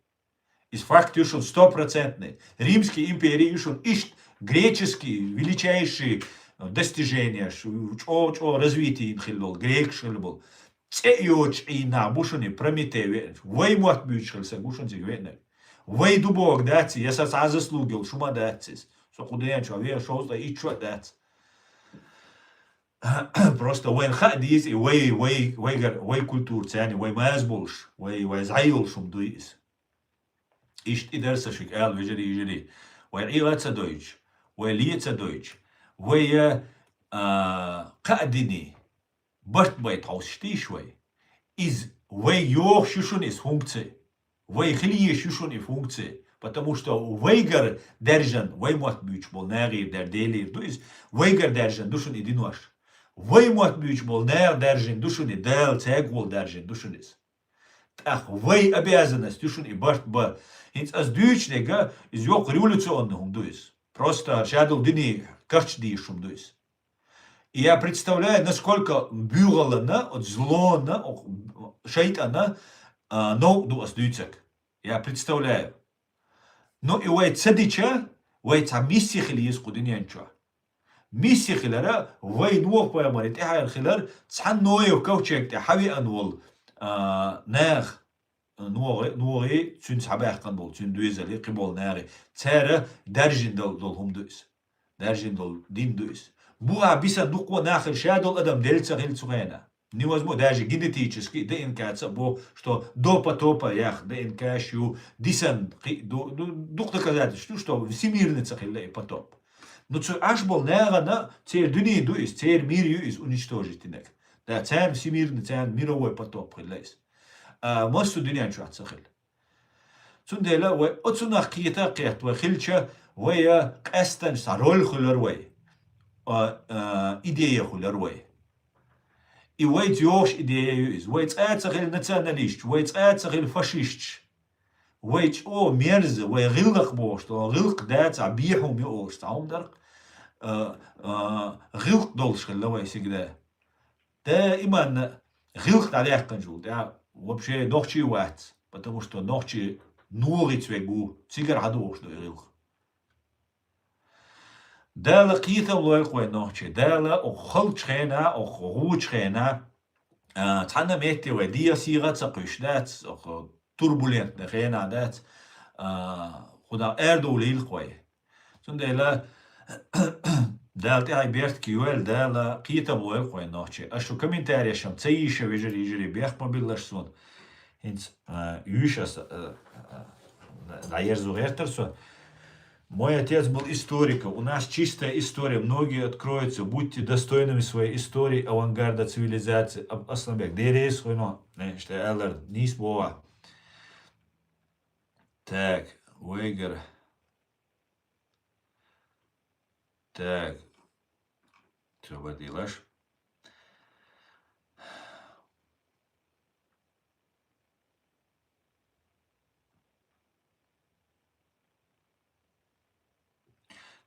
Иза факт ю шуна стопроцентный. Римский империя ю шуна иштта греческий величайший достиженияш, чӀо-чӀо развитие йина хилла болу, грекаш хилла болу. ЦӀе йоцуш Ӏийна нах бу шуна и Прометей веанарш. Вай мотт буьйцуш хилла сан гу шуна цига веанарг. Вай ду бохург дац, я сан цхьа а заслуги йолуш хӀума дац иза. Со кху дуьнен чохь веана шовзткъе итт шо а дац. Просто вайна хаа деза и вай, вай, вайгара, вай культура царна, вай маза болуш, вай, вай зӀе йолуш хӀума дуй иза. Иштта и дара сан шуьга ала, вежарий, йижарий. Вай Ӏела а ца дойтуш, вай ле а ца дойтуш, вай, а, кхаа диний барт байта хьовсуш тийша вай. Иза вай йохуш ю шуна иза функция. Вай хила езаш ю шуна и функция. Потому что вайгара даьржина, вай мотт буьйцуш болу нахера дар-, Делера ду иза, вайгара даьржина ду шуна и динош. Вай мотт буьйцуш болу наха даьржина ду шуна и Дала, цаьрга волу даьржина ду шуна иза. ТӀаккха вай обязанность ю шуна и барт бан. ХӀинца ас дуьйцу дерг, иза йоккха революционный хӀума ду иза. Просто шадолу диний карча дезаш хӀума ду иза. И я представляю, насколько буьйхалана, оцу злона, оцу шайтӀана, а, новкъа ду ас дуьйцург. Я представляю. Но и вай ца дича, вай цхьа миссия хила еза кху дуьнен чохь. Миссия хилара, вай Нухь-пайхамаре тӀаьхьара хилар, цхьана Ноев ковчег тӀе хьавеана волу, а, наха, Нухь, Нухьи, цуьнца хьабаьккхина болу, цуьнан доьзали, кхин болу нахи, цара даьржина дол-, долу хӀума ду иза. Даьржина долу дин ду иза. Бухахь бисан дуккха а нах хилла, шадолу адам делла ца хилла цу хенахь. Невозможно, даже генетически ДНК-ца а боху, что до потопа яха ДНК-ш ю, дисан кхи-, ду-, ду-, дукха доказательств ду, что всемирный ца хилла и потоп. Ну, цу Ӏаш болу нахана церан дуьне ду иза, церан мир ю иза уничтожить динарг. Да, царна всемирный, царна мировой потоп хилла иза. А массо а дуьнен чохь ца хилла. Цундела вай оцунах кхета а кхетта вай хилча, вай а къаьстина цхьа роль хуьлар вай, а, а, идея хуьлар вай. И вайца йохуш идея ю иза. Вай цкъа а ца хилла националисташ, вай цкъа а ца хилла фашисташ. Вай чӀогӀа мерза, вай гӀиллакх бохуш, гӀиллакх дац, а бехьум ю олуш цхьа хӀума дарх, а, а, гӀиллакх долуш хилла вай сигда. Даиман гӀиллакх дӀадаьккхинчул тӀаьхьа вообще нохчий вац, потому что нохчий ногӀица вег ву, цигара хьадогӀуш ду и гӀиллакх. Дала кхетам лойла вай нохчий, Дала оха халчу хенахь, оха гӀучу хенахь, а, цхьана метте вай дегӀа сийгӀа а ца кхуьйсуш дац, оха турбулентный хенахь дац, а, кху дӀа арадовлийла вай. Цундела Дала тӀаьхье беркате йойла, Дала кхетам лойла вай нохчий. Ас шу комментареш-м ца йийша, вежарий, йижарий, бехк ма билла аш суна. ХӀинца, а, йийша ас, а, а, дӀаерзо гӀертара со. Мой отец был историком. У нас чистая история. Многие откроются. Будьте достойными своей истории, авангарда цивилизации. Ав-, Асланбек, дерес хуйно. Не, işte, eller, низ бова. Так, Вейгер. Так. Треба делаш.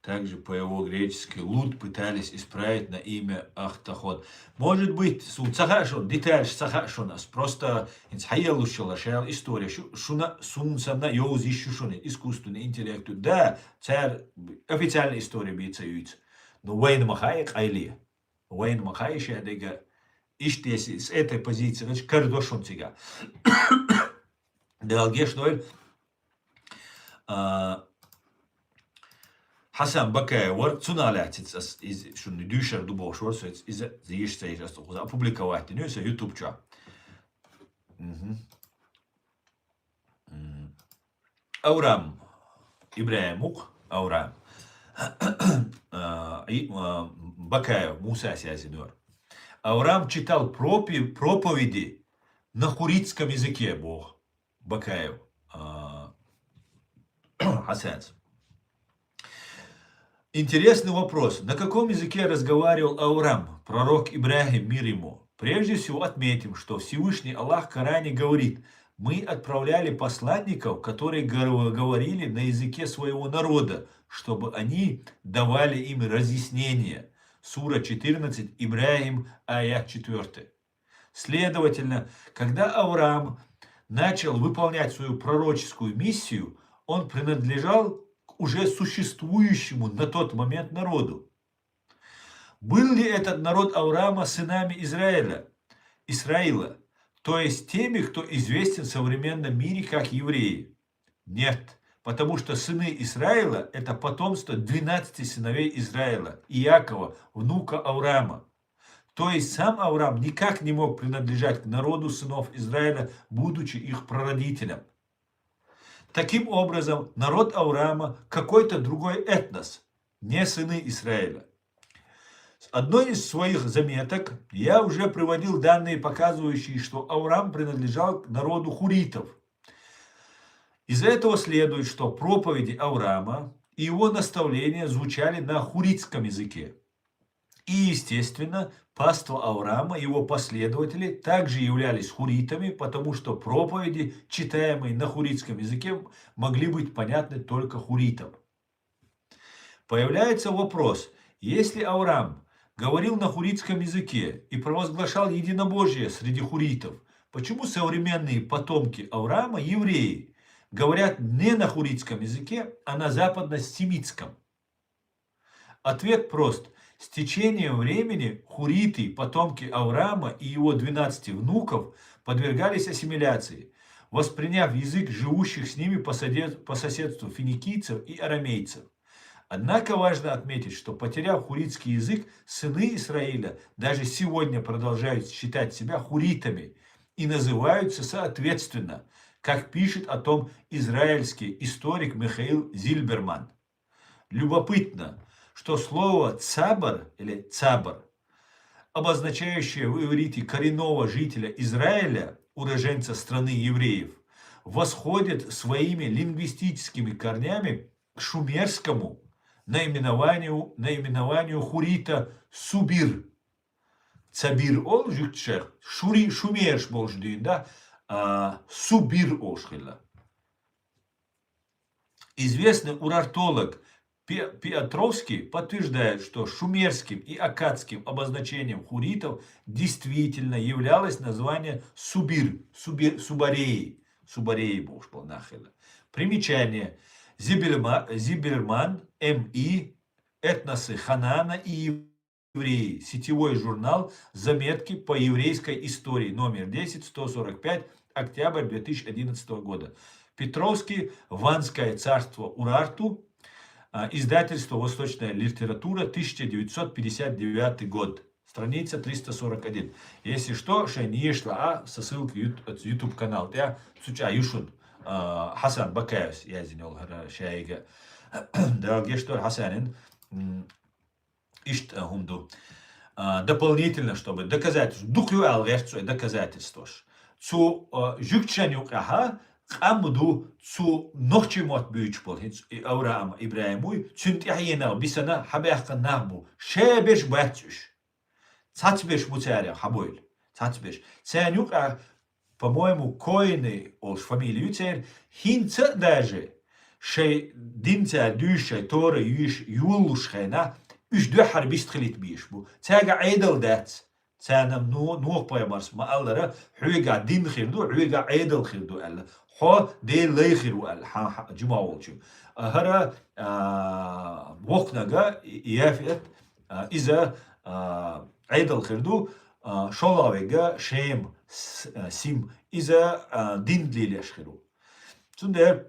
Также по его греческий луд пытались исправить на имя Ахтахот. Может быть, су цахашон, деталь цахашон, просто инц хайялушала шаял история, шу-, шуна, сун сана йоуз ищушон, искусственный интеллект. Да, цар официальная история бийца юйц. Но война махай, айли. Война махай, шадега, иште с этой позиции, значит, кардошон цига. Далгеш ноль, а, Хасан Бакаев вар, цуна алятиц ас из шун дюшер дубош вар, со из, из, из, из, из, из, опубликовать, ну, со YouTube чё. Мгм. М, Авраам, Ибрагим ук, Авраам. А, и, а, Бакаев, Муса Сязинор. Авраам читал пропи-, проповеди на хуритском языке, бог. Бакаев. А, Хасанс. Интересный вопрос. На каком языке разговаривал Авраам, пророк Ибрагим, мир ему? Прежде всего отметим, что Всевышний Аллах в Коране говорит: «Мы отправляли посланников, которые гор- говорили на языке своего народа, чтобы они давали им разъяснения». Сура четырнадцать, Ибрагим, аят четвёртый. Следовательно, когда Авраам начал выполнять свою пророческую миссию, он принадлежал к уже существующему на тот момент народу. Был ли этот народ Авраама сынами Израиля, Исраила, то есть теми, кто известен в современном мире как евреи? Нет, потому что сыны Израиля — это потомство двенадцати сыновей Израиля, Иакова, внука Авраама. То есть сам Авраам никак не мог принадлежать к народу сынов Израиля, будучи их прародителем. Таким образом, народ Авраама — какой-то другой этнос, не сыны Израиля. С одной из своих заметок я уже приводил данные, показывающие, что Авраам принадлежал к народу хуритов. Из этого следует, что проповеди Авраама и его наставления звучали на хуритском языке. И, естественно, паства Авраама и его последователи также являлись хуритами, потому что проповеди, читаемые на хуритском языке, могли быть понятны только хуритам. Появляется вопрос: если Авраам говорил на хуритском языке и провозглашал единобожие среди хуритов, почему современные потомки Авраама, евреи, говорят не на хуритском языке, а на западно-семитском? Ответ прост. С течением времени хуриты, потомки Авраама и его двенадцати внуков, подвергались ассимиляции, восприняв язык живущих с ними по соде- по соседству финикийцев и арамейцев. Однако важно отметить, что, потеряв хуритский язык, сыны Израиля даже сегодня продолжают считать себя хуритами и называются соответственно, как пишет о том израильский историк Михаил Зильберман. Любопытно, что слово «цабар» или «цабар», обозначающее в иврите коренного жителя Израиля, уроженца страны евреев, восходит своими лингвистическими корнями к шумерскому наименованию, наименованию хурита Субир. Цабир ол жюкчер, шури, шумерш болш дюйн, да, а, Субир олш хилла. Известный урартолог Пе- Петровский подтверждает, что шумерским и аккадским обозначением хуритов действительно являлось название Субир, Субир, Субареи. Субареи болш бол нахилла. Примечание. Зибельма- Зибельман, М И, «Этносы Ханаана и евреи», сетевой журнал «Заметки по еврейской истории», номер десять, сто сорок пять, октябрь две тысячи одиннадцатого года. Петровский, «Ванское царство Урарту», а, издательство «Восточная литература», тысяча девятьсот пятьдесят девятый год, страница триста сорок один. Если что, шен ешла, а, со ссылкой ют- YouTube канал, я цуча юшун, а, Хасан Бакаевс, я зинёл, шайга. Дала гешт дойла Хьасанин, м, иштта, а, хӀума ду. А, дополнительно, чтобы доказательство, дукха ю аьлла гӀерт цо доказательствош. Цу, а, жуьгташна юкъехьа къам ду, цу нохчий мотт буьйцуш болу, хӀинца и Авраам ИбрахӀим вуй, цуьнан тӀаьхьенах бисина хьабаьхкина нах бу. Шаберш бац уьш. Цхьацберш бу царех хьабойла. Цхьацберш. Царна юкъа, по-моему, Коины олуш фамилия ю церан, хӀинца а даже шайн дин цара дуьйш, шайн Тора юьйш, йолалуш хенахь, уьш дуьххьара бистхилийта безаш бу. Цаьрга Ӏедал дац. Царна ну-, Нух-пайхамарс ма-аллара, хьоьгахь дин хир ду, хьоьгахь Ӏедал хир ду аьлла. Хьо Делан лай хир ву аьлла, хьан, хьан, жима волчу. А хӀара, а, воккханага, Яфет, а, иза, а, Ӏедал хир ду, а, шолгӀа вега Шем, С-, а, Сим, иза, а, дин лелеш хир ву. Цундела,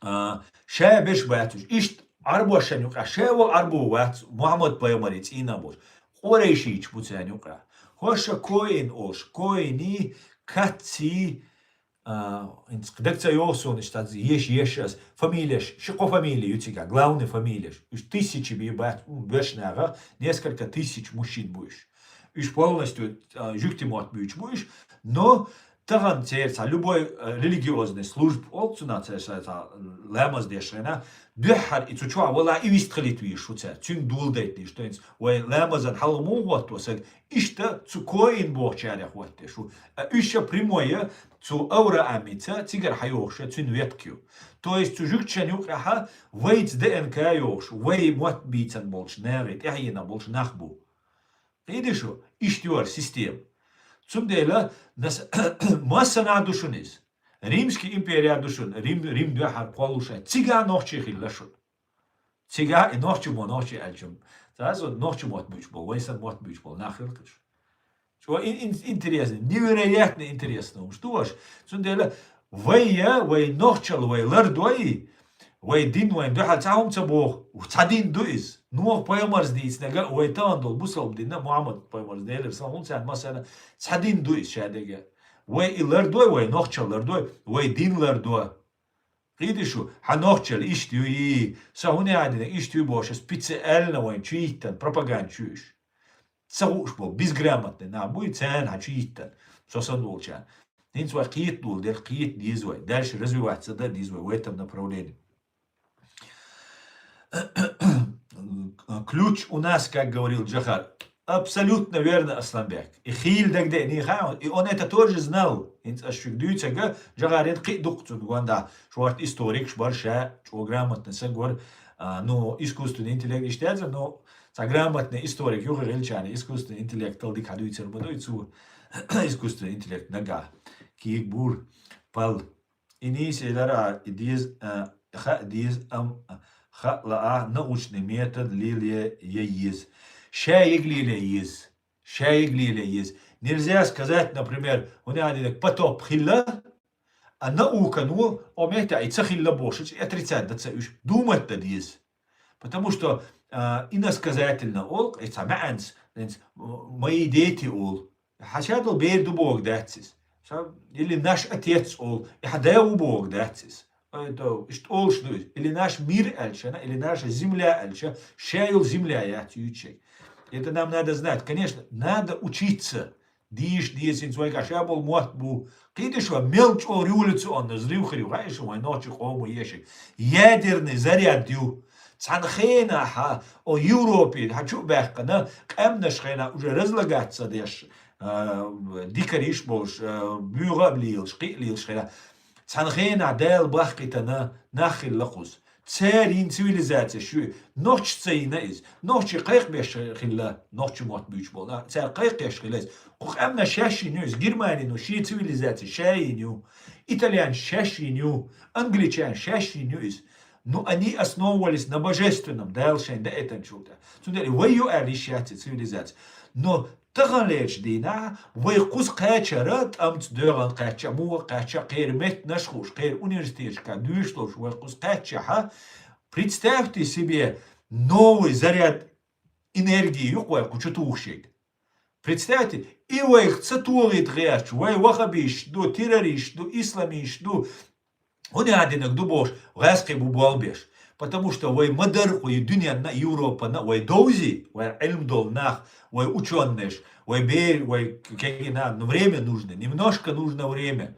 а, шаберш бац уьш. Иштта Ӏарбошна юкъа, ша вала Ӏарбо вац, Мухьаммад пайхамаран цӀийнах болуш. Къурайшийча бу царна юкъа. ХӀорш Коин олуш, Коини, Каци, а, хӀинца даг ца йогӀу суна, иштта еш, еш ас. Фамилияш, ши-кхо фамилия ю цигахь, главный фамилияш. Уьш тысячи бен бац, м, боьрша нахах, несколько тысяч мужчин бу уьш. Уьш полностью, а, жуьгтий мотт буьйцуш бу уьш, но тахана церан цхьа любой, а, религиозный служба олу цунах, церан цхьа, цхьа ламаз деш хенахь, дуьххьара и цу чохь вала и вистхилийта везаш ву цара, цуьнга доладайта дезаш, то есть вайн ламазан хьалха муха хӀотто саг, иштта цу Коин бохучарех хӀоттош ву. А уьш ша прямой, цу Авраамица цигара хьайогӀуш, цуьнан ветка ю. То есть цу жуьгташна юкъехьа вайца ДНК йогӀуш, вай мотт бийцина болчу нахе тӀаьхьенах болчу нах бу. Кхийтий шу, иштта ю хӀара система. Цундела нас-, массанхьа ду шуна иза. Римский империя ду шуна, Рим, Рим дуьххьара кхоллалуш а. Цигахь нохчий хилла шуна. Цигахь и нохчий мо нохчий аьлча, цара со нохчий мотт буьйцуш болу, вайн санна мотт буьйцуш болу нах хилла кхуьш. Чо ин-, ин-, интересно, невероятно интересно хӀумаш ду ваша. Цундела вай я, вай нохчалла, вай лардой, вай дин вайн дуьхьал цхьа хӀума ца боху, цхьа дин ду иза. Нух-пайхамарс дийцинарг а, вай тахана долу бусалба дин а, Мухьаммад-пайхамарс, Делера салам хуьлда царна, массарна цхьа дин ду иза шадерг а. Вай и лардой, вай нохчалла лардой, вай дин лардо. Кхийтий шу, хьан нохчалла иштта ю и, сан хӀун яа дина иштта ю бохуш, специально вайн чу йиттан пропаганда чу уьш. Ца хууш болу безграмотный нах буй, царна хьан чу йиттан, со санна волчарна. ХӀинца вай кхета дола дерг кхета деза вай, дальше развиваться дан деза вай в этом направлении. Ключ у нас, как говорил Джохар. Абсолютно верно, Асланбек. И хийла дагадеъний хаьа, и он это тоже знал. ХӀинца аш шуьга дуьйцага, Джохарин кхин а дукха цунна гонда, шорта историкаш бар ша, чӀогӀа грамотный саг вара, а, ну, искусственный интеллект иштта яцара, ну, цхьа грамотный историк юха гӀилчарна, искусственный интеллектал дика хьадуьйцур ма дуй цо, искусственный интеллект нагахь. Кийг бур, пал. И нийса лара и деза, а, хаа деза, ам, хаа лаа научный метод лелае еза. Ша ег лелае еза. Ша ег лелае еза. Нельзя сказать, например, хӀунда аьлла динарг потоп хилла, а наукано, о, метта и ца хилла бохуш, отрицать дан ца уьш, думать дан деза. Потому что, а, иносказательно олу, и ца маьӀанца, хӀинца, м-, мои дети олу. Хьан шадолу бер ду боху дац иза. Ша, или наш отец олу, и хьан да ву боху дац иза. Это, иштта олуш ду иза. Или наш мир аьлча, или наша земля аьлча, ша йолу земля яц юьйцу шайга. Это нам надо знать. Конечно, надо учиться. Дийша деза, хӀинца вайгахь ша болу мотт бу. Кхийтиш вай, мел чӀогӀа революционный взрыв хир ю, хаьий шу вайн нохчийн къоман ешиг. Ядерный заряд ю. Цхьана хенахь, о, Европе хьан чу а баьккхина, къаьмнаш хенахь уже разлагаться деш, а, дикариш болуш, а, буьйгӀа а лелаш, кхин а лелаш хенахь. Цхьана хенахь Дала бахкийтина нах хилла кхуза. Церан цивилизацеш ю, нохчаша ца йина иза. Нохчий кхайкхабеш хилла, нохчийн мотт буьйцуш болу нах. Цара кхайкхабеш хилла иза. Кху къаьмнаш шаьш йина ю иза. Германин шен цивилизаци ша йина ю. Итальянаш шаьш йина ю. Англичан шаьш йина ю иза. Ну, они основывались на божественном, Дала шайн даийтинчул тӀаьхьа. Цундела вай ю аьлла йиш яц и цивилизаци. Но таханлерчу дийнахь вай кхуза кхаьчара, тӀамца доьгӀна кхаьчча, муха кхаьчча, кхеран меттанаш хууш, кхеран университеташка дуьйш долуш вай кхуза кхаьччахьа, представьте себе новый заряд энергии ю-кх вай кху чу тухуш ерг. Представьте, и вайх ца тохийта гӀерташ, вай ваххабисташ ду, террористаш ду, исламисташ ду, хӀун яа динарг ду бохуш, гӀаьскхи бу болх беш. Потому что вай ма дарра кхы дуьненна, Европана вай довзий, вай Ӏилма долу нах, вай учёнаш, вай бер, вай кегина, ну, время нужно, немножко нужно время.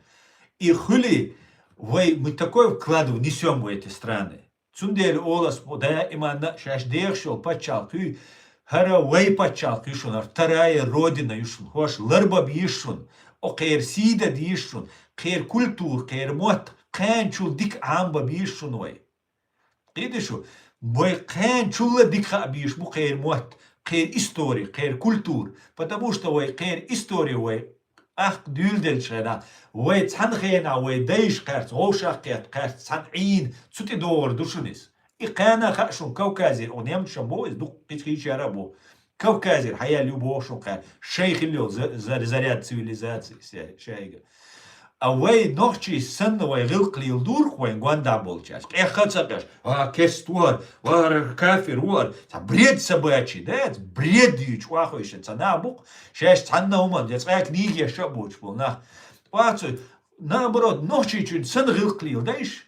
И хуьлий, вай, мы такой вклад внесём в эти страны. Цундела олу ас даиманна шаьш дехаш йолу пачхьалкх юй, хӀара вай пачхьалкх ю шуна, хӀара вторая родина ю шуна, хӀорш ларбан беза шуна, о, кхеран сий дан деза шуна, кхеран культура, кхеран мотт, кхаьнчул дика Ӏамбан беза шуна вай. Кхийтий шу, вай кхаьнчул а дика хаа безаш бу кхеран мотт, кхеран истори, кхеран культура, потому что вай кхеран истори вай ахка дуьйладелчу хенахь, вай цхьана хенахь вай дайша кхаьрца, вовшах кхетта кхаьрца цхьана Ӏийна цу тӀе догӀур ду шуна иза. И кхана а хаьа шуна Кавказера, о, немцашна боху иза, дукха кхечу хиъчара а боху. Кавказера хьаяьлла ю боху шуна кхара, шайн хилла йолу за-, за-, заряд цивилизации ша-, шайга. А вай нохчий санна вай гӀиллакх леладора-кх вайн гондахь болчаьрца. ТӀех а ца къеш, а, керста ву хӀара, ва хӀара кафир ву хӀара. Цхьа бред собачий, да, бред юьйцуш охьахевшина цхьа нах бу-кх, шаьш цхьанна а хӀуманна, я цкъа а книгаш а боцуш болу нах. Оцу, наоборот, нохчийчуьнца санна гӀиллакх леладайша.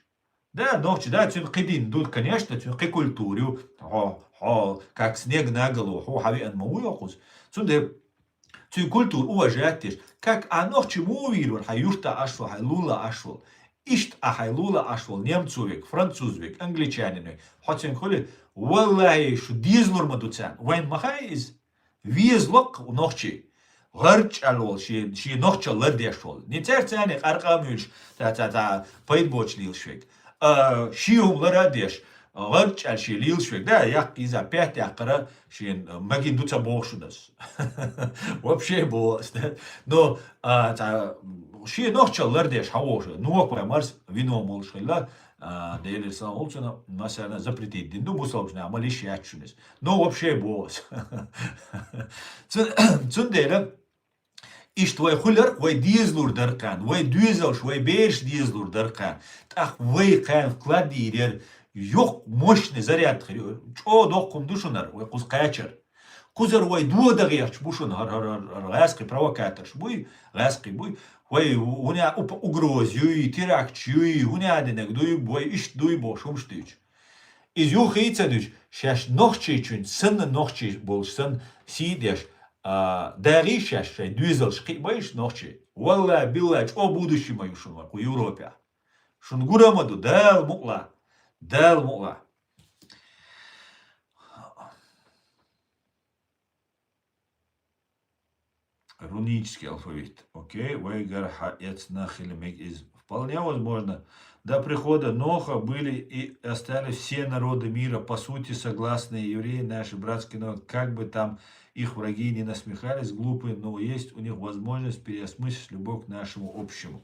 Да, нохчи, да, цуьнан кхин дин ду, конечно, цуьнан кхин культура ю. Хьо, хьо, как снег на голову, хьо хьан веана ма ву йоккхуз. Цундела цуьнан культура уважать деш. Как а нохчи муха вийр вара хьайн юьртахь Ӏаш волу, хьайн лулахь Ӏаш волу. Иштта а хьайн лулахь Ӏаш волу немцо верг, француз верг, англичанин верг. Хьо цуьнга хуьлий, валлахӀи, шу дезалур ма ду царна. Вайна ма хаьа иза? Веза локкха нохчий. ГӀарчӀ аьлла волу, шен, шен нохчалла лардеш волу. Ницкъ цаьрца царна къаркъа а муьйлуш, цхьа, цхьа, цхьа пайда боцуш лелаш верг. А, шен хӀума лар а деш, гӀарчӀ аьлла шен лелаш верг. Да, яккха иза пет яккхара шен, а, магин ду ца боху шуна ас. Вообще боху ас, да. Но, а, цхьа, шен нохчалла лардеш хьан воху шу? Ну, вай марс вино молуш хилла. А, Делера салам хуьлда цунна, массарна запретить дина ду, мусалмаш наха ма лиш яц шуна иза. Но вообще боху ас. Цу-, цундела иштта вай хуьлар, вай дезалур дара кхарна, вай доьзалш, вай бераш дезалур дара кхарна. ТӀаккха вай кхарна вклад дийр яра, юкъ мощный заряд хир ю. ЧӀогӀа доккха хӀума ду шуна хӀара, вай кхуза кхачар. Кхузара вай дода гӀерташ бу шуна хӀара, хӀара, хӀара, хӀара гӀаьскхи провокаторш буй, гӀаьскхи буй. Вай хӀуна а уп-, угроза юй, терактш юй, хӀуна а динарг дуй, вай иштта дуй бохуш хӀумаш дуьйцу. Иза юххе а ца дуьйцу, шаьш нохчийчуьнца санна, нохчий болуш санна, сий деш, а, дагӀий шаьш шайн доьзалш кхиабайша нохчий. Валлахи, биллахи, чӀогӀа будущий ма ю шуна вай кху Европехь. Шуна гур а ма ду, Дала мукъалахь. Дала мукъалахь. Рунический алфавит. Окей, вайгара хьаэцна хила мега иза. Вполне возможно. До прихода Ноха были и остались все народы мира, по сути, согласные евреи, наши братские народы, как бы там их враги не насмехались, глупые, но есть у них возможность переосмыслить любовь к нашему общему.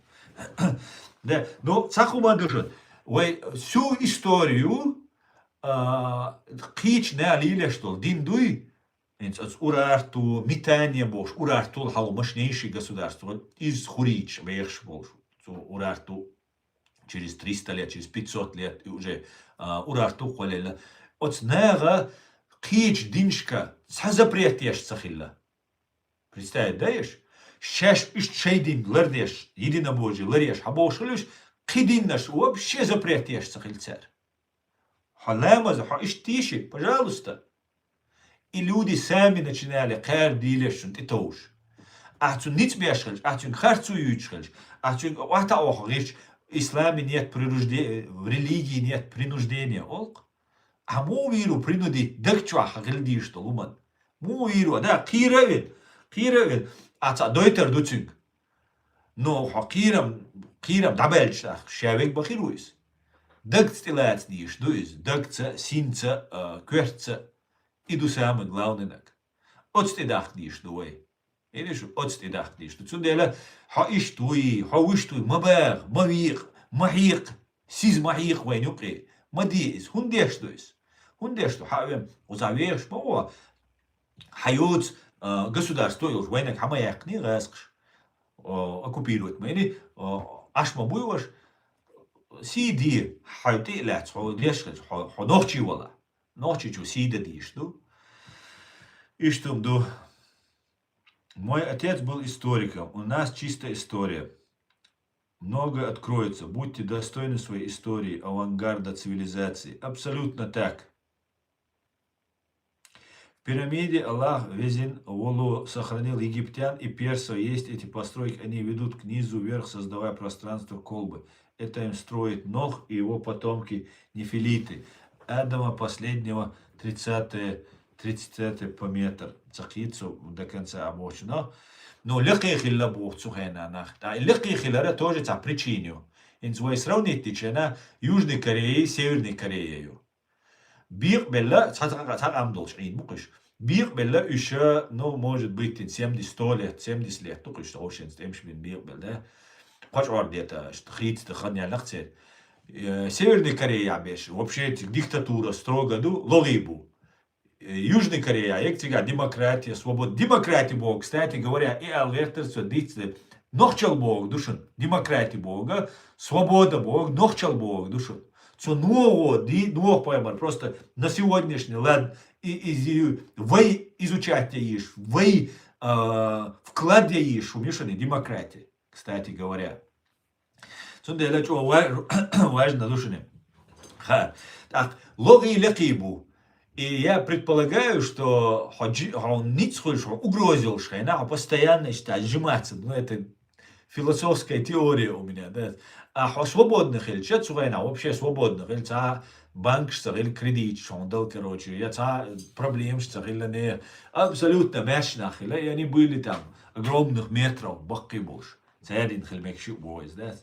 Да, ну, цхьа хӀума ду шуна. Вай всю историю, а, кхечу наха лелаш долу дин дуй, хӀинца оцу Урарту, Митания бохуш, Урартул хьалха машнейший государство, иза хурийча вехаш болуш. Цу Урарту через триста лет, через пятьсот лет и уже, а, Урарту кхоллаелла. Оцу наха кхечу динашка цхьа запрет еш ца хилла. Представить даеш? Шаьш иштта шайн дин лардеш, единобожие ларъеш, хьан бохуш хилуш, кхин динаш вообще запрет еш ца хилла цара. Хьо ламаз, хьо иштта тийши, пожалуйста. И люди сами начинали кхаьра дийлеш шуна тӀетовжа. Ахь цу ницкъ беш хилча, ахь цуьнга харцо юьйцуш хилча, ахь цуьнга охьатаӀо хьо гӀирча, исламе нет принужде-, в религии нет принуждения, олу-кх. Ахь муха вийр ву принудить даг чохь хьан хила дийш долу хӀуман? Муха вийр ву? Да, кхийра а вина, кхийра а вина, ахь цхьаъ дойтар ду цуьнга. Но хьо кхийрам, кхийрам дӀабаьлча нах, ша вег бан хир ву иза. Дагца тӀелаца дийш ду иза, дагца, синца, а, коьртца. И ду самый главный наг. Оцу тӀе дахка дийш ду вай. Эли шу, оцу тӀе дахка дийш ду. Цундела хьо иштта вуй, хьо вуьшта вуй, ма баха, ма векъа, ма хьекха, сиза ма хьекха вайн юкъе. Ма де иза. ХӀунда деш ду иза? ХӀунда деш ду? Хьан а вен, уза вехаш ма ву, хьан йоцу, а, государство йолуш вайнаг хьан ма яьккхиний гӀазкхаш? О, оккупировать ма йиний, о, Ӏаш ма буй ваша? Сий де, хьайн тӀе а лаьцна, хьо деш хилча, хьо, хьо нохчий вала. Нохчийчу сий дан дийш ду. Иштта хӀума ду. Мой отец был историком. У нас чисто история. Многое откроется. Будьте достойны своей истории, авангарда цивилизации. Абсолютно так. В пирамиде Аллах везен волу сохранил египтян и персов. Есть эти постройки, они ведут к низу вверх, создавая пространство колбы. Это им строит Нох и его потомки нефилиты. Адама последнего тридцатое, тридцатое по метр. Цакхицу до конца обочина. Но лекхе хилла боху цу хенанах. Да, лекхе хилара тоже ца причиню. Инц вай сравнить дичена Южной Кореей, Северной Кореей. Бекъабелла, цхьа, цхьа, цхьа къам долуш Ӏийна бу-кх уьш. Бекъабелла уьш, ну, может быть, семьдесят, сто лет, семьдесят лет ду-кх уьш, тховшинца тӀемаш бина бекъабелла, да? Кхо чкъор дета, хийца хан яьлла-кх церан. Э, Северной Корея беш, вообще, диктатура строго ду, логӀий бу. Э, Южной Корея, ек цига демократия, свобода. Демократия боху, кстати говоря, и Алвертер со диц, нохчалла боху ду шуна. Демократия боху, свобода боху, нохчалла боху ду шуна. Цу ногӀо, ди, ногӀо пайхамар, просто на сегодняшний лад, и, из, вай изучать яйиш, вай, а, вклад яйиш, шу мишани демократия, кстати говоря. Цундела чӀо ва-, важно ду шуна. Ха, так, логӀий лекхий бу. И я предполагаю, что хьо джи-, хьо ницкъ хуьлуш, хьо угроза йолуш хенахь, хьо постоянно иштта сжиматься. Ну, это философская теория у меня, да. А хьо свободно хилча, цу хенахь вообще свободно хилча, цхьа банкаш ца хилла кредиташ хьуна дала, короче, я цхьа проблемаш ца хилла, не, абсолютно маьрша нах хилла, и они были там огромных метров, баккхий болуш. Церан хила мегаш ю боху иза, да?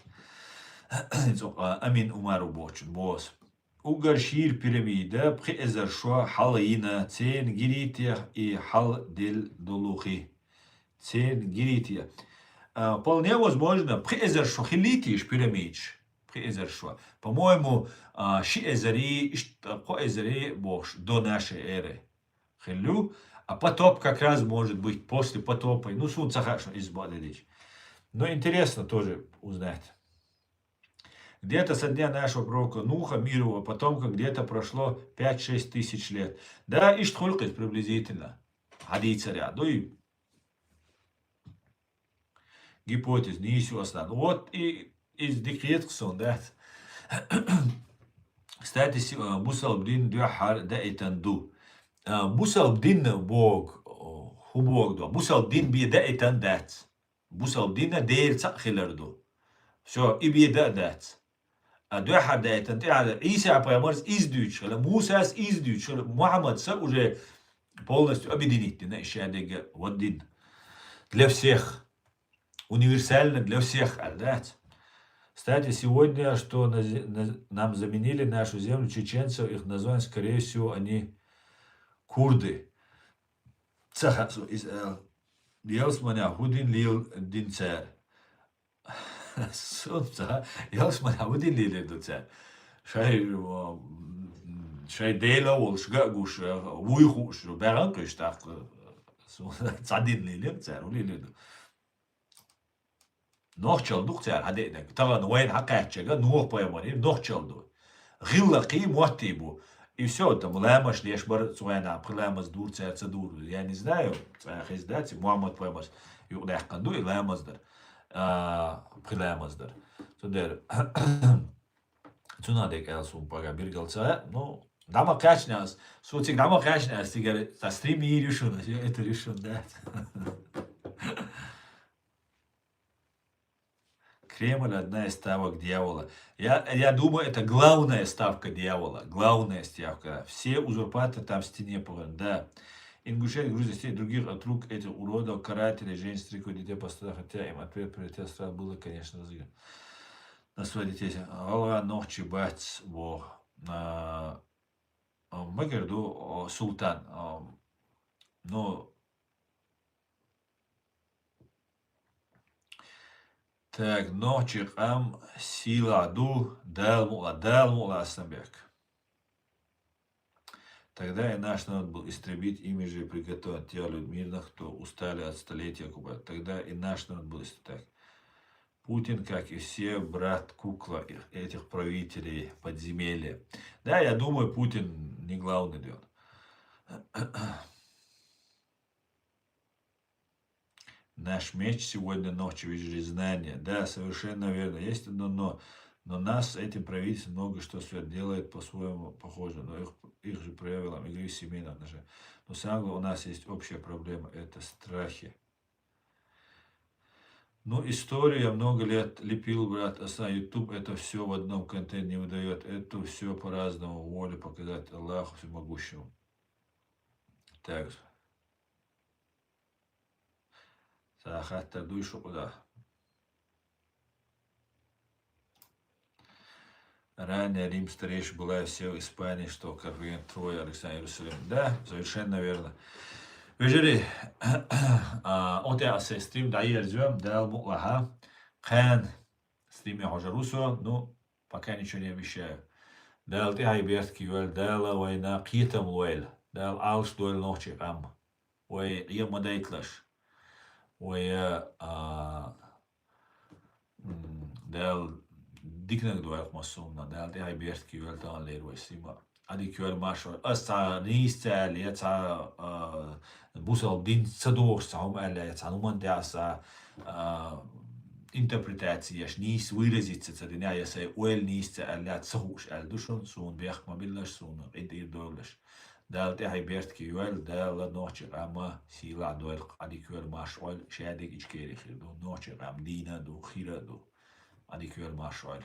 Цо, а, Амин Умаров бохучун боху. Уггар шийра пирамида пхи эзар шо хьалайина, церан гиритех и хьал дел долу хи. Церан гиритех. А, вполне возможно, пхи эзар шо хилийтийша пирамидаш. Пхи эзар шо. По-моему, а, ши эзари, ишт-, кхо эзари бохуш, до нашей эры. Хилла ю. А потоп как раз может быть после потопа. Ну, суна ца хаьа шуна иза бакъдерг. Но интересно тоже узнать. Где-то со дня нашего пророка Нуха, мир его потомкам, где-то прошло пять-шесть тысяч лет. Да, иштта хуьлу-кх иза приблизительно. Хьадийцар я дуй. Гипотез, нийса ю аса. Вот и иза дика хета-кх суна, дац. Кстати, си-, а, бусалба дин дуьххьара даийтина ду. А, бусалба дин боху, о, хӀун боху ду? Бусалба дин бен даийтина дац. Бусалба дин дера цхьаъ хилар ду. Всё, и бен дан а дац. А дуьххьара даийтина тӀехьа Ӏийса-пайхамарс иза дуьйцуш хилла, Мусас иза дуьйцуш хилла, Мухьаммадса уже полностью объединить дина и шадерг ваддина. Для всех. Универсально для всех, аьлла дац. Кстати, сегодня, что на зе-, на, нам заменили нашу землю чеченцев, их название, скорее всего, они курды. Ца хаьа суна иза аьлла. Ялсаманехь хӀун дин леладина цара? Суна ца хаьа, ялсаманехь хӀун дин лелийр ду цара? Шай, м, шай Дела а волуш, ган а гуш, вуй хууш, баьгӀан а кхуьйсуш тӀаккха. Суна цхьа дин лелийр цара, хӀун лелийр ду? Нохчалла ду-кх цара хьадеънарг. Тахана вайна хьакхаьчнарг Нух-пайхамар, нохчалла ду. ГӀиллакхий, моттий бу. И всё, там ламазаш деш бара цу хенахь, пхи ламаз дура цара, ца дура. Я не знаю, цкъа хезна дац, Мухьаммад-пайхамарс юкъадаьккхина ду и ламаз дар. А, пхи ламаз дар. Цундела, цунах дерг аьлла суна пагахь билгал ца, ну, дӀа ма кхаьчна ас. Суна цига дӀа ма кхаьчна ас, цигара цхьа стрим йийр ю шуна, это ю шуна, да. Кремль — одна из ставок дьявола. Я, я думаю, это главная ставка дьявола. Главная ставка. Все узурпаторы там в стене похоронены. Да. Ингушетия, Грузия, Осетия, других от рук этих уродов, карателей, женщин, стариков, детей пострадали, хотя им ответ приоритет стран было, конечно, разыгран. На своих детей. ГӀалгӀа, нохчий бац боху. А, а, магар ду, о, Султан. А, ну, Так, нохчий къам сийлахь ду, Дала мукъ лахь, Дала мукъ лахь, Асланбек. Тогда и наш народ был истребить, ими же приготовить тех людей мирных, кто устали от столетия оккупации. Тогда и наш народ был истребить. Так. Путин, как и все, брат, кукла их, этих правителей подземелья. Да, я думаю, Путин не главный, да. Наш меч сегодня ночью, вижу, знание. Да, совершенно верно. Есть одно но. Но нас с этим правительством много что свет делает по-своему похоже, но их, их же правилам игры в семейном отношении. Но самое главное, у нас есть общая проблема, это страхи. Ну, историю я много лет лепил, брат, а сам YouTube это все в одном контейнере не выдает. Это все по-разному. Волю показать Аллаху Всемогущему. Так. Сахаттар дуй шукъда. Ранее Рим старейший была все в Испании, что Карфаген, Троя, Александр, Иерусалим. Да, совершенно верно. Вежери, а, от я се стрим да ерзем, да алмуклаха. Кан стрим я хожа русо, ну, пока ничего не обещаю. Дал тяхай бертки вел, дала война, китам вел. Дал алш дуэл ночи кам. Вай, я мадайтлаш. Вай, а, м, Дал дикнаг дуэл массумна, Дал тяхай бертки вел таан лер вай сима. Ади кюэл марш вай. Ас ца нийс цаал, я ца, а, бусал дин ца дуош ца хум аля, я ца нуман дяса, а, интерпретацияш нийс выразиться ца диня, я сай уэл нийс ца аля, ца хуш аль душун, сун бех мобиллаш, сун ид ир дойлаш. Дал тяхай бертки вел, Дала ночи кама сила дуэл, ади кюэл марш вай, шадик ичкери хир ду, ночи кам дина ду, хира ду, ади кюэл марш вай.